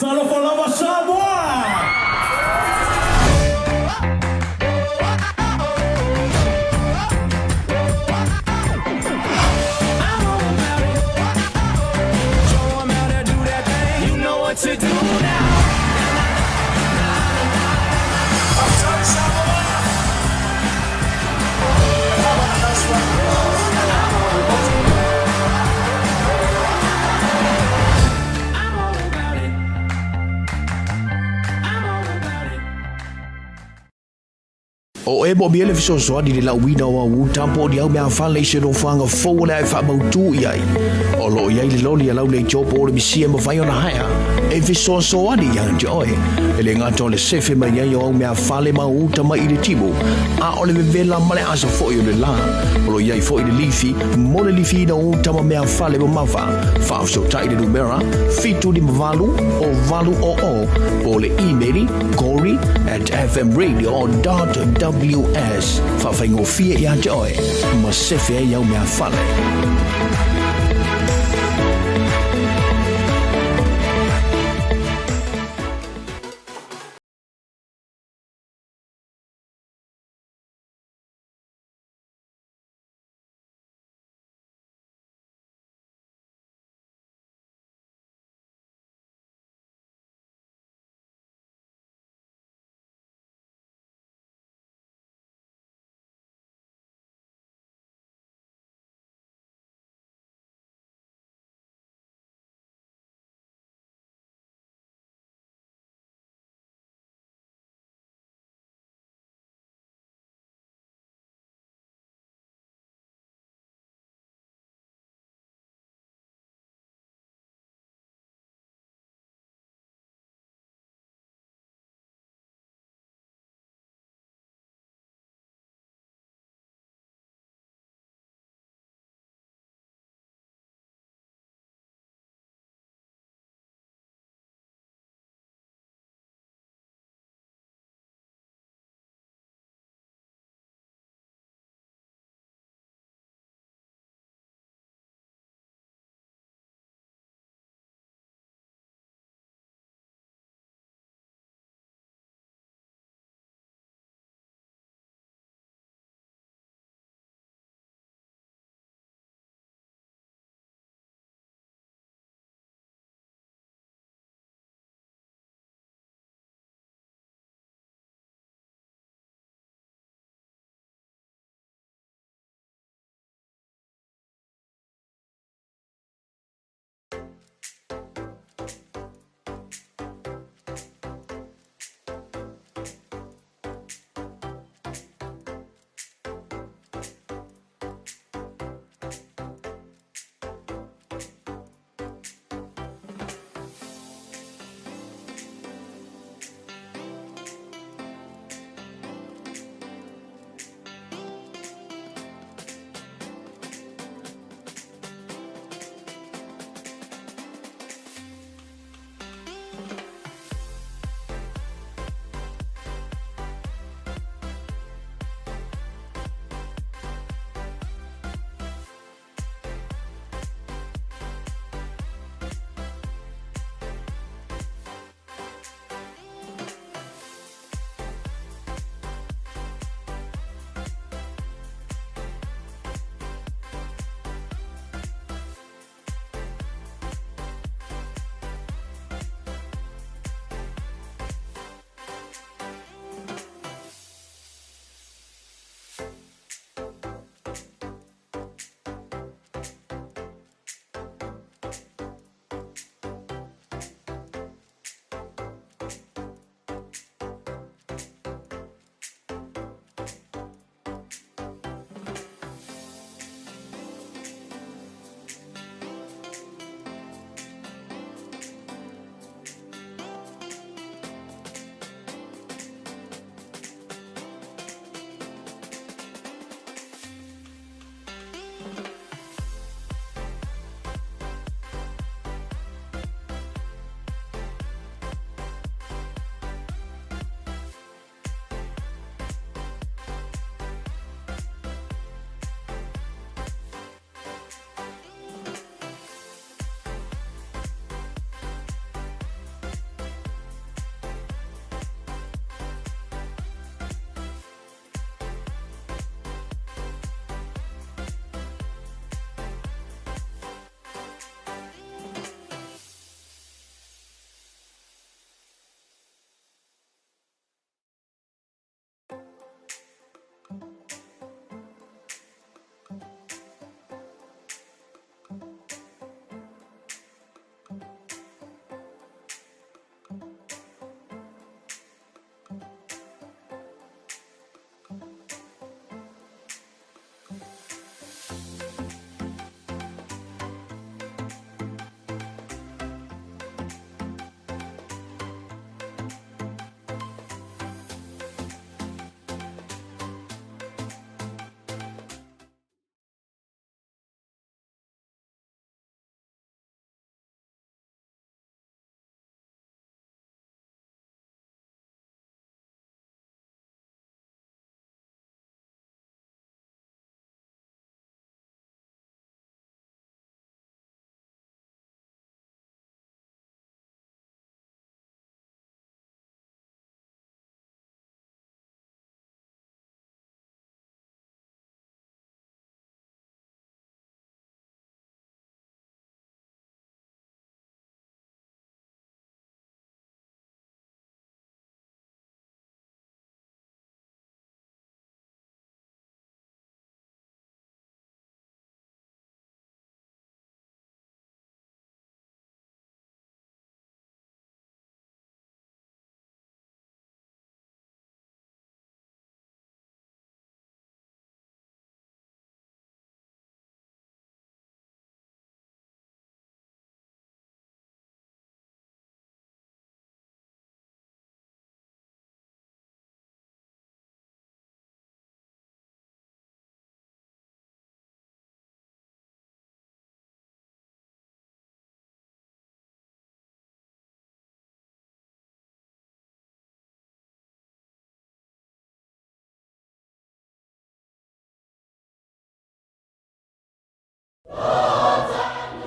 Talofa lava Samoa! You know what to do now. O e mo miele fesoasoani le lauina o au uta po o ni au meafale i se nofoaga fou o le a e faamautū i ai. O lo o i ai le loli a lau leitio po o le misia e mafai ona haea e fesoasoani ia te oe. E le gata o le sefe mai ai o au meafale ma au uta mai i le timu, a o le vevela ma le asa foi o le la. O lo o i ai foi le lifi mo le lifiina o uta ma meafale mamafa. Faafesootai i le numera 758 o 800 po o le imeli corey@fmradio.ws. Faafaigofie ia te oe ma sefe ai au meafale.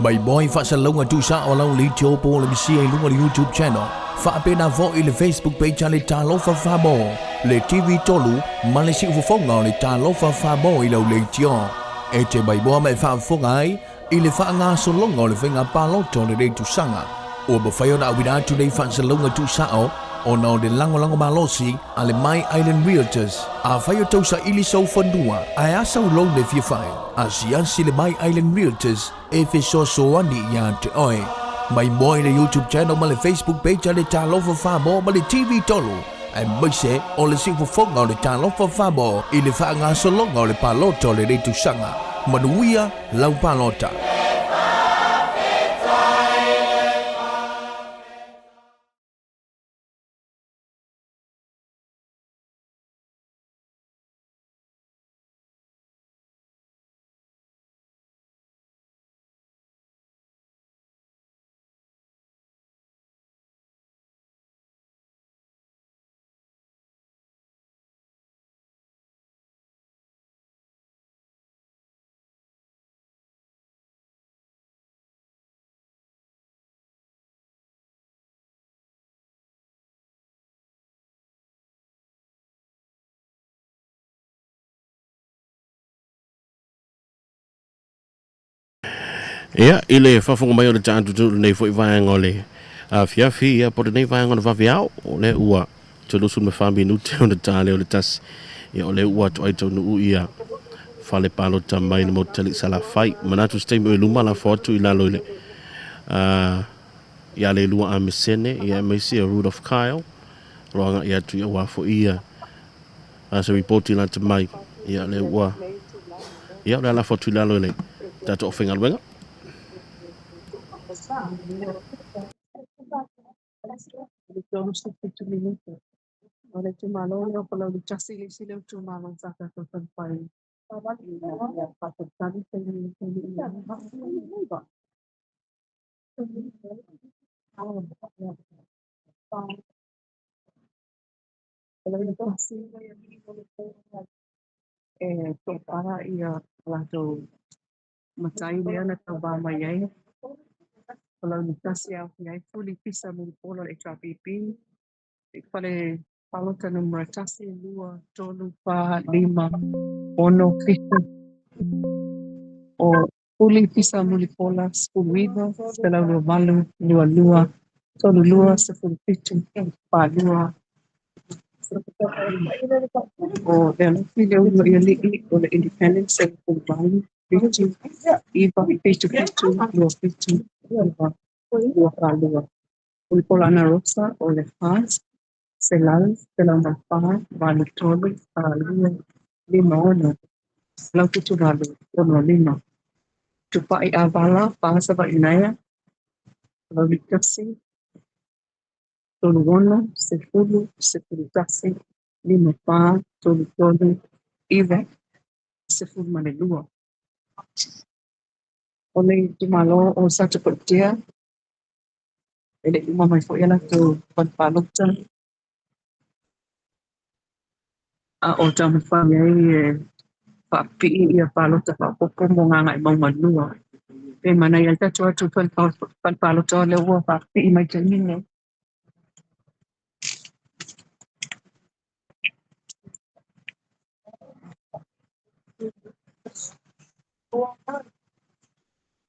Mai moi faasalalauga tuusao lau leitio po o le misia i luga o le YouTube channel faapena foʻi le Facebook page a le Talofa Famo le TV tolu ma le siufofoga o le Talofa Famo i lau leitio e te maimoa ma e faafofoga ai i le faagasologa o le faiga palota o lenei tausaga. Ua mafai ona auina atu nei faasalalauga tuusao ona o le lagolago malosi a le My Island Realtors. Afai o tau saili sou fanua ae a sau loan e fia fai, asiasi le My Island Realtors e fesoasoani iā te oe. Maimoa i le YouTube channel ma le Facebook page a le Talofa Famo ma le TV tolu, aemaise o le siufofoga o le Talofa Famo i le faagasologa o le palota o lenei tausaga. Manuia lau palota! Ia, i le faafofoga mai o le tatou lenei foi vaega o le afiafi, ia, po o lenei vaega o le vaveao, o lea ua 34 minute ona ta lea o le tasi. Ia, o lea ua toai taunuu ia fale palota mai le motu tali Salafai. Manatu se taimi o i luma lafo atu i lalo i le ia le lua Amesene, ia aemaise ia Rudolph Kyle, roanga ia atu ia ua foi ia se ripoti lata mai. Ia le ua ia o le lafo atu i lalo i le tatou aufaigaluega. O le itumalo lea o Palauli tasi le isi lea itumalo sa tatou taumafai ina ia faatalitali taimi Palauli tasi e toapā ia latou matai lea na tauvā mai ai. Palauli tasi e aofia ai Fuli Pisa Mulipola o le HRPP, fale palota numera tasi, lua, tolu, fa, lima, ono, fitu. O Fuli Pisa Mulipola, 19, 128, 22, 32, 17, 42. O le alofi le ulu i alii o le Independence e 18, 7, 9, 7, 7, 2, 7, 9, 2, 4, 2. Mulipola Anarosa o le FAS, selau, 104, 8, 3, 4, 2, 5, 6, 178, 6, 5. Tupai Avala, fa Savaii Naea, Palauli tasi, tolu ono, 10, 11, 5, 4, 3, 3, 9, 12. O le itumalo o Satupaitea, e le i uma mai foi a latou fale palota, a o taumafai ai e faapipii ia palota faaopoopo mo Gagaemauga 2. Pe manaia ai tatou atu fale palota o lea ua faapipii mai taimi nei.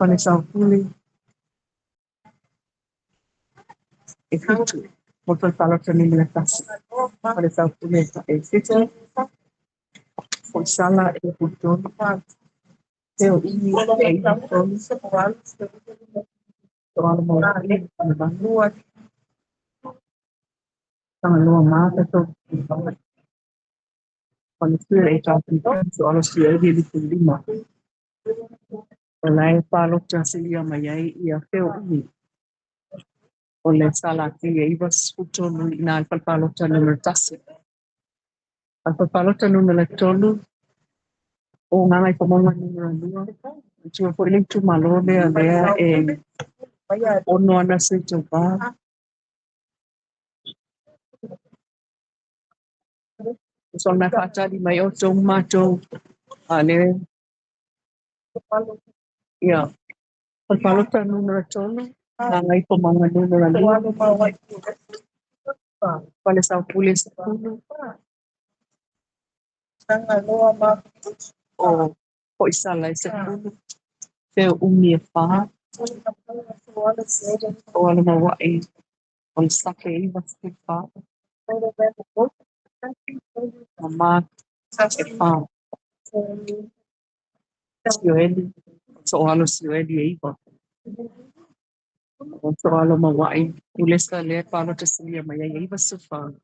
Fale Saupule e 7 mo le fale palota numera 1. Fale Saupule e 7, Foisala e 3, Teo Imi e 3, Toala Maulai e 8, Tagaloa Mata 3, Fale Sua e 4, Soala Sioli e 5. O la e palota silia mai ai ia Teo Imi. O le sala ke e 93 i nā le fale palota numera 1. Fale palota numera 3 o Gagaifomauga numera 2. Tua foi le itumalo lea lea e ono ana se tauvā. So na whaatari mai o tō mātou a le ia Fale Palota Numera 3, Gagaifomauga 2, Falesaopule 10, o Fo'isala e 10, fea umi e 4, o Alomaua'i o le Sake e 94, ma e 4. Sioeli, o So'oalo Sioeli e 9. O So'oalo Maua'i, Ulesa lea palota silia mai ai e 94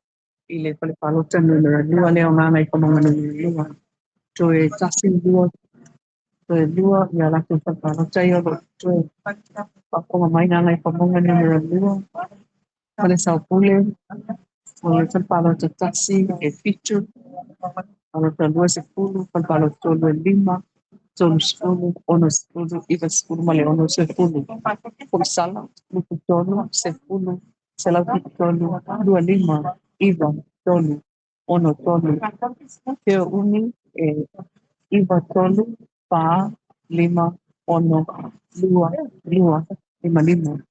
i le fale palota numera 2 lea o Gagaifomauga 2. Toe tasi lua, toe lua ia latou fale palota ia o loo toe faafofoga mai Gagaifomauga 2. Falesaopule, o le fale palota tasi e 7, palota 2 10, fale palota 3 e 5, 30, 60, 90 ma le 60. Fo'isala, 23, 10, 173, 25, 9, 3, 6, 3. Fea umi e 9, 3, 4, 5, 6, 2, 2, 5, 5.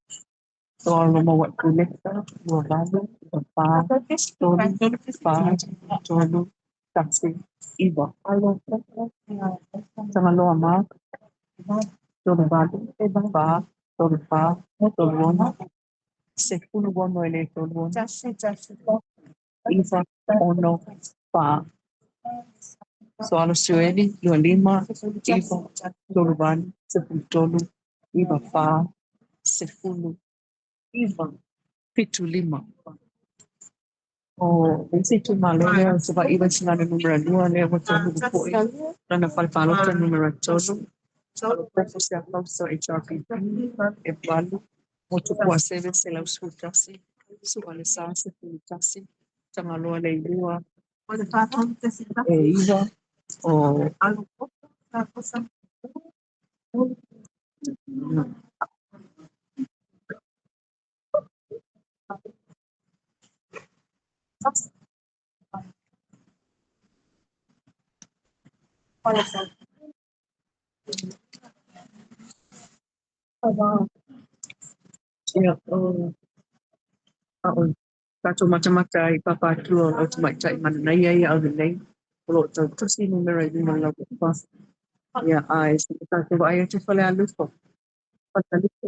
Toalo Maua'i Kulesa, 2 8, 4, 3, 4, 3, 1, 9. Tagaloa Mark, 3 8, 4, 3 4, 3 6, 16 e le 3 6, 9, 4. Soalo Sioeli, 2 5, 9, 3 8, 13, 9 4, 10, 9, 7 5. O le isi itumalo lea o Savaii Vaisigano 2 lea ua taunuu fo'i lana fale palota numera 3. Alopefu Seafausa HRPP e 8, Motupuaseve 111, Sualesā 11, Tagaloa Leilua e 9, o Ia, o a o tatou matamata ai papātua o lau tamaitai mananaia ia au lelei o loo tautusi numera i luga o lau pepa. Ia, ae se i tatou vaai atu i Falealupo. Falealupo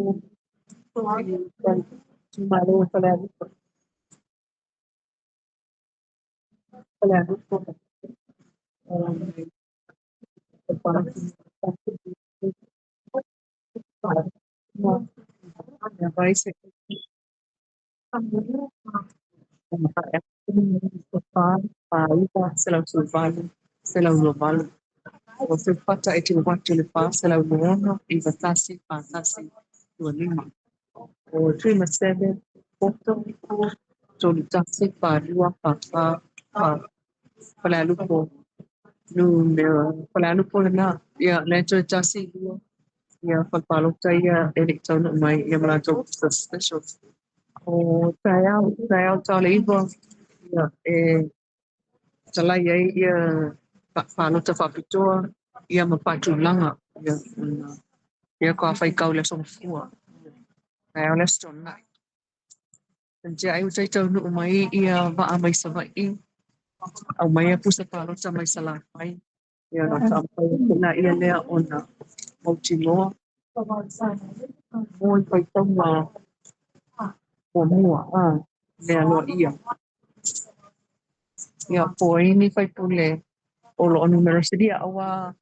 itumalo o Falealupo. Falealupo vai se 4, 9, 118, 128. O se fata e te watu le 4, 126, 91, 41, 25. O Tuimaseve, Poto, 31, 42, 44, 4. Falealupo, numera, Falealupo lena. Ia, le toe tasi lua. Ia, falepalota ia e le taunuu mai ia ma latou specials. O taeao, taeao tau le 9, ia, e talai ai ia palota faapitoa, ia ma faatulaga, ia, ona, ia ko a faikau le aso gafua. Taeao le Aso Toonai. Tia ai ua taitaunuu mai ia vaa mai Savaii, aumaia pusa palota mai Salafai, ia na faamafai atu laia lea ona mautinoa mo i faitauga muamua a mea aloaia. Ia, po o ai ni faipule o loo numera silia auā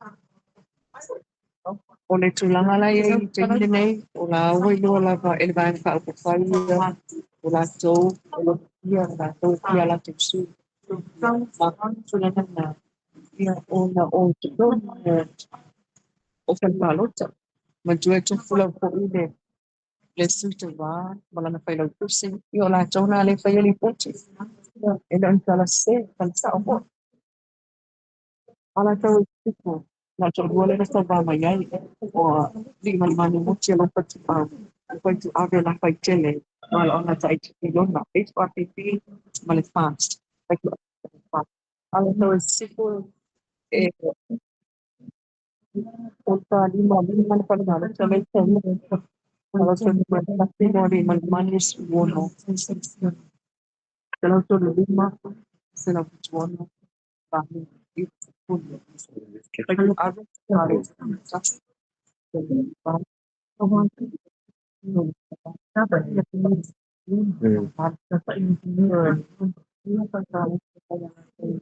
o le tulaga la e i ai i le taimi lenei, o la ua iloa lava e le Vaega Faaupufai ia o latou o lo ia latou e fia latou sui. Ma tulaga na ia ona o totonu o fale palota. Manatua e tofu lava fo'i le sui tauvā ma lana failautusi, ia o latou na lea e faia lipoti. E le o ni tala sesē, tala sa'o fo'i. A latou e tupu, na o le toalua lea na tauvā mai ai, o Li'imalimanu Moti Alofa Tuuau, ua ituave la faitele ma aloaga taʻaiti HRPP ma le FAST. A latou e sisifo e O le 5 5 le fale palota le palota numera 1 mo Aliimalemanu 16. 135, 176, 8, 90. Faituave palota 1.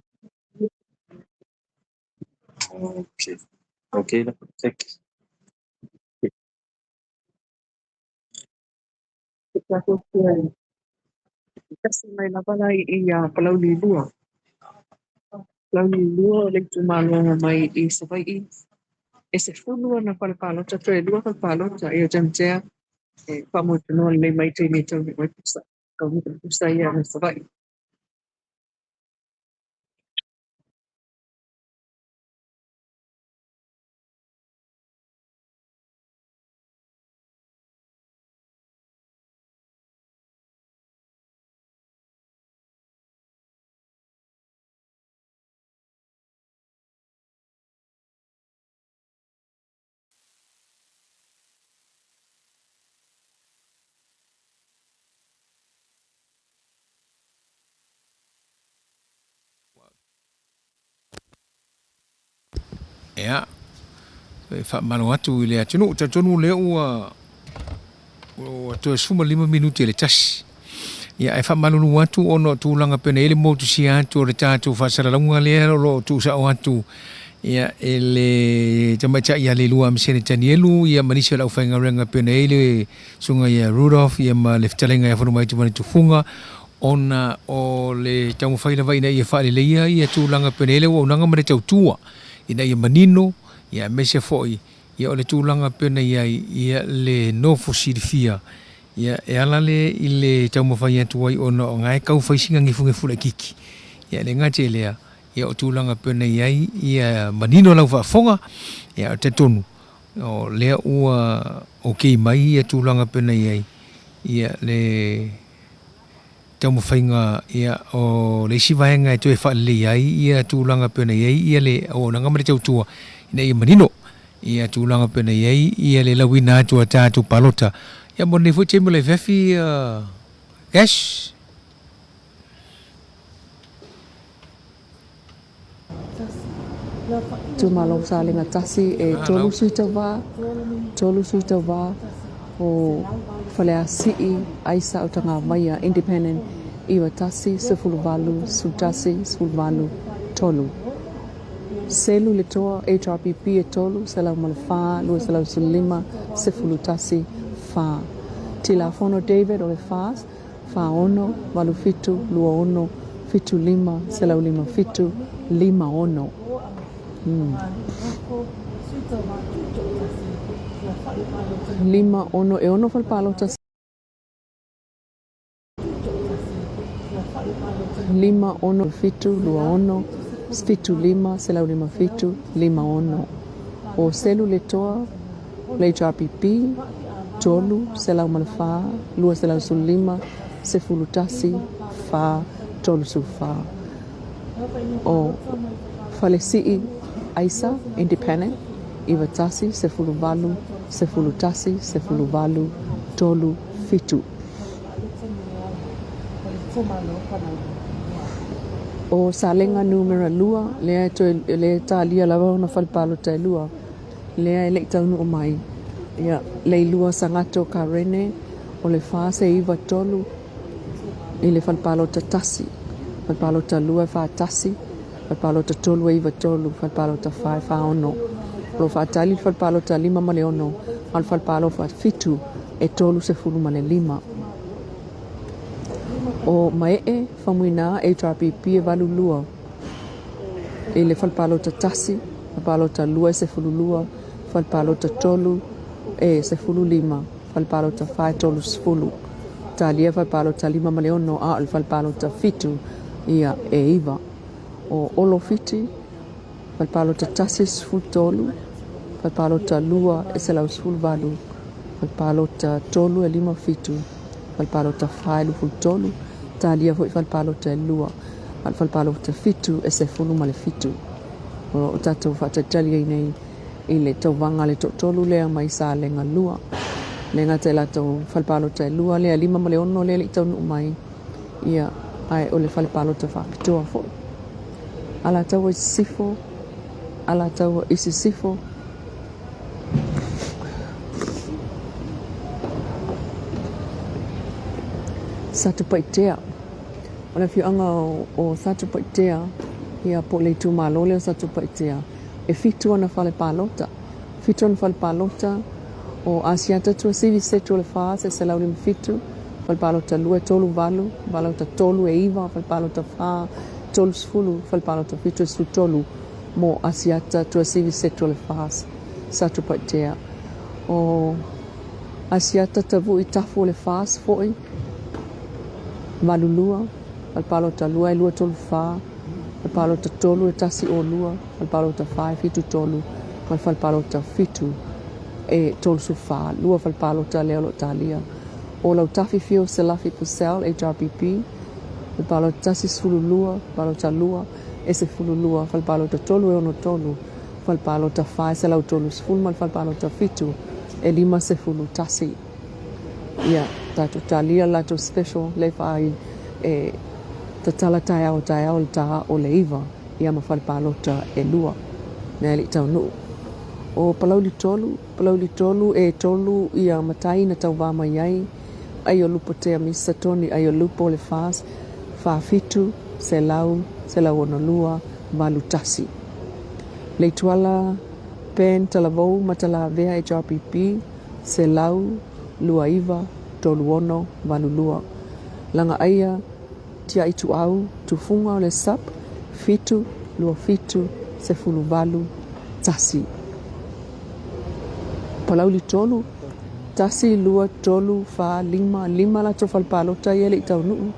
Okay. Okay lah. Check. Tasi mai lava lai i a Palauli 2. Palauli 2 o le itumalo mai i Savaii. E 10 ana fale palota, toe 2 fale palota ia Jamtea e faamoemoe lelei mai taimi e taunuu ai pusa. Taunuu pusa ia mai Savaii. Ia, e faamalo atu i le atunuu, talitonu lea ua ua toe 15 minute i le 1. Ia, ae faamalulu atu ona o tulaga pei ona i ai le motusia atu o le tatou faasalalauga lea o lo o tuusao atu ia e le tamaitai ia Leilua Amisene Tanielu ia ma nisi o le aufaigaluega pei ona i ai le susuga ia Rudolph ia ma le fetalaiga ia Fonomaiti ma le Tufuga ona o le taumafai lava ina ia faaleleia ia tulaga pei ona i ai le auaunaga ma le tautua ina ia manino ia aemaise foi ia o le tulaga pei ona i ai ia le nofo silafia ia e ala lea i le taumafai atu ai ona o na e tau fai sina gefugefu laitiiti. Ia e le gata i lea, ia o tulaga pei ona i ai ia manino lau faafofoga, ia ou te talitonu o lea ua okay mai ia tulaga pei ona i ai ia le taumafaiga ia o le isi vaega e toe faaleleia ai ia tulaga pei ona i ai ia le auaunaga ma le tautua ina ia manino ia tulaga pei ona i ai ia le lauina atu a tatou palota. Ia mo lenei foi taimi o le afiafi Cash. Itumalo Salega 1 e 3 sui tauva, 3 sui tauva o Faleasi'i Aisa o Tagamaia Independent 91 18 11 18 3. Selu le toa HRPP e 3 104 215 11 4. Tilafono David o le FAS 4 6 8 7 2 6 7 5 105 7 5 6. 5 6 e 6 fale palota 5 6 7 2 6 7 5 105 7 5 6. O Selu le toa le HRPP 3 104 215 11 4 34. O Falesi'i Aisa Independent 91 18 11 18 3 7. O Salega numera 2 lea e toe lea e talia lava ona fale palota e 2 lea e le i taunuu mai. Ia, Leilua Sagato Karene o le 4 se 9 3 i le fale palota 1, fale palota 2 e 4 1, fale palota 3 e 9 3, fale palota 4 e 4 6. O lo o faatali le fale palota 5 ma le 6, a o le fale palota 7 e 30 ma le 5. O Maee Faumuina HRPP e 8 2 i le fale palota 1, fale palota 2 e 12, fale palota 3 e 15, fale palota 4 e 30. Talia fale palota 5 ma le 6, a o le fale palota 7 ia e 9. O Olo Fiti, fale palota 1 e 13, fale palota 2 e 118, fale palota 3 e 57, fale palota 4 e 23, talia foi fale palota e 2, a o le fale palota 7 e 17. O lo o tatou faatalitali ai nei i le tauvaga a le toatolu lea mai Salega 2. E le gata i latou fale palota e lua lea, 5 ma le 6 lea e le i taunuu mai, ia, ae o le fale palota faapitoa foi. Alataua i Sisifo, Alataua i Sisifo. Satupaitea. O le afioaga o Satupaitea, ia po o le itumalo lea o Satupaitea, e 7 ona fale palota. 7 ona fale palota o Asiata Tuasivi Setu o le 4, 157, fale palota 2 e 38, palota 3 e 9, fale palota 4 30, fale palota 7 e 13 mo Asiata Tuasivi Setu o le 4, Satupaitea. O Asiata Tavui Tafu o le 4 foi, 82, fale palota 2 e 234, fale palota 3 e 102, fale palota 4 e 73, ma le fale palota 7 e 34, lua fale palota lea o lo o talia. O Lautafi Fio Selafi Purcell, HRPP, fale palota 1 12, palota 2 e 12, fale palota 3 e 63, fale palota 4 e 130 ma le fale palota 7 e 51. Ia, tatou talia le latou special le faa e tatala taeao taeao le ta o le 9 ia ma fale palota e 2 mea e le i taunuu. O Palauli 3, Palauli 3 e 3 ia matai na tauvā mai ai, ai o Lupo Tea Misa Tony ai o Lupo le FAS, 47, 100, 162, 81. Leituala Ben Talavou Matalavea HRPP, 100, 29, 36, 82. Lagaaia Tiaituau Tufuga o le SUP, 7, 27, 18, 1. Palauli 3, 1, 2, 3, 4, 5, 5 latou fale palota ia e le i taunuu.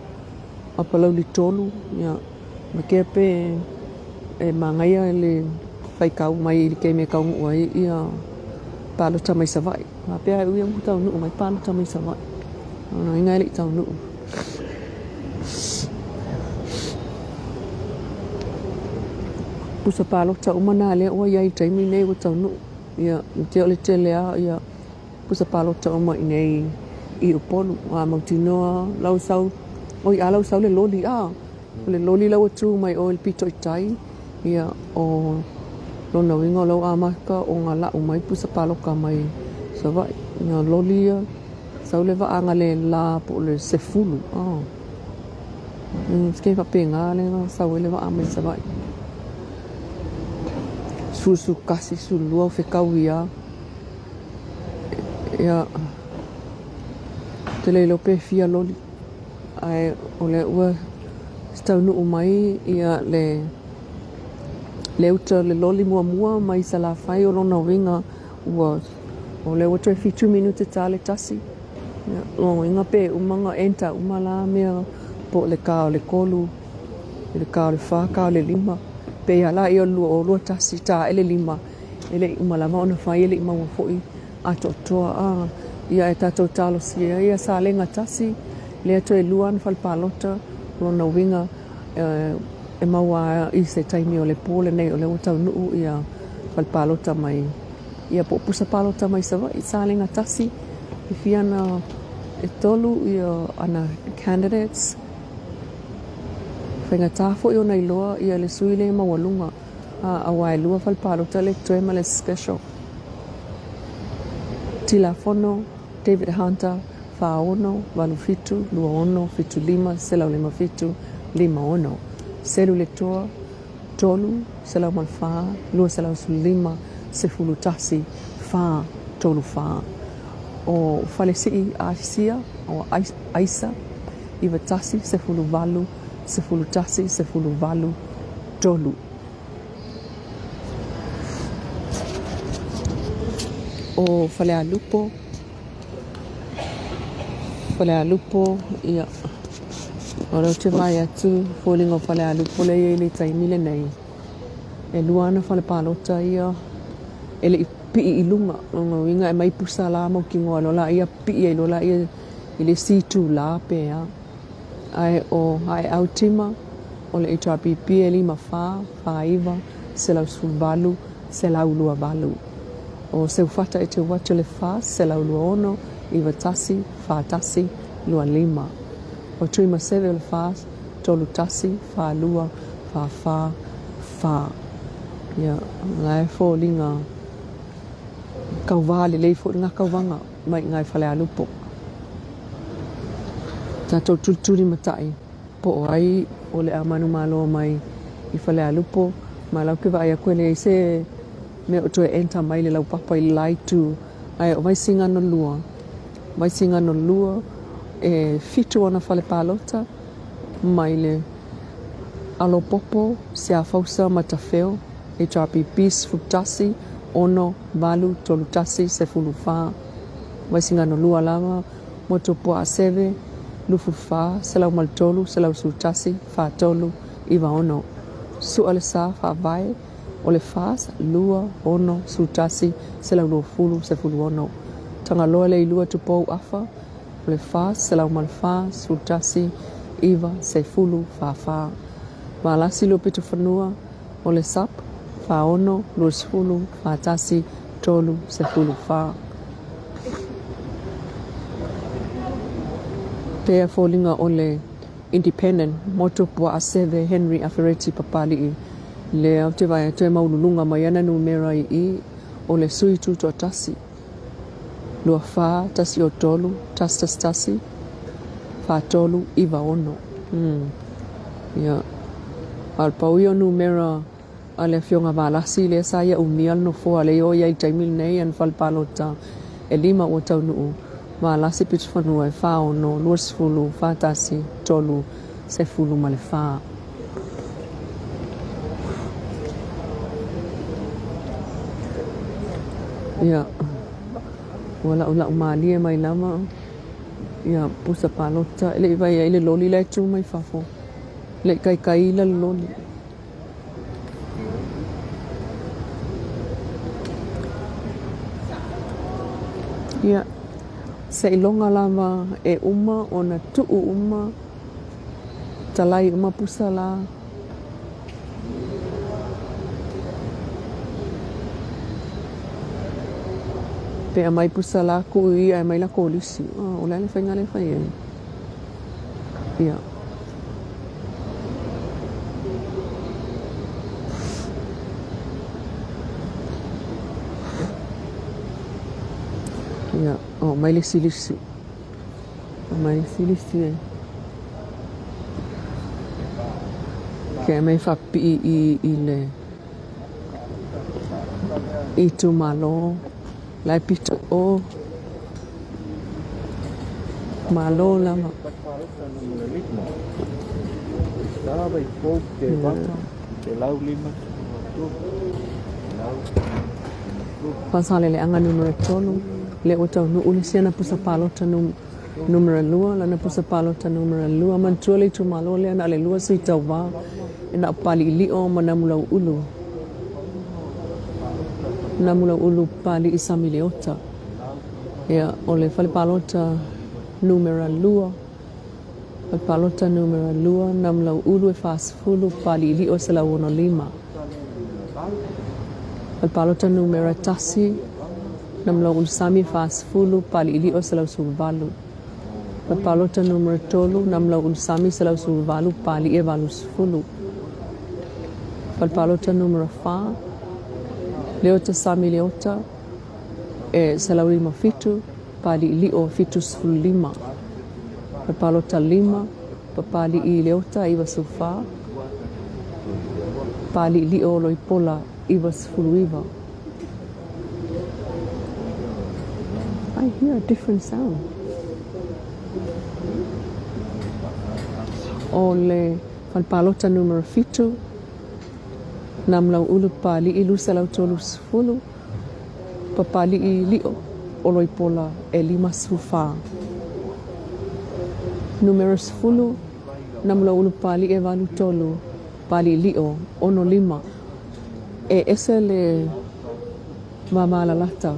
A Palauli 3, ia, ma kea pe e magaia le faikau mai i le taimi e taunuu ai ia palota mai Savaii. Faapea e ui ua taunuu mai palota mai Savaii. Ona inga e le i taunuu. Pusa palota uma nā lea ua iai i taimi nei ua taunuu. Ia, te o le tele a ia pusa palota uma i nei i Upolu. A mautinoa lau sau, oi a lau sau le loli a. O le loli la ua tu mai o i le pito i tai, ia, o lona uiga o lau amata o ngā lau mai pusa paloka mai Savaii. Ngā loli ia, sau le vaaga le la po o le 10, oh. Ke whapenga le ngā sau e le vaa mai Savaii. 11, 12 o whekau ia. Ia, te leilo pe fia loli. Ae o lea ua taunuu mai ia le le uta le loli muamua mai Salafai o lona uiga ua o lea ua toe 7 minute ta le tasi. Ia, lona uiga pe uma na enter uma la mea po o le ka o le 3, i le ka o le 4, ka o le 5. Pe ia la ia o le 2 o 2 tasi ta e le 5 e le i uma lava ona fai e le i maua foi atoatoa a ia e tatou talosia ia salega tasi lea toe lua ana fale palota lona uiga e maua i se taimi o le po lenei o lea ua taunuu ia fale palota mai ia po o pusa palota mai Savaii salega tasi e fia ana e tolu ia ana candidates faigata foi ona iloa ia le sui le maualuga aua e lua fale palota le toe ma le special. Tilafono, David Hunter, 46, 87, 26, 75, 157, 56. Selu le toa, 3, 104, 215, 11, 4, 3, 4. O Falesii Asia, o Aisa, 91, 18, 11, 18, 3. O Falealupo, Falealupo, ia, o lea ou te vaai atu, foliga o Falealupo lea e i ai i le taimi lenei, e lua ana fale palota ia e le i pii i luga. Lona uiga e aumai pusa la mautinoa loa laia, pii ai loa laia i le isi itula pe a. Ae o Aeau Tima, o le HRPP e 5 4, 4 9, 118, 128. O Seufata e Teuatu le 426 91 41 25. O Tuimaseve o le 4 31 42 44 4. Ia, la e foliga kauvā lelei foi lena kauvaga mai i ina i Falealupo. Tatou tulituli matai po o ai o le a manumalo mai i Falealupo ma lau ke vaai atu e leai se mea o toe enter mai le laupapa i le la itu ae o Vaisigano 2 Vaisigano 2 e 7 ona fale palota mai le Alopopo, Siafausa ma Tafeo, HRPP 11 6 8 3 1 14 Vaisigano 2 lava Motuopuaa 7 24 103 111 43 96. Sua le sa faavae o le FAS 2 6 11 120 16. Tagaloa le ilua tupou afa o le FAS 104 11 9 10 44. Valasi Luapitofanua o le SUP 46 20 41 3 14. Pea foliga o le Independent Motuopuaa Seve Henry Afereti Papali'i lea ou te vaai atu e maululuga mai ana numera i i o le sui tutoatasi 2 4 1 o 3 1 1 1 4 3 9 6. Ia, a o le pau ia o numera a le Afioga Valasi lea sa ia umia le nofoa lea i o i ai i le taimi lenei ana fale palota e lima ua taunuu Valasi Pitofanua e 46 20 41 3 14. Ia, ua laʻulaʻu mālie mai lava ia pusa palota e le i vaai ai le loli la e tu mai fafo. E le i kaikaila le loli. Ia, seiloga lava e uma ona tuu uma, talai uma pusa la. Pe aumai pusa la, tuu i ia e aumai la kolisi. O le a le faiga lea e fai ai? Ia. Ia, o mai le isi lisi. O mai le isi lisi e. Ke mai whapii i, i le itumalo lai pito o Malo lava. Faasaleleaga numera 3, lea ua taunuu le isi ana pusa palota numera 2, lana pusa palota numera 2. Manatua le itumalo lea na o le lua sui tauva e na o Paliilio ma Namulauulu. Namulauulu Pali'i Samileota. Ia, o le fale palota numera 2, fale palota numera 2, Namulauulu e 40, Paliilio e 165. Fale palota numera 1, Namulauulu Sami e 40, Paliilio e 118. Fale palota numera 3, Namulauulu Sami 118, Pali'i e 80. Fale palota numera 4, Leota Sami Leota e 157, Pali'ili'o 75. Fale palota 5, Papali'i Leota 94, Pali'ili'o Loipola 99. I hear a different sound. O le fale palota numera 7, Namulauulu Papali'i 230, Papali'i Li'o o Loipola e 54. Numera 10, Namulauulu Papali'i e 83, Papali'i Li'o 65. E ese le mamalalata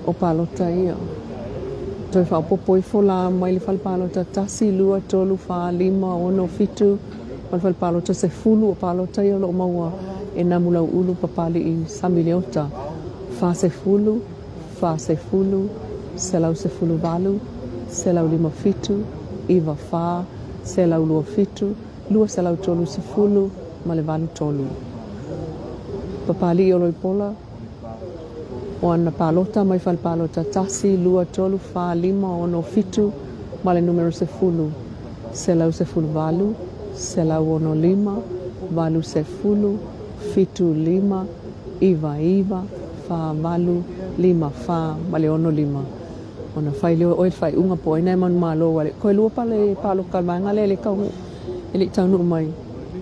o palota ia. Toe faaopoopo ifo la mai le fale palota 1, 2, 3, 4, 5, 6, 7, ma le fale palota 10 o palota ia o lo o maua e Namulauulu Papali'i Sami Leota. 40, 40, 118, 157, 94, 127, 230 ma le 83. Papali'i o Loipola, o ana palota mai fale palota 1, 2, 3, 4, 5, 6, 7 ma le numera 10, 118, 165, 80, 75, 99, 48, 54 ma le 65. Ona fai lea o oe le faaiuga po o ai nai manumalo ua le koe lua pale paloka le vaega lea e le taunuu e le i taunuu mai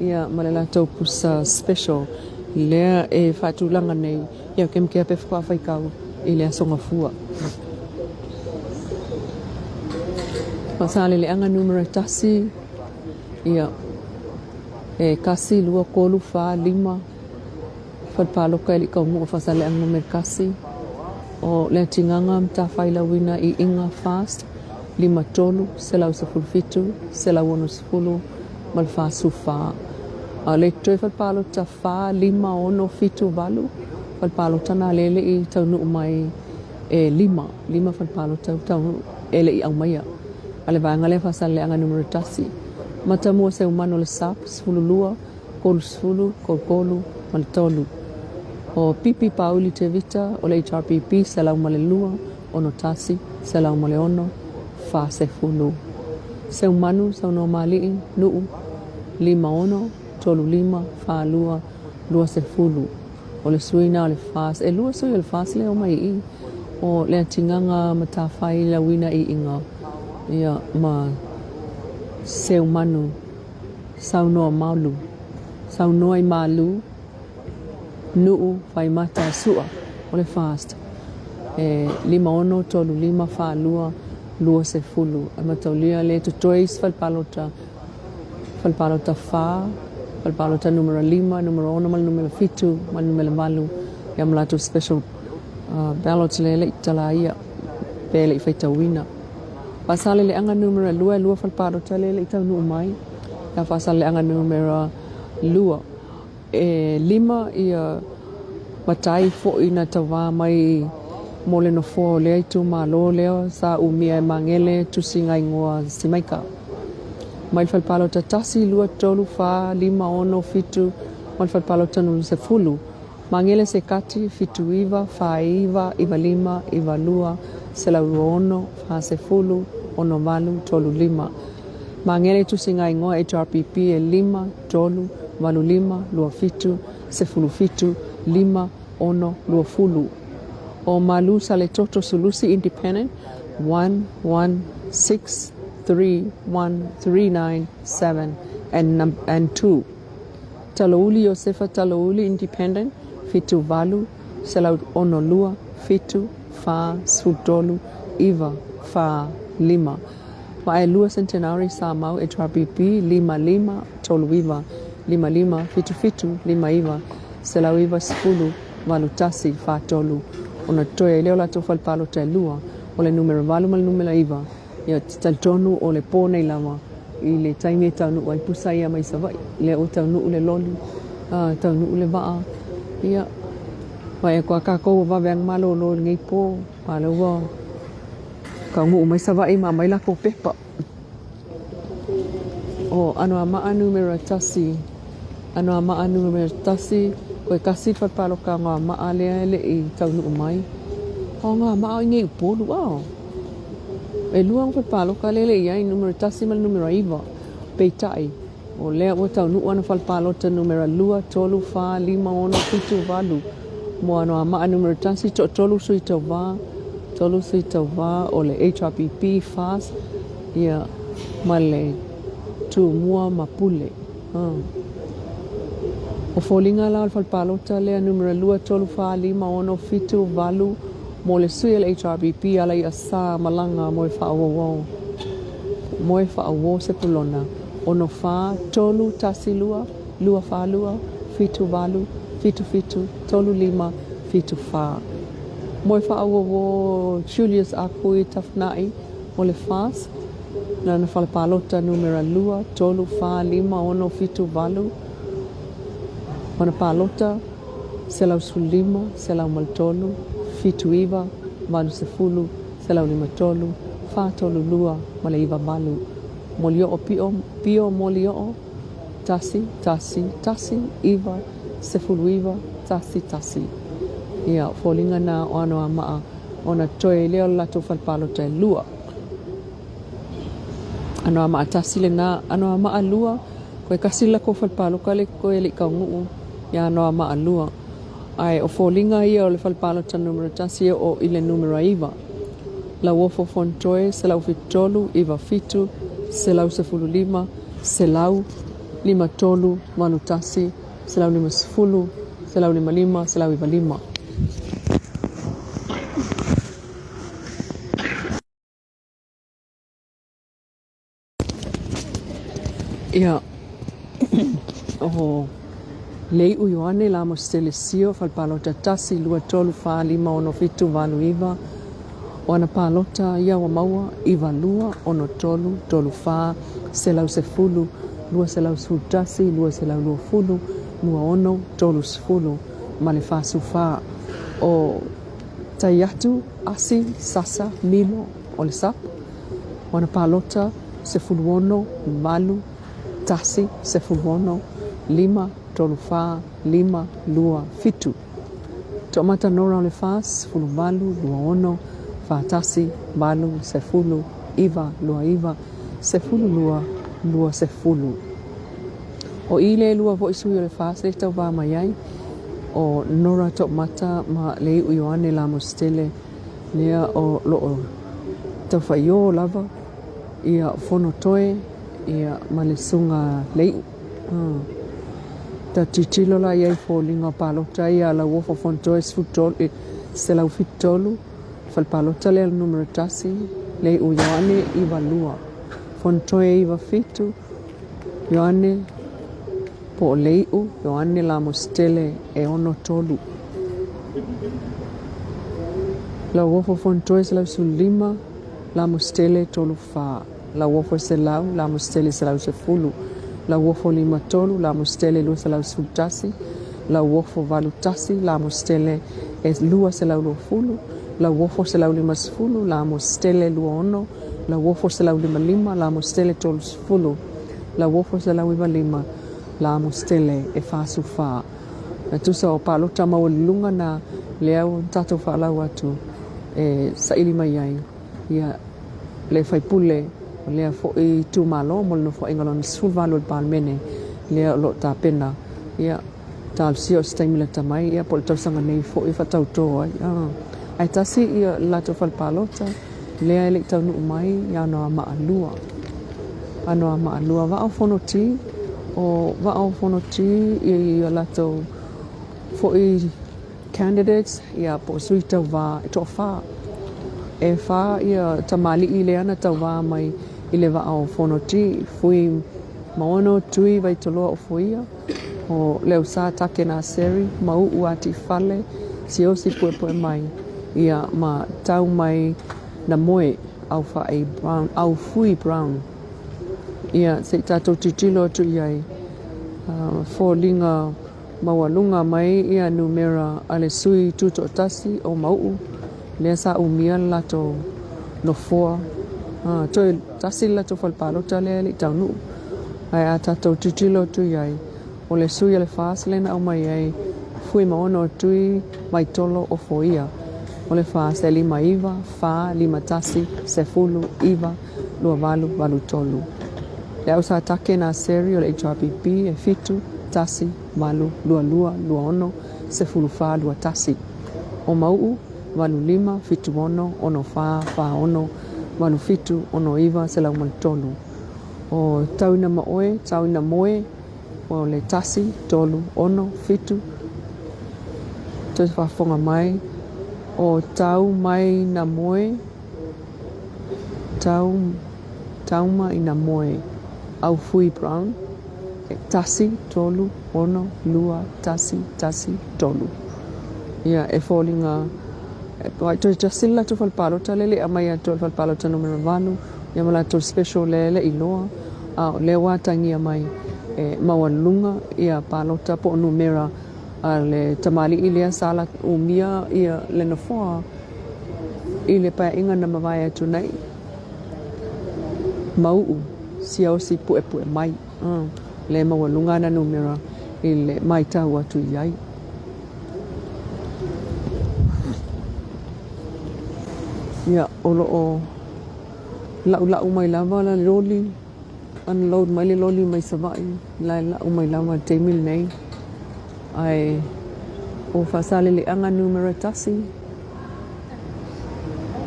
ia ma le latou pusa special lea e faatulaga nei ia kemkea pe faatoa faitau i le Aso Gafua. Faasaleleaga numera 1 ia e 1, 2, 3, 4, 5 Fale Paloka e le i taunuu o Faasaleleaga numera 1 o le atigaga matafailauina i Iga Fast 5 3 117 160 ma le 44. A o le toe fale palota 4, 5, 6, 7, 8 fale palota na lea e le i taunuu mai e 5, 5 fale palota ua taunuu e le i aumaia a le vaega lea Faasaleleaga numera 1. Matamua Seumanu o le SAP 12, 30, 33 ma le 3. O Pipi Pauli Tevita o le HRPP 102, 61, 106, 40. Seumanu Saunoamali'i Nu'u 56, 35, 42, 20. O le sui na o le FAS, e lua sui o le FAS lea e omai i i. O le atigaga matafai lauina iiga ia ma Seumanu Saunoa Malu, Saunoa i Malu, Nu'u, Faimata, Su'a, o le FAST, e 56, 3, 5, 4, 2, 10. E mataulia le totoe isi fale palota, fale palota 4, fale palota numera 5, numera 6 ma le numera 7 ma le numera 8, ia ma latou special ballots lea e le i talaia pe le i faitauina. Faasaleleaga numera 2, e lua fale palota lea e le i taunuu mai. Ia Faasaleleaga numera 2, e 5 ia matai foi na tauva mai mo le nofoa o lea itumalo lea sa umia e Magele tusiga igoa Simaika. Mai le fale palota 1, 2, 3, 4, 5, 6, 7 ma le fale palota 10. Magele Sekati, 79, 49, 95, 92, 126, 40, 68, 35. Magele tusiga igoa HRPP e 5, 3, 8, 5, 2, 7, 17, 5, 6, 20. O Malu Saletoto Sulusi Independent, 1, 1, 6, 3, 1, 3, 9, 7 and 2. Talouli Iosefa Talouli Independent, 7 8 162 7 4 13 9 4 5. Vaelua Centenary Samau HRPP 5 5 3 9 5 5 7 7 5 9 190 8 1 4 3. Ona totoe ai lea o latou fale palota e lua, o le numera 8 ma le numera 9. Ia, te talitonu o le pō nei lava i le taimi e taunuu ai pusa ia mai Savaii, lea ua taunuu le loli, a, taunuu le vaa, ia, vaai atu a kākou ua vave ana malōlō i lenei pō, a lea ua taunuu mai Savaii ma aumai latou pepa. O Anoamaa numera 1, Anoamaa numera 1, koe kasi le fale paloka Anoamaa lea e le i taunuu mai. O Anoamaa o i nei Upolu, a? E lua ana fale paloka lea e le i ai, numera 1 ma le numera 9. Peitai, o lea ua taunuu ana fale palota numera 2, 3, 4, 5, 6, 7, 8 mo Anoamaa numera 1, toatolu sui tauva, tolu sui tauva o le HRPP, FAST, ia, ma le Tumua ma Pule. O foliga la o le fale palota lea numera 2, 3, 4, 5, 6, 7, 8 mo le sui a le HRPP ala i Asa Malaga Moe Faaauau Moe Faauo Sepulona 6 4 3 1 2 2 4 2 7 8 7 7 3 5 7 4 Moe Faaauau Julius Akui Tafna'i mo le FAST Lana fale palota numera 2, 3, 4, 5, 6, 7, 8 Ona palota 115, 103, 79, 80, 153, 432 ma le 98. Molioo pio, pio molioo, 1, 1, 1, 9, 19, 1, 1. Ia, o foliga na o Anoamaa ona toe lea o le latou fale palota e lua. Anoamaa tasi lena, Anoamaa lua, koe kasi le lakou fale paloka le koe le i kaunuu ia Anoamaa lua. Ae o foliga ia o le fale palota numera tasi e oo i le numera iva. Lauofo Fonotoe, 173, 97, 115, 100, 53, 81, 150, 155, 195. Ia, o Lei'u Ioane Lamo Selesio, fale palota 1, 2, 3, 4, 5, 6, 7, 8, 9, o ana palota ia ua maua, 9, 2, 6, 3, 3, 4, 110, 211, 220, 26, 30 ma le 44. O Taiatu, Asi, Sasa, Milo, o le SUP, o ana palota, 16, 8, 1, 16, 5, 3, 4, 5, 2, 7. Toamata Nora o le FAS, 18, 26, 41, 8, 10, 9, 29, 12, 20. O i le lua foi sui o le FAS le tauvā mai ai, o Nora Toomata ma Lei'u Ioane Lamositele lea o loo taufaiō lava ia Fonotoe ia ma le susuga Lei'u. Ta tilotilo la i ai foliga o palota ia a Lauofo Fonotoe 13, 173, fale palota lea numera 1, Lei'u Ioane 92, Fonotoe 97, Ioane po o Lei'u Ioane Lamositele e 63. Lauofo Fonotoe 115, Lamositele 34, Lauofo 100, Lamositele 110, Lauofo 53, Lamositele 211, Lauofo 81, Lamositele e 220, Lauofo 150, Lamositele 26, Lauofo 155, Lamositele 30, Lauofo 195, Lamositele e 44. Na tusa o palota maualuluga na lea ua tatou faalau atu e saili mai ai ia le faipule o lea foi itumalo mo le Nofoaiga Lona 18 o le Palemene lea o lo o tapena ia talosia o se taimi lata mai ia po o le tausaga nei foi e faatautō ai. Ae tasi ia le latou fale palota lea e le i taunuu mai i Anoamaa 2. Anoamaa 2 Vaa o Fonoti, o Vaa o Fonoti i latou foi candidates ia po o sui tauvā e toafa. E fa ia tamalii lea na tauvā mai i le Vaa o Fonoti, Fui Maono Tui Vaitoloa Ofoia, o Leausa Take Naseri, Mau'u Atifale, Siaosi Puepuemai, ia ma Tau Mai na Moe Aufa'i Brown, Aufui Brown. Ia, se i tatou tilotilo atu i ai, foliga maualuga mai ia numera a le sui tutoatasi o Mau'u, lea sa umia le latou nofoa. Toe tasi le latou fale palota lea e le i taunuu. Ae a tatou tilotilo atu i ai, o le sui a le FAST lea na aumai ai, Fuimaono Tui Vaitolo Ofoia. O le FAST e 5 9 4 5 1 10 9 2 8 8 3. Le au sa take na Seri o le HRPP e 7 1 8 2 2 2 6 10 4 2 1. O Mau'u, 8 5 7 6 6 4 4 6 8 7 6 9 103. O Tauina Maoe, Tauina Moe, o le 1, 3, 6, 7, toe faafofoga mai, o Tau Mai Na Moe, Tau, Tauma Ina Moe, Aufui Brown, e 1, 3, 6, 2, 1, 1, 3. Ia, e foliga, e toe tasi le latou fale palota lea e le i aumai atu e le fale palota numera 8, ia ma latou special lea e le i iloa, a o lea ua atagia mai e maualuluga ia palota po o numera A le tamalii lea sa umia ia le nofoa i le paeaiga na mavae atu nei. Mau'u siaosi pu'epu'e mai le maualuga ana numera i le matau atu i ai. Ia, o lo o la'ula'u mai lava le loli, unload mai le loli mai Savaii, la e la'u mai lava i le taimi lenei. Ae o Faasaleleaga 1,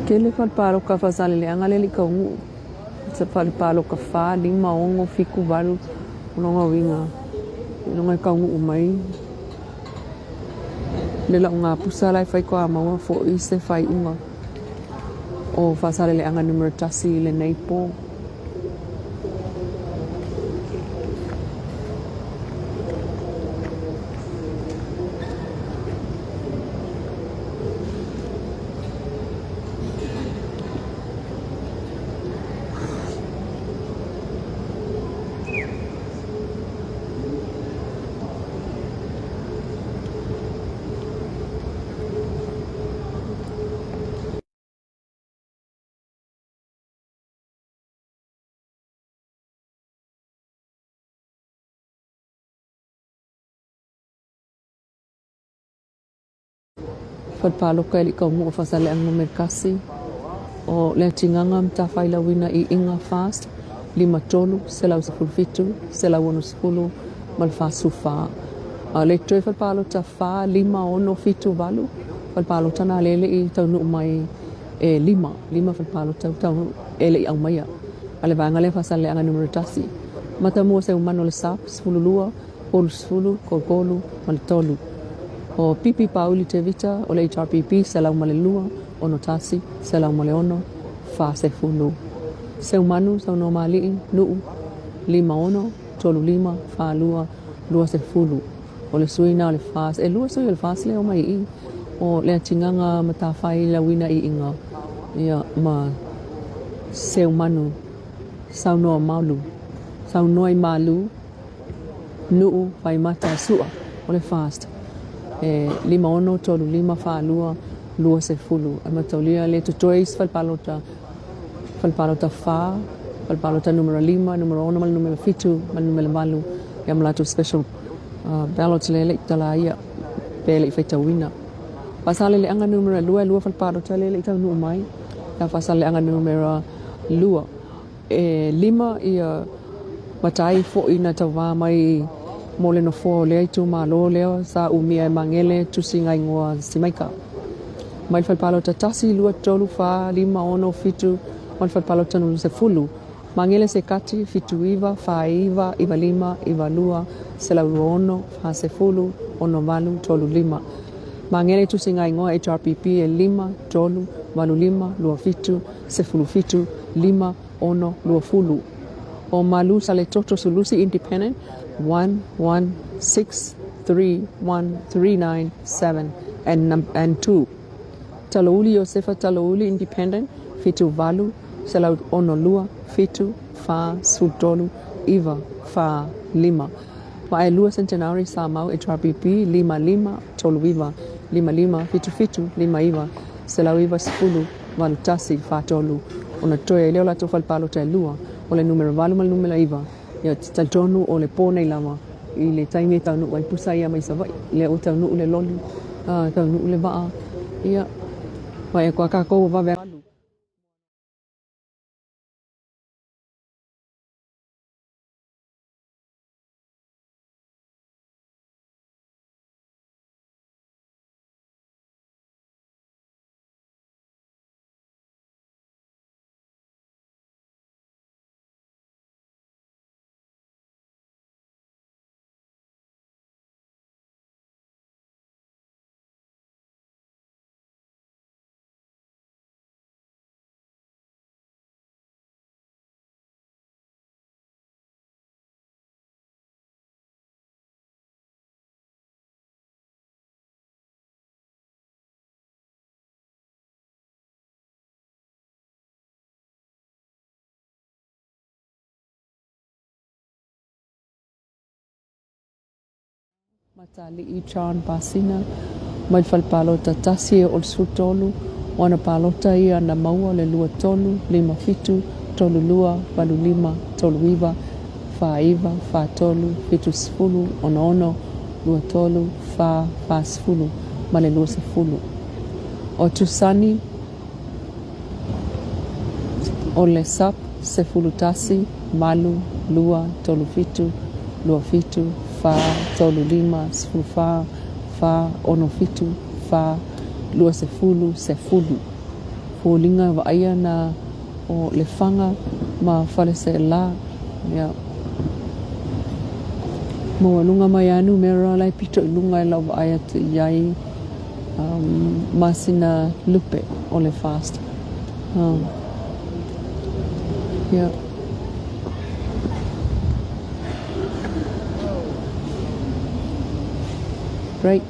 tele fale paloka a Faasaleleaga lea e le i taunuu. Fale paloka 4, 5, 6, 7, 8, o lona uiga, seiloga e taunuu mai le laugapusa la e faitoa maua foi se faaiuga o Faasaleleaga 1 i lenei po. Fale paloka e le i taunuu o Faasaleleaga 1, o Leatigaga Matafailauina i Iga Fast 53 117 160 ma le 44. A o le toe fale palota 4, 5, 6, 7, 8 fale palota na lea e le i taunuu mai e 5, 5 fale palota ua taunuu e le i aumaia a le vaega lea Faasaleleaga 1. Matamua Seumanu o le SAP 12, 30, 33 ma le 3. O Pipi Pauli Tevita o le HRPP 102, 61, 106, 40. Seumanu Saunoa Mali'i Nu'u 56, 35, 42, 20. O le sui na o le FAS, e lua sui o le FAS lea e omai i i, o Leatigaga Matafai Lauina Iiga ia ma Seumanu Saunoa Malu, Saunoa i Malu, Nu'u Faimata Su'a o le FAST e 56 3 5 4 2 20. Ae mataulia le totoe isi fale palota, fale palota 4, fale palota numera 5, numera 6 ma le numera 7 ma le numera 8 ia ma latou special ballots lea e le i talaia pe le i faitauina. Faasaleleaga numera 2, e lua fale palota lea e le i taunuu mai. Ia Faasaleleaga numera 2, e 5 ia matai foi na tauvā mai mo le nofoa o lea itumalo lea sa umia e Magele tusiga igoa Simaika. Mai le fale palota 1, 2, 3, 4, 5, 6, 7 ma le fale palota 10. Magele Sekati, 79, 49, 95, 92, 126, 40, 68, 35. Magele tusiga igoa HRPP e 5, 3, 8, 5, 2, 7, 17, 5, 6, 20. O Malu Saletoto Sulusi Independent 1, 1, 6, 3, 1, 3, 9, 7 and 2. Talouli Iosefa Talouli Independent 7 8 162 7 4 13 9 4 5. Vaaelua Centenary Samau HRPP 5 5 3 9 5 5 7 7 5 9 190 8 1 4 3. Ona toe ai lea o latou fale palota e lua, o le numera 8 ma le numera 9. Ia talitonu o le po nei lava i le taimi e taunuu ai pusa ia mai Savaii, lea ua taunuu le loli, taunuu le vaa, ia, vaai atu a tatou ua vave alu. Matali'i John Basina mai le fale palota 1 e oo i le 13, o ana palota ia na maua le 2 3 5 7 3 2 8 5 3 9 4 9 4 3 70 66 2 3 4 40 ma le 20. O Tusani o le SUP 11 8 2 3 7 2 7 4 3 5 14 4 6 7 4 20 10. Foliga vaaia na o Lefaga ma Faleaseela, ia. Maualuga mai a numera la e pito i luga e lau vaai atu i ai ma sina lupe o le fast. Ia. Break.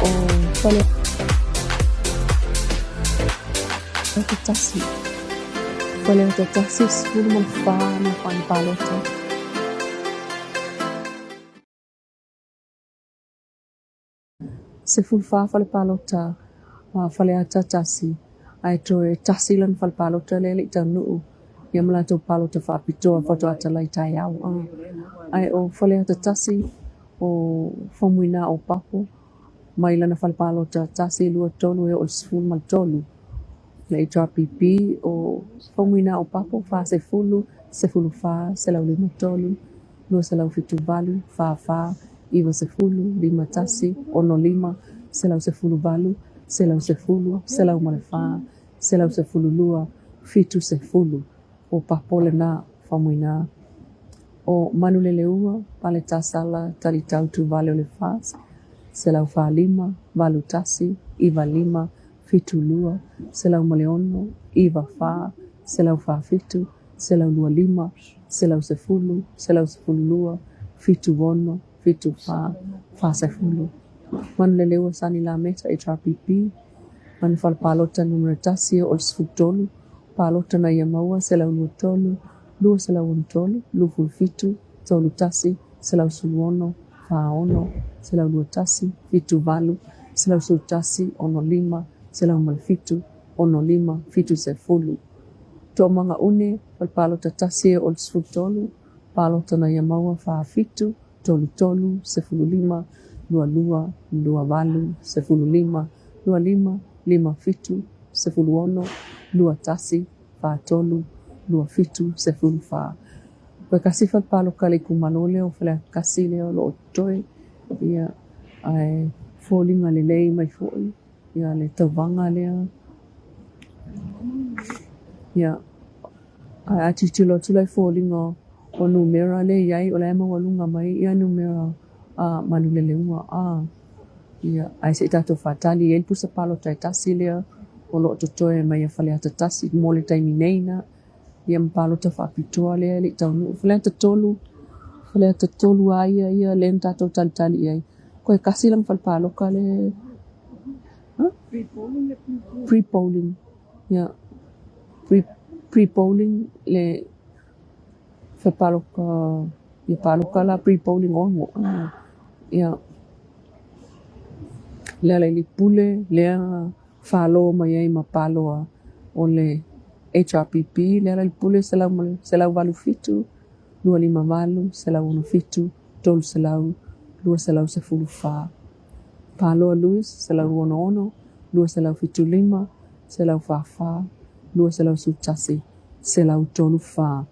O Faleata 1, Faleata 1, 14 na faiga palota. 14 fale palota ma Faleata 1, ae toe tasi lana fale palota lea e le i taunuu ia ma latou palota faapitoa faatoa talai taeao. Ae o Faleata 1, o Faumuina o Papo. Mai lana fale palota 1, 2, 3 e oo i le 13. Le HRPP o Faumuina Opapo 40, 14, 153, 278, 44, 90, 51, 65, 118, 110, 104, 112, 70. O Papo lena Faumuina. O Manuleleua, Paletasala, Talitau Tuvale o le FAS, 145, 81, 95, 72, 106, 94, 147, 125, 110, 112, 76, 74, 40. Manuleleua Sani Lameta, HRPP, Manu fale palota numera 1 o le 13, palota na ia maua 123, 263, 27, 31, 116, 46, 121, 78, 111, 65, 107, 65, 70. Toomagaune, fale palota 1 o le 13, palota na ia maua 47, 33, 15, 22, 28, 15, 25, 57, 16, 21, 43, 27, 14. Koe kasi fale paloka le itumalo lea o Faleakasi lea o lo o totoe ia ae foliga lelei mai foi ia le tauvaga lea ia ae a tilotilo atu la i foliga o numera lea e i ai o la e maualuga mai ia numera a Manuleleua a ia ae se i tatou faatali e i ai le pusa palota e tasi lea o lo o totoe mai ia Faleata 1 mo le taimi nei na ia ma palota faapitoa lea e le i taunuu. Faleata 3, Faleata 3 lava ia ia lea na tatou talitali i ai. Koe kasi lana fale paloka le pre-polling. Ia pre-polling le fale paloka ia paloka la pre-polling 6. Ia le Lealailepule lea falo mai ai ma paloa o le HRPP Lealailepule 187, 258, 167, 300, 214. Paloa Louis 166, 275, 144, 211, 134.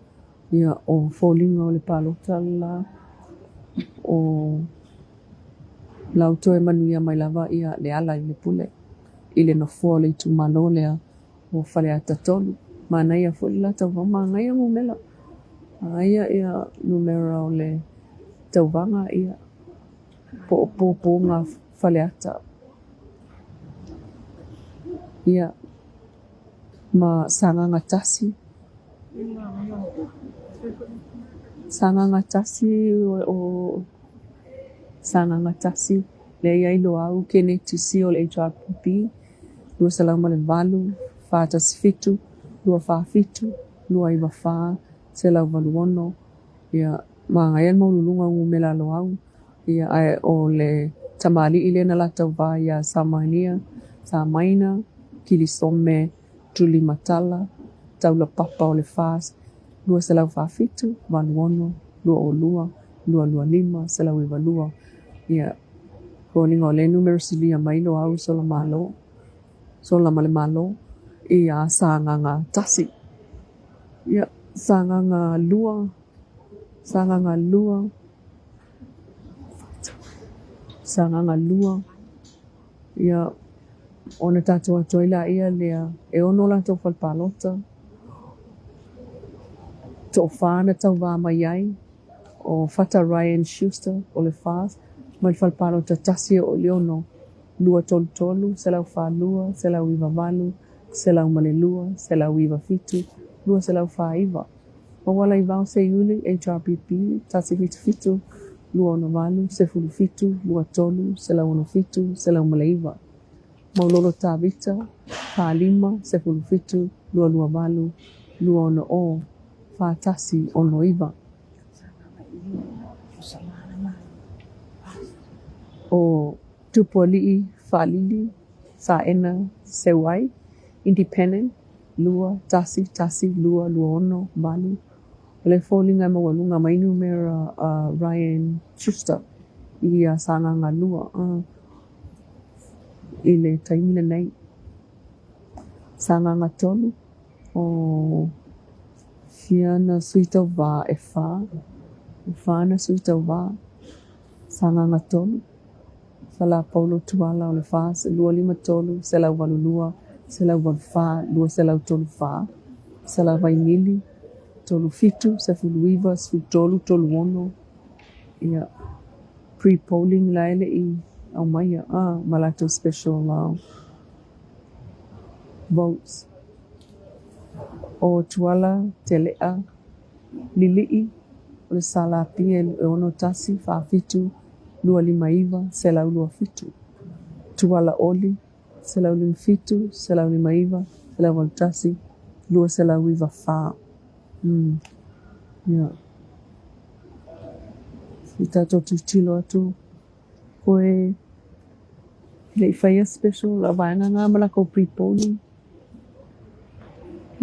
Ia o foliga o le palota la o lau toe manuia mai lava ia Lealailepule i le nofoa o le itumalo lea o Faleata 3. Manaia foi le la tauvaga, manaia numera. Manaia ia numera o le tauvaga ia po o pōpōga Faleata. Ia ma Sagaga 1. Sagaga 1 o Sagaga 1 lea e i ai Loau Keneti Sio o le HRPP 208, 417, 247, 294, 186. Ia manaia le maualuluga o numera a Loau. Ia ae o le tamalii lea na latou va ia Samania, Samaina, Kilisome, Tulimatala, Taulapapa o le FAS 247, 86, 22, 225, 192. Ia foliga o lea numera silia mai Loau sola malo, sola ma le malo ia Sagaga 1. Ia Sagaga 2, Sagaga 2, Sagaga 2, ia ona tatou atu ai laia lea e 6 latou fale palota, toafa na tauva mai ai, o Fata Ryan Schuster o le FAS, mai le fale palota 1 e oo i le 6, 233, 142, 198, 102, 197, 249. Maualaivao Seiuli, HRPP, 177, 268, 17, 23, 167, 109. Maulolo Tavita, 45, 17, 228, 260, 41, 69. O Tupuali'i Faalili, Saena Seuai, Independent, 2, 1, 1, 2, 2, 6, 8. O le foliga e maualuga mai numera a Ryan Schuster i ia Sagaga 2. i le taimi lenei. Sagaga 3, o fia na sui tauvā e 4, e 4 na sui tauvā. Sagaga 3, Salapaulo Tuala o le 4, 253, 182, 184, 234, Salavaimili, 37, 19, 13, 36, ia, pre-polling la ele i au maia, ma latou special votes. O Tuala Telea Lilii o le Salapia e 61 47 259 127. Tuala Oli 157 159 181 294. Ia. I tātou titilo atu koe le i whaia special la vaenga ngā ma lako pre-polling.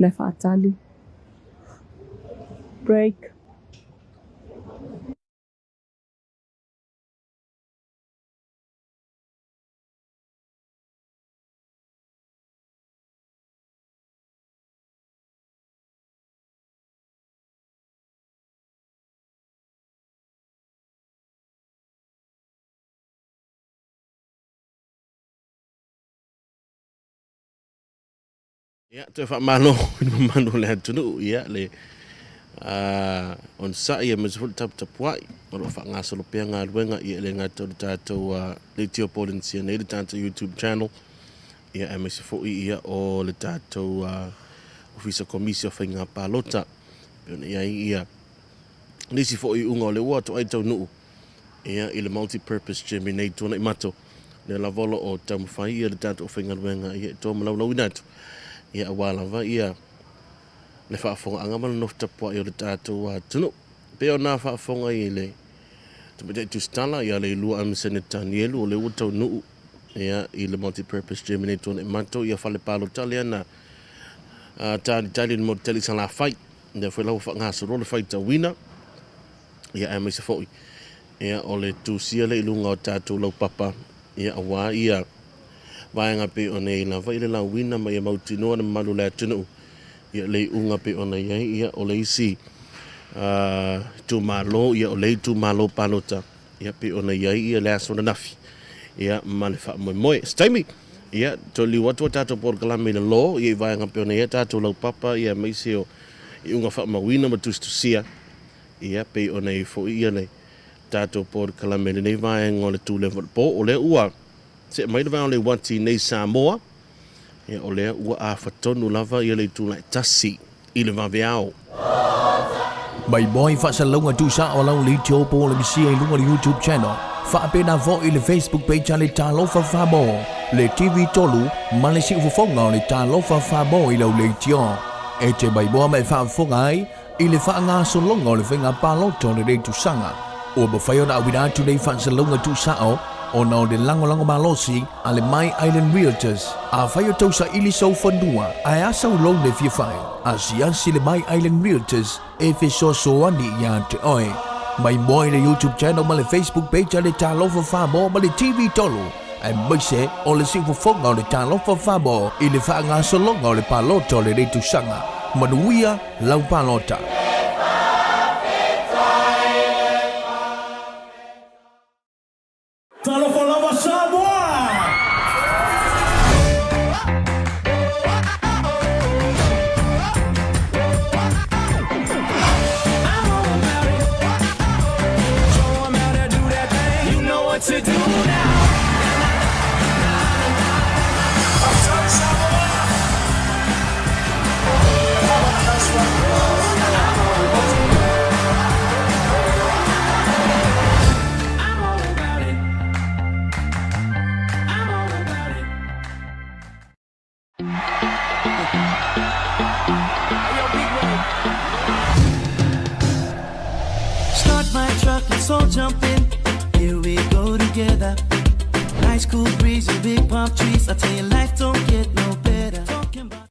Le whaatali. Break. Ia, toe faamalo i le mamalu o le atunuu, ia, le onosai aemaise foi le taputapuai o lo o faagasolo pea galuega, ia, e le gata o le tatou Leitio Polenisia nei, le tatou YouTube channel, ia, aemaise foi, ia, o le tatou Ofisa Komisi o Faiga Palota, pei ona i ai, ia, nisi foi iuga o le ua toai taunuu, ia, i le multi-purpose gym i nei tuanai mato, lea lava o lo o taumafai ia le tatou aufaigaluega ia e toa malaulauina atu, ia aua lava ia le faafofogaaga ma le nofo tapuai o le tatou atunuu. Pei ona faafofoga i le Tamaitai Tusitala ia Leilua Amasene Tanielu, o lea ua taunuu ia i le multi-purpose gym i nei tuanai mato ia fale palota lea na talitali i le motu tele i Salafai, lea foi la ua faagasolo le faitauina, ia aemaise foi ia o le tusia lea i luga o tatou laupapa ia aua ia vaega pei ona i ai lava i le lauina ma ia mautinoa le mamalu o le atunuu ia le iuga pei ona i ai ia o le isi itumalo ia o le itumalo palota ia pei ona i ai ia le aso ananafi ia ma le faamoemoe. Se taimi ia toe liu atu a tatou polokalame i lalo ia i vaega pei ona i ai tatou laupapa ia aemaise o iuga faamauina ma tusitusia ia pei ona i ai foi ia le tatou polokalame i lenei vaega o le Tule po o lea ua see mai le vaega o le uati nei Samoa ia o lea ua afatonu lava ia le itula e 1 i le vaveao. Mai boy faasalalauga tuusao lau leitio po o le misia i luga o le YouTube channel. Faapena foi le Facebook page a le Talofa Famo, le TV 3 ma le siufofoga o le Talofa Famo i lau leitio. E te maimoa ma e faafofoga ai i le faagasologa o le faiga palota o lenei tausaga. Ua mafai ona auina atu nei faasalalauga tuusao ona o le lagolago malosi a le My Island Realtors. Afai o tau saili sou fanua ae a sau loan e fia fai, asiasi le My Island Realtors e fesoasoani ia te oe. Maimoa i le YouTube channel ma le Facebook page a le Talofa Famo ma le TV 3, aemaise o le siufofoga o le Talofa Famo i le faagasologa o le palota o lenei tausaga. Manuia lau palota! Talofa lava Samoa! You know what to do now. I'm all about it. I'm all about it. Start my truck, let's all jump in. Here we go together. Nice cool breeze and big palm trees. I tell you, life don't get no better. Talking about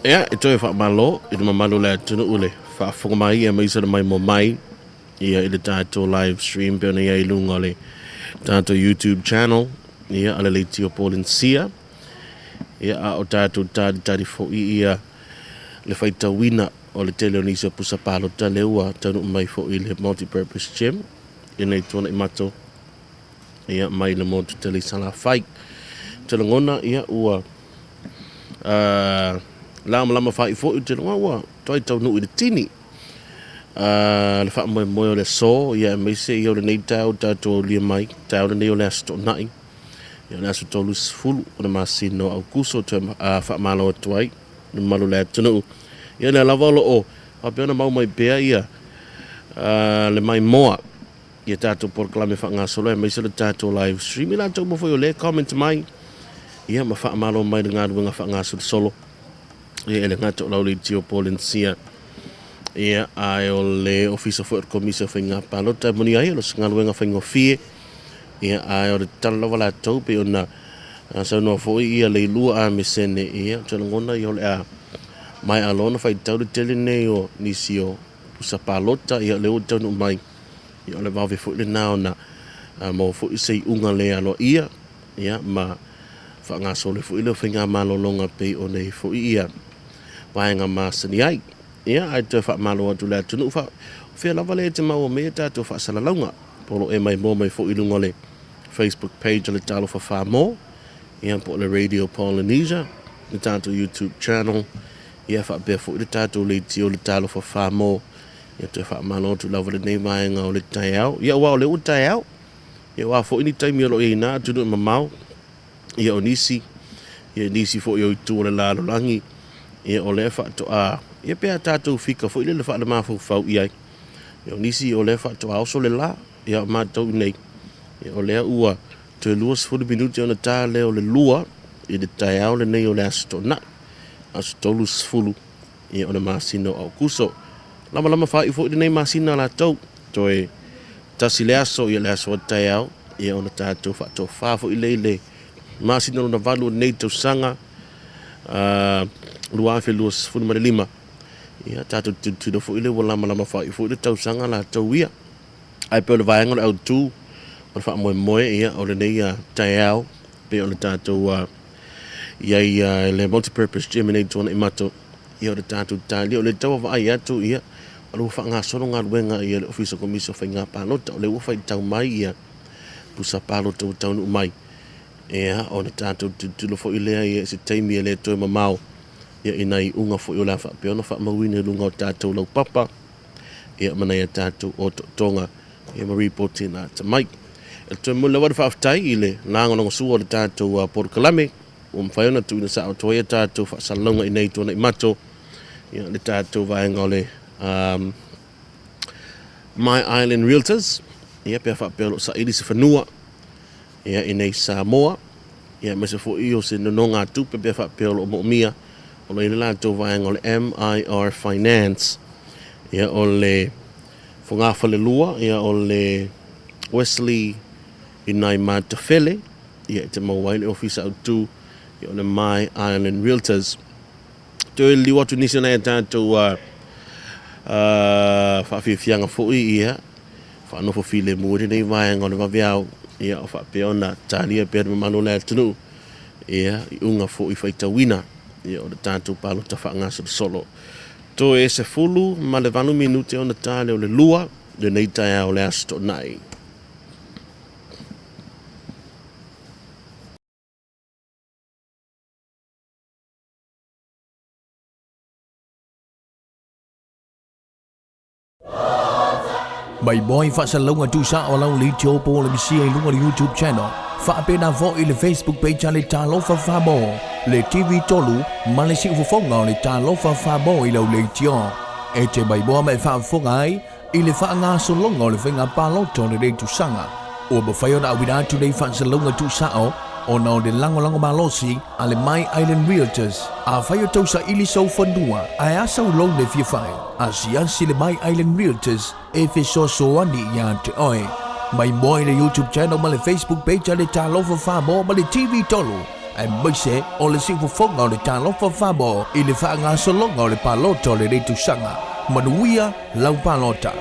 Ia, e toe faamalo i le mamalu o le atunuu le faafofoga mai aemaise le maimoa mai ia i le tatou live stream pei ona i ai i luga o le tatou YouTube channel ia a le Leitio Polensia. Ia a o tatou talitali foi ia le faitauina o le tele o nisi o pusa palota lea ua taunuu mai foi i le multi-purpose gym ina i Tuanai Mato ia mai le motu tele i Salafai. Ou te lagona ia ua lamalama faaiu foi, ou te lagona ua toe taunuu i le tini le faamoemoe o le aso, ia aemaise ia o lenei taeao ua tatou aulia mai, taeao lenei o le Aso Toonai, ia o le aso 30 o le masina o Aokuso, toe faamalo atu ai le mamalu o le atunuu. Ia lea lava o lo o faapea ona mau mai pea ia le maimoa ia tatou polokalame faagasolo aemaise le tatou live stream. I latou uma foi o lea e comment mai ia ma faamalo mai le galuega faagasolosolo ia e le gata o lau leitio Polensia ia ae o le ofisa foi o le Komisi o Faiga Palota e moni ai o le galuega faigofie ia ae o le tatalo lava latou pei ona saunoa foi ia Leilua a Mesene ia ou te lagona ia o le a maea loa ona faitau le tele nei o nisi o pusa palota ia lea ua taunuu mai Ia o le vave foi lena ona maua foi se iuga le aloaia ia ma faagasolo ai foi le faigamalologa pei ona i ai foi ia vaega masani ai. Ia ae toe faamalo atu i le atunuu fa o fea lava lea e te maua mai ai tatou faasalalauga po o lo o e maimoa mai foi i luga o le Facebook page o le Talofa Samoa ia po o le Radio Polynesia, le tatou YouTube channel ia faapea foi le tatou leitio le Talofa Samoa. Ia toe faamalo atu lava lenei vaega o le taeao. Ia aua o lea ua taeao. Ia aua foi ni taimi o lo o i ai na atunuu e mamao. Ia o nisi, ia nisi foi o itu o le lalolagi. Ia o lea faatoa, ia pe a tatou fika foi lele faalemafaufau i ai. Ia o nisi o lea faatoa oso le la. Ia o matou i nei, ia o lea ua toe 20 minute ona ta lea o le 2 i le taeao lenei o le Aso Toonai, aso 30 ia o le masina o Aokuso. Lamalama faaiu foi lenei masina latou, toe tasi le aso, ia le aso a taeao, ia ona tatou faatofa foi lea i le masina lona valu o lenei tausaga 2025. Ia tatou tilotilo foi lea ua lamalama faaiu foi le tausaga latou ia. Ae pei o le vaega o le autu o le faamoemoe ia o lenei taeao pei ona tatou i ai le multipurpose gym i Tuanai Mato ia o le tatou talia o le tau vaai atu ia o le ua faagasolo galuega ia le Ofisa Komisi o Faiga Palota o lea ua faitau mai ia pusa palota ua taunuu mai ia ona tatou tilotilo foi lea ia i se taimi e le toe mamao ia i nai iuga foi o le a faapea ona faamauina i luga o tatou laupapa ia ma nai a tatou otootoga ia ma ripoti na ata mai. E toe momoli lava le faafetai i le lagolagosua o le tatou polokalame ua mafai ona tuuina sao atu ai a tatou faasalalauga i nei Tuanai Mato ia le tatou vaega o le My Island Realtors ia pe a faapea o lo o saili se fanua ia i nei Samoa ia aemaise foi o se nonogatupe pe a faapea o lo o moomia o lo o i ai le latou vaega o le MIR Finance ia o le Fogafalelua ia o le Wesley i nai Matafele ia e te maua ai le ofisa autu ia o le My Island Realtors. Toe liliu atu nisi o nai a tatou faafiafiaga foi ia faanofo filemu ai lenei vaega o le vaveao ia o faapea ona talia pea le mamalu o le atunuu ia iuga foi faitauina ia o le tatou palota faagasolosolo. Toe 18 minute ona ta lea o le 2 lenei taeao o le Aso Toonai. Mai boy faasalalauga tuusao lau leitio po o le misia i luga o le YouTube channel, faapena foi le Facebook page a le Talofa Samoa, le TV 3 ma le siufofoga o le Talofa Samoa i lau leitio. E te maimoa ma e faafofoga ai i le faagasologa o le faiga palota o lenei tausaga. Ua mafai ona auina atu nei faasalalauga tuusao ona o le lagolago malosi a le My Island Realtors. Afai o tau saili sou fanua ae a sau loan e fia fai, asiasi le My Island Realtors e fesoasoani ia te oe. Maimoa i le YouTube channel ma le Facebook page a le Talofa Samoa ma le TV 3. Aemaise o le siufofoga o le Talofa Fabo i le faagasologa o le palota o lenei tausaga. Manuia lau palota.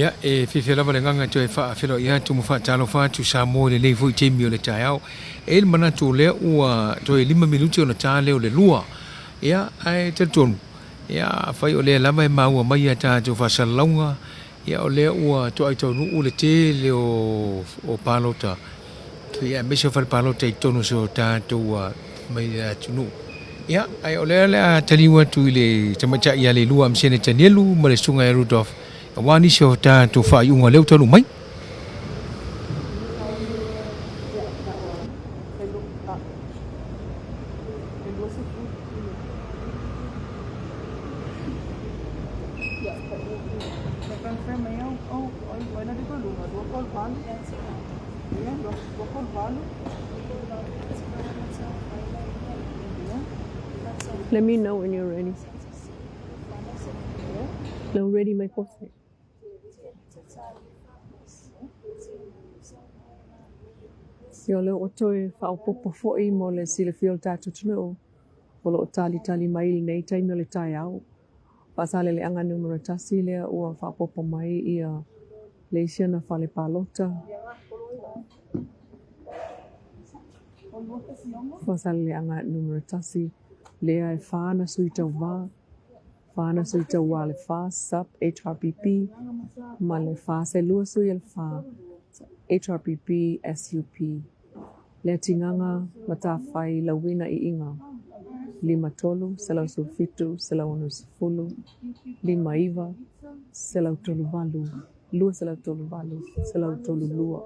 Ia, e fiafia lava le agaga e toe faafeiloai atu ma faatalofa atu Samoa i lenei foi taimi o le taeao. E i ai le manatu o lea ua toe 5 minute ona ta lea o le 2. Ia, ae talitonu, ia, afai o lea lava e maua mai a tatou faasalalauga, ia o lea ua toai taunuu le tele o palota, ia aemaise o fale palota i totonu o si o tatou mai le atunuu. Ia, ae o lea o le a taliu atu i le tamaitai ia Leilua Amisene Tanielu ma le susuga ia Rudolph aua nisi o tatou faaiuga o lea ua taunuu mai. Let me know when you're ready. No, ready my post. Ia o lea ua toe faaopoopo foi mo le silafia o le tatou atunuu o lo o talitali mai i lenei taimi o le taeao. Faasaleleaga numera 1 lea ua faaopoopo mai ia le isi ana fale palota. Faasaleleaga numera 1 lea e fa ana sui tauva, fa ana sui tauva le fa SUP HRPP ma le fa se lua sui o le fa HRPP SUP. Lea tigaga matafai lauina iiga 53 117 160 59 138 238 132.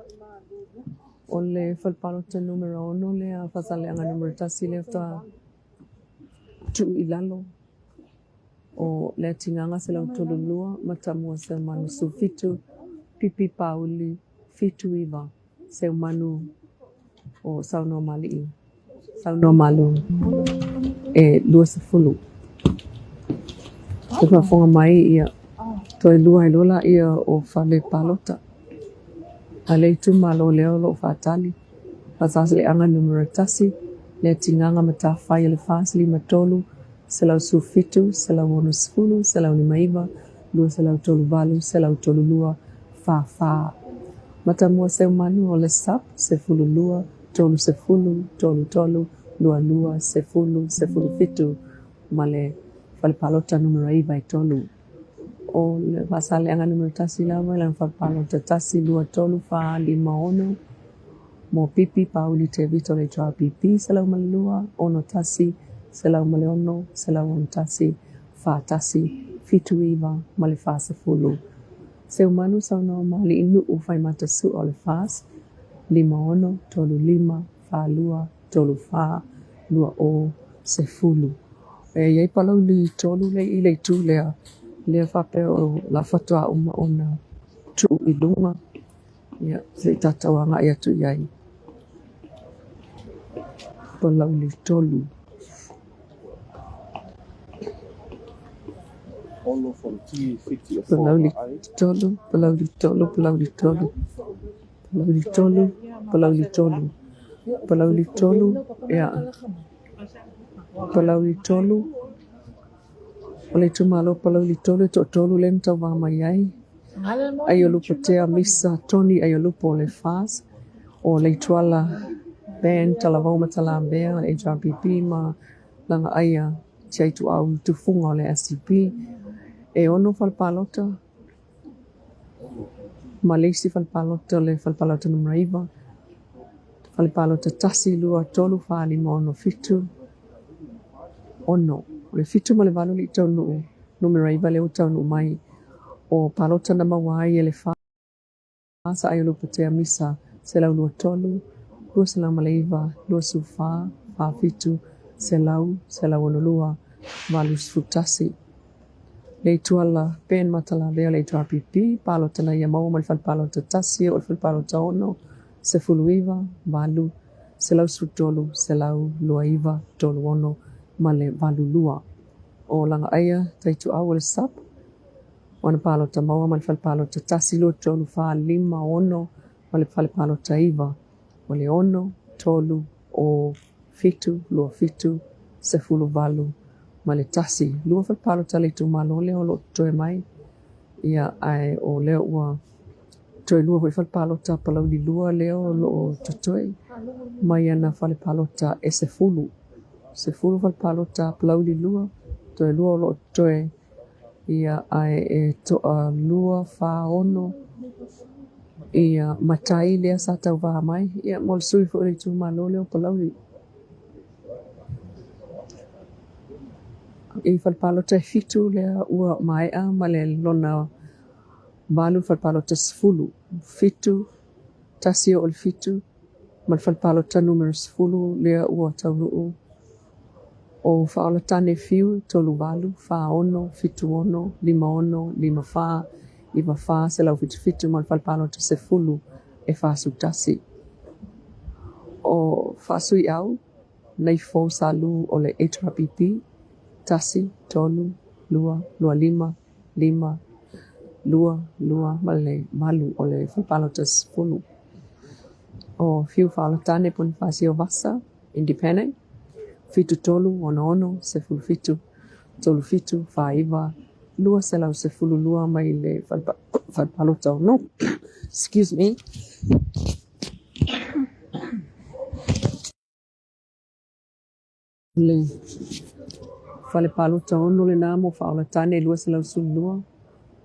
O le fale palota numera 6 lea Faasaleleaga numera 1 lea faatoa tuu i lalo o le atigaga 132 Matamua Seumanu 17 Pipi Pauli 79 Seumanu o Saunoa Mali'i Saunoa Malu e 20. Te faafofoga mai ia toe lua ai loa laia o fale palota a le itumalo lea o lo o faatali. Faasaleleaga numera 1, le atigaga matafai o le 453, 117, 160, 159, 238, 132, 44. Matamua Seumanu o le SUP, 12, 30, 33, 22, 10, 17 ma le fale palota numera 9 e 3. O le Faasaleleaga numera 1 lava i lana fale palota 1, 2, 3, 4, 5, 6 mo Pipi Pauli Tevito o le HRPP, 102, 61, 106, 161, 41, 79 ma le 40. Seumanu saunoa ma Aliinuu Faimata Sua o le FAS, 56, 35, 42, 34, 20, 10. E i ai palauli tolu le i le itu lea, lea faapea o la faatoa uma ona tuu i luga, ia se i tatou agai atu i ai. Palauli tolu. Palauli tolu, palauli tolu, palauli tolu, palauli tolu, palauli tolu, palauli tolu, ia, palauli tolu, o le itumalo palauli tolu e toatolu lea na tauva mai ai. Aiolupotea Misa Tony Aiolupo o le FAS, o Leituala Ben Talavou Matalabea o le HRPP ma Lagaaia Tiaituau Tufuga o le SCP. E ono fale palota ma le isi fale palota o le fale palota numera 9, fale palota 1, 2, 3, 4, 5, 6, 7, 6. O le 7 ma le 8 le i taunuu numera 9 lea ua taunuu mai. O palota na maua ai e le FAS Aiolupotea Misa 123, 209, 24, 47, 100, 162, 81. Le Ituala Ben Matalavea o le HRPP, palota na ia maua ma le fale palota 1 o le fale palota 6, 19, 8, 113, 129, 36 ma le 82. O Lagaaia Taituau o le SUP, o ana palota maua ma le fale palota 1, 2, 3, 4, 5, 6 ma le fale palota 9. O le 6, 3, o, 7, 2, 7, 18 ma le 1. Lua fale palota a le itumalo lea o lo o totoe mai. Ia, ae o lea ua toe lua foi fale palota Palauli 2 lea o lo o totoe mai ana fale palota e 10. 10 fale palota Palauli 2, toe lua o lo o totoe, ia, ae e toalua, fa, ono, ia, matai lea sa tauvā mai, ia, mo le sui foi o le itumalo lea o Palauli. I fale palota e fitu lea ua maea ma le lona valu fale palota 10. 7, tasi o le fitu, ma le fale palota numera 10 lea ua taunuu o Faaolatane Fiu, tolu valu, fa ono, fitu ono, lima ono, lima fa, iva fa, 177 ma le fale palota 10 e 41. O Faasuiau, Naifo Salu o le HRPP, tasi, tolu, lua, lua lima, lima, lua, lua, ma le valu o le fale palota 10. O Fiu Faaolatane Ponifasio Vasa, Independent, fitu tolu, ono ono, 17, tolu fitu, fa iva, 212 mai le fale palota ono. Excuse me. Le fale palota ono lenā mo Faaolatane 212,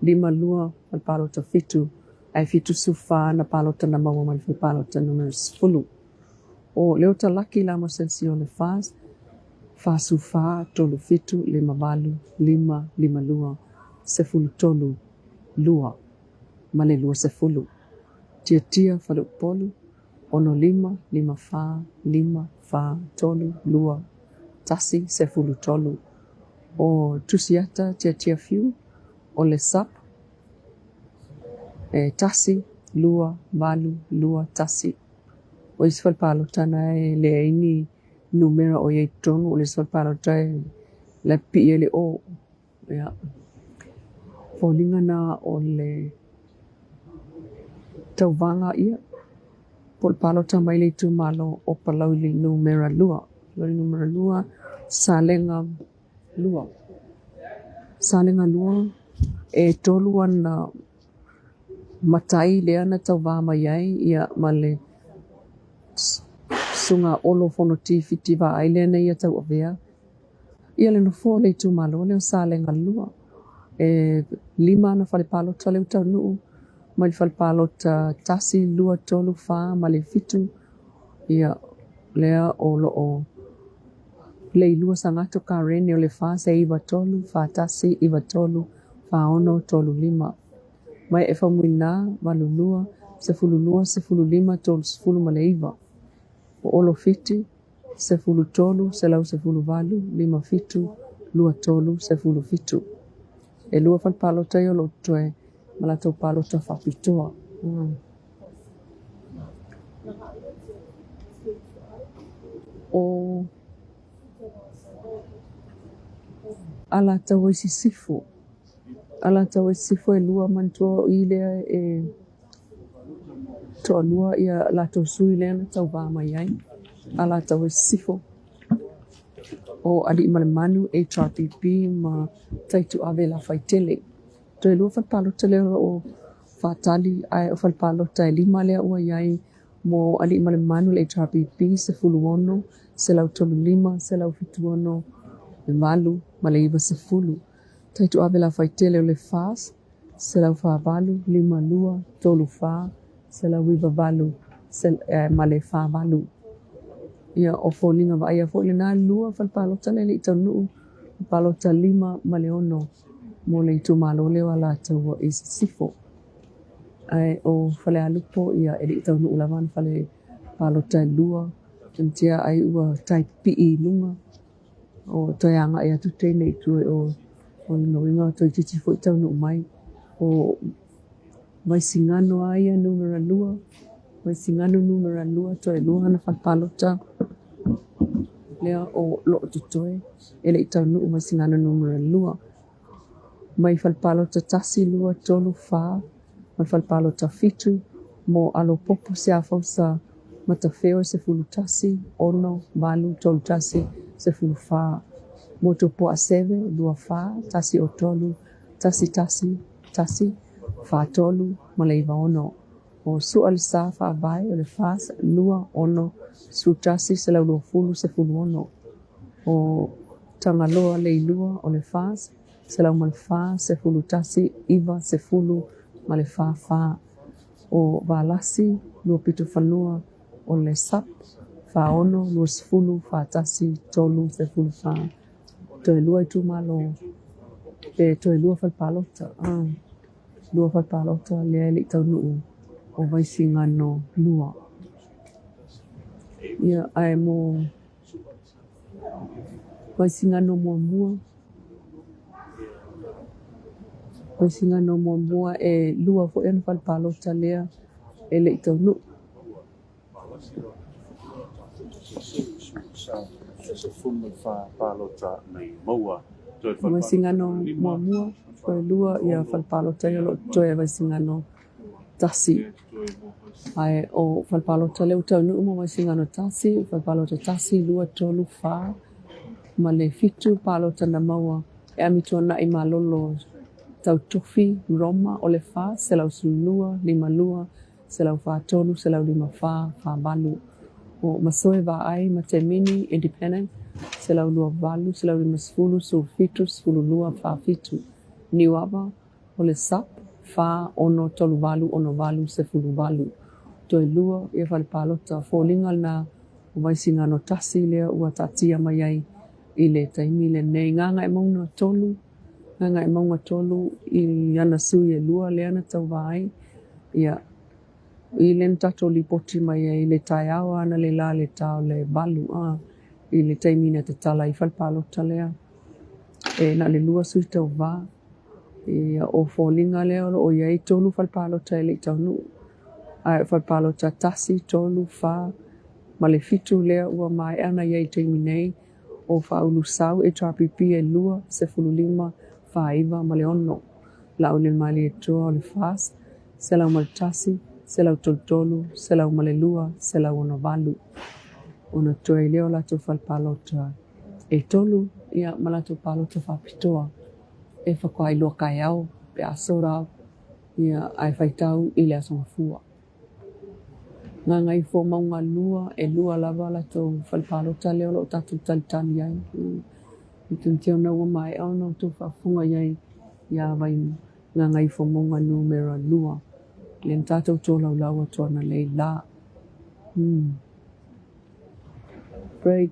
lima lua, fale palota fitu, ae 74 na palota na maua mai le fale palota numera 10. O Leota Laki la mo Sensi o le FAS, fa su fa, tolu fitu, lima valu, lima, lima lua, 13, lua, ma le 20. Tiatia fale Upolu, ono lima, lima fa, lima, fa, tolu, lua, tasi, 13. O Tusiata Tiatia Fiu, o le SAP, e tasi, lua, valu, lua, tasi. O isi fale palota na e leai ni numera o iai totonu, o le isi fale palota e la e pipii ai le o. Ia. Foliga na o le tauvaga ia, po o le palota mai le itumalo o Palauli numera 2. Palauli numera 2, Salega 2. Salega 2, e tolu ana matai lea na tauvā mai ai, ia, ma le susuga Olo Fonoti Fiti Vaai lea na ia tauavea. Ia le nofoa o le itumalo lea o Salega 2. E lima ana fale palota lea ua taunuu mai le fale palota tasi, lua, tolu, fa ma le fitu. Ia, lea o lo o Leilua Sagato Karene o le fa se iva tolu, fa tasi, iva tolu, fa ono, tolu lima. Mai e Faumuina, valu lua, 12, 15, 39. O Olo Fiti, 13, 118, lima fitu, lua tolu, 17. E lua fale palota ia o lo o totoe ma latou palota faapitoa. O Alataua i Sisifo. Alataua i Sisifo e lua manatua o i lea e toalua ia latou sui lea na tauvā mai ai. Alataua i Sisifo. O Aliimalemanu, HRPP ma Taituave Lafaitele. Toe lua fale palota lea o lo o faatali, ae o fale palota e lima lea ua i ai mo Aliimalemanu le HRPP, 16, 135, 176, valu ma le 90. Taituave Lafaitele o le FAS, 148, lima lua, tolu fa, 198 ma le 48. Ia, o foliga vaaia foi lenā lua fale palota lea e le i taunuu, palota lima ma le ono mo le itumalo lea o Alataua i Sisifo. Ae o Falealupo, ia, e le i taunuu lava ana fale palota e lua, tamatia ai ua tai pipii i luga, o toe agai atu teine i tua o lona uiga toeitiiti foi taunuu mai. O Vaisigano a ia numera 2, Vaisigano numera 2, toe lua ana fale palota lea o lo o totoe e le i taunuu Vaisigano numera 2. Mai fale palota tasi, lua, tolu, fa, ma le fale palota fitu, mo Alopopo Seafausa Matafeo e 11, ono, valu, tolu tasi, 14. Mo Tupua Seve, lua fa, tasi o tolu, tasi tasi, 1 4 3 ma le 9 6. O Su'a le Sa Faavae o le FAS 2 6 11 120 16. O Tagaloa Leilua o le FAS 104 11 9 10 ma le 4 4. O Valasi Luapitofanua o le SUPP 4 6 20 41 3 10 4. Toe lua itumalo pe toe lua fale palota. Lua fale palota lea e le i taunuu o Vaisigano 2. Ia, ae mo Vaisigano muamua, Vaisigano muamua e lua foi ana fale palota lea e le i taunuu. Vaisigano muamua, toe lua ia fale palota ia o lo o totoe e Vaisigano 1. Ae o fale palota lea ua taunuu mo Vaisigano 1, fale palota 1, 2, 3, 4 ma le 7 palota na maua e Amituanai Malolo Tautofi Roma o le 4, 112, 52, 143, 154, 48. O Masoe Vaai ma Temini Independent, 128, 150, 17, 12, 47. Niuava o le SUPP, 4, 6, 3, 8, 6, 8, 18. Toe lua ia fale palota foliga lena o Vaisigano 1 lea ua taatia mai ai i le taimi lenei. Gagaemauga 3, Gagaemauga 3 i ana sui e lua lea na tauva ai. Ia, i le na tatou lipoti mai ai i le taeao ana le la le ta o le 8 a i le taimi na tatala ai fale palota lea. E na o le lua sui tauva. Ia, o foliga lea o lo o i ai tolu fale palota e le i taunuu. Ae o fale palota 1, 3, 4 ma le 7 lea ua maea ona i ai i le taimi nei o Faaulu-Sau HRPP e 2, 15, 49 ma le 6. Laaulialemalietoa o le FAS, 101, 133, 102, 168. Ona totoe ai lea o latou fale palota e tolu, ia, ma latou palota faapitoa e faatoa iloa taeao pe a sort out, ia, ae faitau i le Aso Gafua. Gagaifomauga 2, e lua lava latou fale palota lea o lo o tatou talitali ai. I tunitia ona ua maea ona outou faafofoga i ai ia vai Gagaifomauga numera 2, lea na tatou tolaulau atu analei la. Break.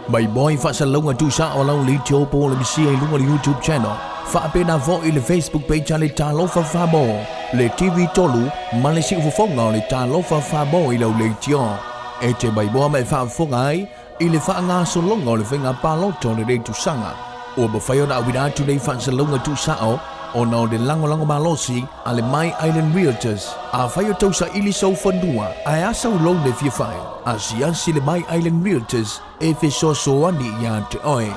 Mai boy faasalalauga tuusao lau leitio po o le misia i luga o le YouTube channel, faapena foi le Facebook page a le Talofa Famo, le TV tolu ma le siufofoga o le Talofa Famo i lau leitio. E te maimoa ma e faafofoga ai i le faagasologa o le faiga palota o lenei tausaga. Ua mafai ona auina atu nei faasalalauga tuusao ona o le lagolago malosi a le My Island Realtors. Afai o tau saili sou fanua ae a sau loan e fia fai, asiasi le My Island Realtors e fesoasoani ia te oe.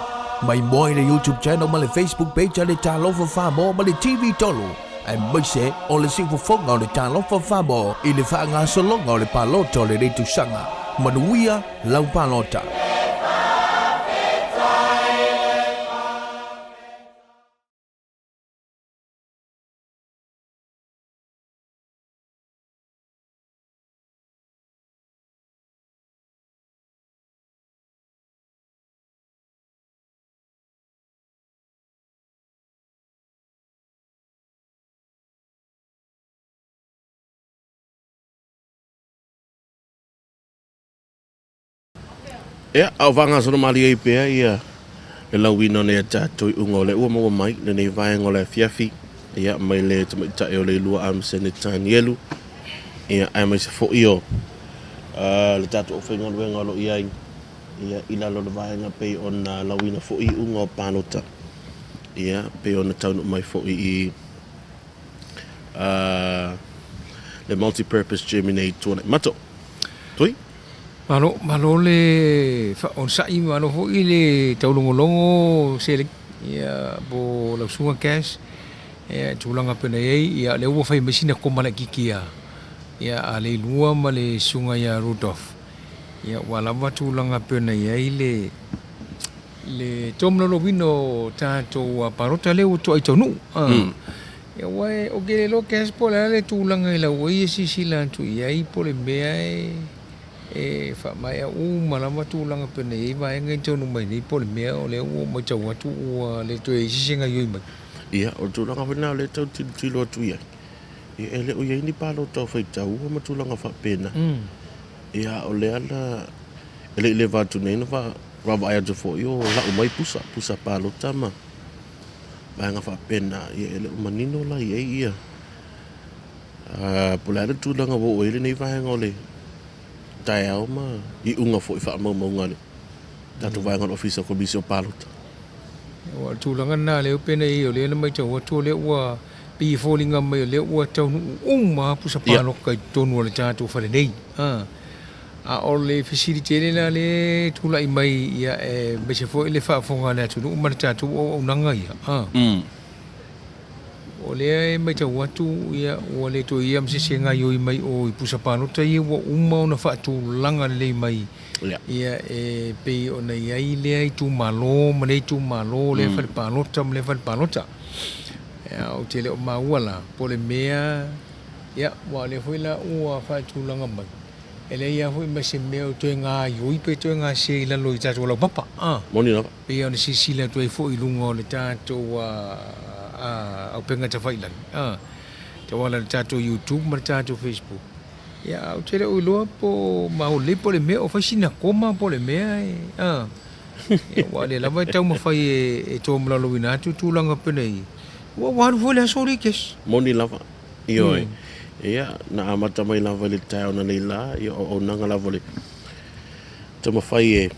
Mai moa i le YouTube channel ma le Facebook page a le Talofa Famo ma le TV tolu, aemaise o le siufofoga o le Talofa Famo i le faagasologa o le palota o lenei tausaga. Manuia lau palota! Ia, a o faagasolo malie ai pea ia le lauina o nei a tatou iuga o lea ua maua mai lenei vaega o le afiafi, ia, mai le tamaitai o Leilua Amasene Tanielu, ia, aemaise foi o le tatou aufaigaluega o lo o i ai, ia, i lalo o le vaega pei ona lauina foi iuga o palota, ia, pei ona taunuu mai foi i le multi-purpose gym i nei Tuanaimato. Tui? Malo, malo le faaonosai, malo foi le taulogologo Selig, ia po o lau susuga Cash, ia tulaga pei ona i ai, ia lea ua fai mai sina koma laitiiti a Ia a Leilua ma le susuga ia Rudolph, ia ua lava tulaga pei ona i ai le le tomololowina o tatou palota lea ua toai taunuu. Ia aua e, ou te le iloa Cass po o le a le tulaga i lau ia silasila atu i ai po o le mea e e faamaea uma lava tulaga pei ona i ai vaega ia e taunuu mai nei po o le mea o lea ua ou matau atu ua le toe i ai se isi e gaoioi mai. Ia, o le tulaga foi lena o lea e tau tilotilo atu i ai, ia e le o i ai ni palota o faitaua ma tulaga faapena. Ia, o lea la e le i leva atu nei na vaavaai atu foi o lau mai pusa, pusa palota ma vaega faapena, ia e le o manino la i ai ia po o le a le tulaga ua oo i ai lenei vaega o le taeao ma iuga foi faamaumauga a le tatou vaega o le Ofisa o Komisi o Palota. Aua o le tulaga lena lea penei o lea na matau atu o lea ua pei e foliga mai o lea ua taunuu uma lava pusa palota i totonu o le tatou fale nei. A o le fesili tele la lea e tulai mai ia aemaise foi le faafofoga a le atunuu ma le tatou auaunaga ia, o lea e matau atu ia ua le toe i ai ma se isi e gaoioi mai o i pusa palota ia ua uma ona faatulaga lelei mai ia e pei ona i ai lea itumalo ma lea itumalo, lea fale palota ma lea fale palota. Ia, ou te le o maua la po o le mea, ia, aua o lea foi la ua faatulaga mai, e leai lava foi ma se mea o toe gaoioi pe toe gase i lalo i tatou laupapa. A. Moni lava. Pei ona silasila atu ai foi i luga o le tatou auupega tafailagi, a, tauala i le tatou YouTube ma le tatou Facebook. Ia, ae ou te le o iloa po o maua lelei po o le mea o fai sina koma po o le mea e, a. Ia, aua o lea lava e taumafai e tōmalalauina atu tulaga penei. Ua alu foi le aso alii kesi. Moni lava. Ioe. Ia, na amata mai lava i le taeao ananei la, ia o auaunaga lava o le taumafai e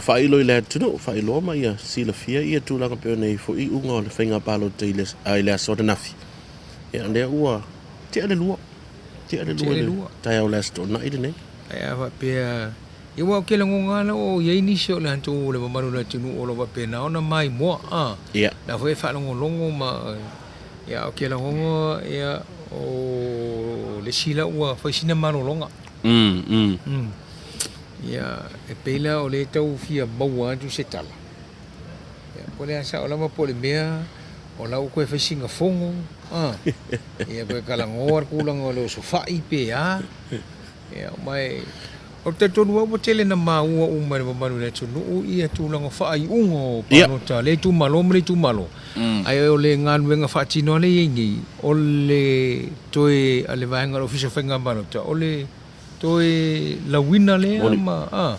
faailo i le atunuu, faailoa ma ia silafia ia tulaga pei ona i ai foi iuga o le faiga palota i le aso ananafi. Ia, lea ua tea le lua. Tea le lua i le taeao o le Aso Toonai lenei. Ae a faapea, ia aua ou te lagona lava la ua i ai nisi o le latou o le mamalu o le atunuu o lo o faapena ona maimoa, a. Ia. La foi e faalogologo ma, ia ou te lagona, ia, o le isi la ua fai sina malologa. Ia, e pei la o lea e tau fia maua atu se tala. Ia, po o le a sao lava po o le mea o la ua toe fai sina fono, a, ia toe talanoa le tulaga o le osofai pe a. Ia, ma e, ou te talitonu lava ua tele na maua uma e le mamalu o le atunuu ia tulaga faaiuga o palota a lea itumalo ma lea itumalo. Ae o le galuega faatino lea e i ai nei, o le toe a le vaega o le Ofisa o Faiga Palota, o le toe lauina lea ma, a,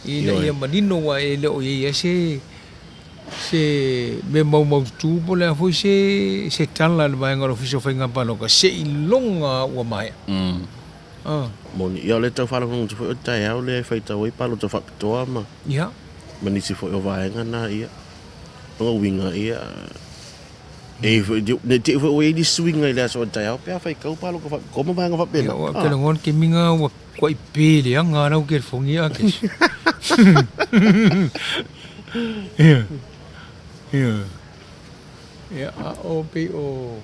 ina ia manino aua e le o i ai lava se se mea maumaututu po o le a foi se se tala a le vaega o le Ofisa o Faiga Palota seiloga ua maea. Ah. Moni. Ia o lea tau faalogologo atu foi o le taeao lea e faitau ai palota faapitoa ma Ia. ma nisi foi o vaega na ia. O lona uiga ia e foi ne i te i foi ua i ai nisi suiga i le aso o le taeao pe a faitau palota faapitoa ma vaega faapena. Ia, ou te lagona ke minga ua kuai pe leaga lau telefoni ia kesi. Ia. Ia. Ia, a o pei o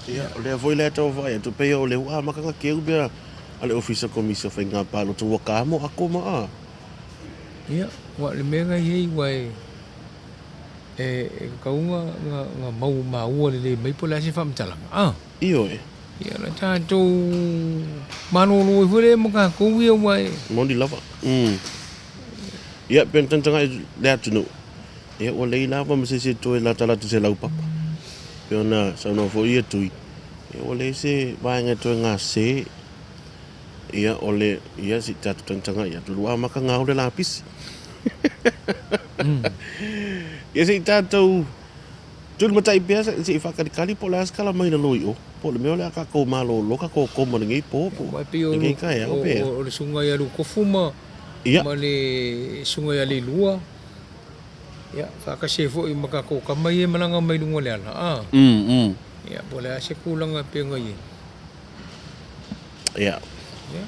Ia, o lea foi lea tau vaai atu, pei o le ua amata na keu mea a le Ofisa Komisi o Faiga Palota ua ka mo ako ma a. Ia, ua le mea na i ai ua e e tatau na na na mau maua lelei mai po o le a se faamatalaga, a. Ioe. Ia, o le tatou malolo ai foi lea ma tatou ia ua e. Moni lava. Ia, pei ona tagatagai le atunuu, Ia ua lei lava ma se isi e toe latalata i se laupapa. Pei ona saunoa foi ia Tui, ia ua leai se vaega e toe gase. Ia o le, ia se i tatou tagatagai atu, ua amata gao le lapisi. Ia se i tatou tulimatai pea se i faakalikali po o le a se tala mai lalo i o, po o le mea o le a tatou malolo tatou koma i lenei po po o lenei taeao pe a. O le susuga ia Lukofu ma le susuga ia Leilua. Ia, faatasi ai foi ma tatou tama ia e malaga mai luga o le ala, a? Ia, po o le a se tulaga e pei ona i ai. Ia. Ia.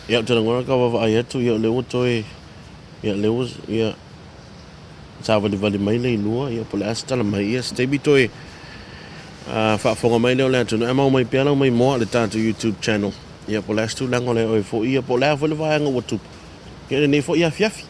Ia, ou te lagona ka vaavaai atu, ia, o lea ua toe, ia, lea ua, ia. Savalivali mai le ilua, ia po o le a se tala mai, ia se taimi toe faafofoga mai lea o le atunuu, ae maua mai pea lau maimoa i le tatou YouTube channel, ia po o le a se tulaga o le a oe foi, ia po o le a foi le vaega ua tupu, ia i lenei foi afiafi.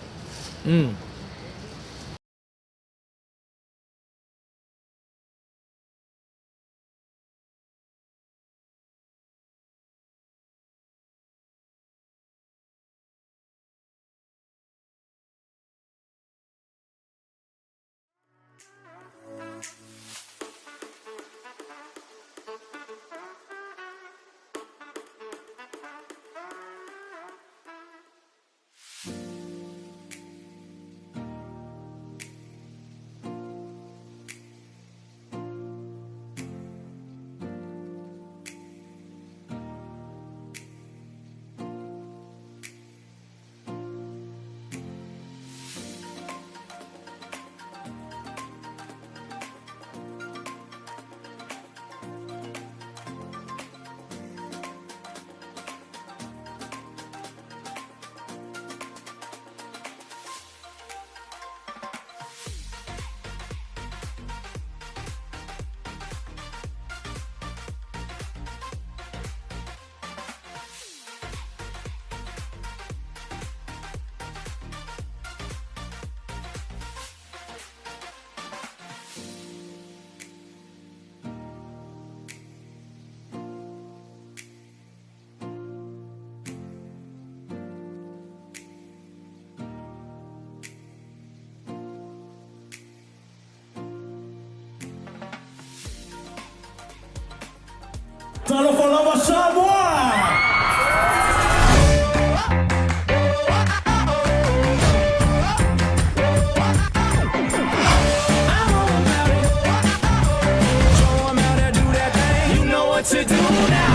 Talofa lava Samoa! You know what to do now.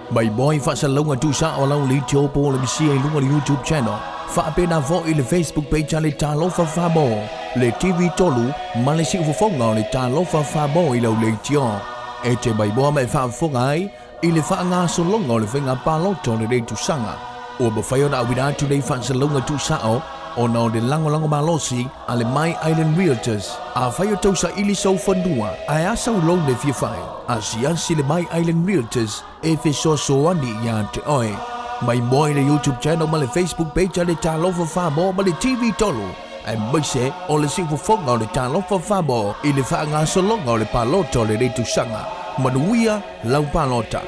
Mai boy faasalalauga tuusao lau le po o le misia i luga o le YouTube channel, faapena foi le Facebook page a le Talofa Famo, le TV tolu ma le siufofoga o le Talofa Famo i lau leitio. E te maimoa ma e faafofoga ai i le faagasologa o le faiga palota o lenei tausaga. Ua mafai ona auina atu nei faasalalauga tuusao ona o le lagolago malosi a le My Island Realtors. Afai o tau saili sou fanua ae a sau loan e fia fai, asiasi le My Island Realtors e fesoasoani ia te oe. Maimoa i le YouTube channel ma le Facebook page a le Talofa Famo ma le TV tolu, aemaise o le siufofoga o le Talofa Famo i le faagasologa o le palota o lenei tausaga. Manuia lau palota!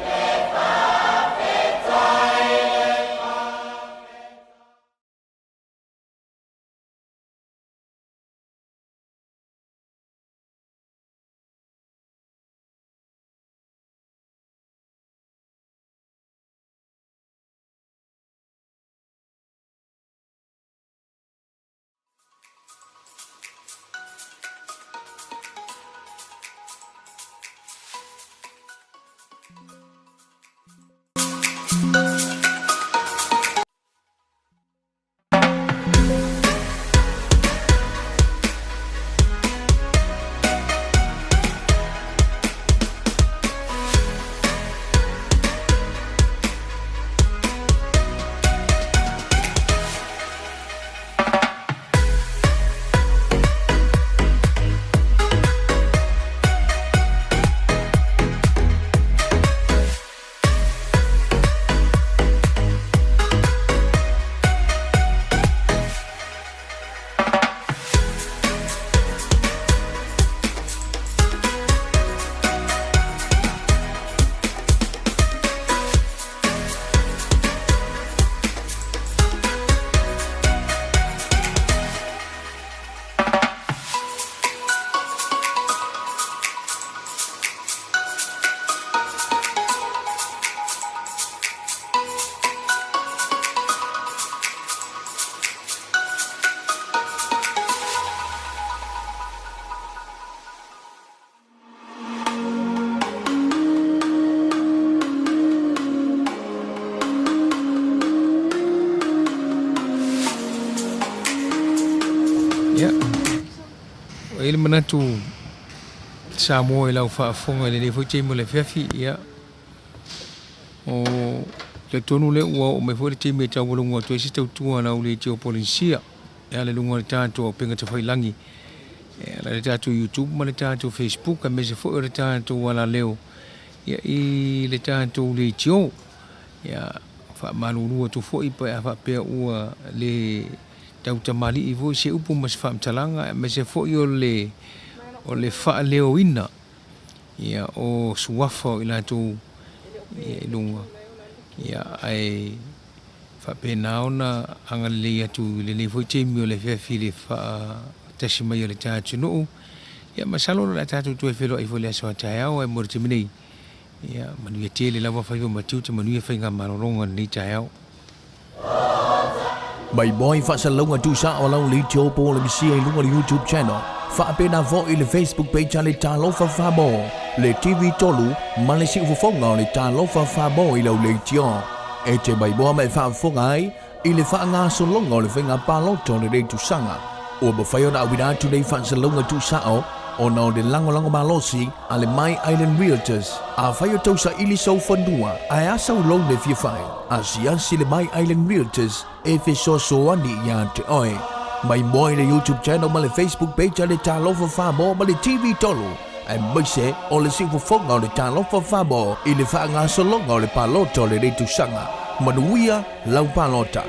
i ai le manatu Samoa i lau faafofoga i lenei foi taimi o le afiafi, ia, o talitonu lea ua oo mai foi le taimi e taualuga atu ai se tautua a lau Leitio Polenisia e ala i luga o le tatou auupega tafailagi e ala i le tatou YouTube ma le tatou Facebook aemaise foi o le tatou alaleo ia, i le tatou leitio. Ia, faamalulu atu foi pe a faapea ua le tautamalii foi se upu ma se faamatalaga aemaise foi o le o le faaleoina ia o suafa o i latou ia i luga ia ae faapena ona agalelei atu i lenei foi taimi o le afiafi i le faatasi mai o le ta atunuu. Ia masalo o le a tatou toe feiloai foi i le aso a taeao ae mo le taimi nei ia manuia tele lava faiva ma tiute manuia faigamalologa i lenei taeao. Mai moi faasalalauga tuusao a lau leitio po o le misia i luga o le YouTube channel, faapena foi le Facebook page a le Talofa Famo, le TV 3 ma le siufofoga o le Talofa Famo i lau leitio. E te maimoa ma e faafofoga ai i le faagasologa o le faiga palota o lenei tausaga. Ua mafai ona auina atu nei faasalalauga tuusao ona o le lagolago malosi a le My Island Realtors. Afai o tau saili sou fanua ae a sau loan e fia fai, asiasi le My Island Realtors e fesoasoani ia te oe. Maimoa i le YouTube channel ma le Facebook page a le Talofa Samoa ma le TV 3 aemaise o le siufofoga o le Talofa Samoa i le faagasologa o le palota o lenei tausaga. Manuia lau palota!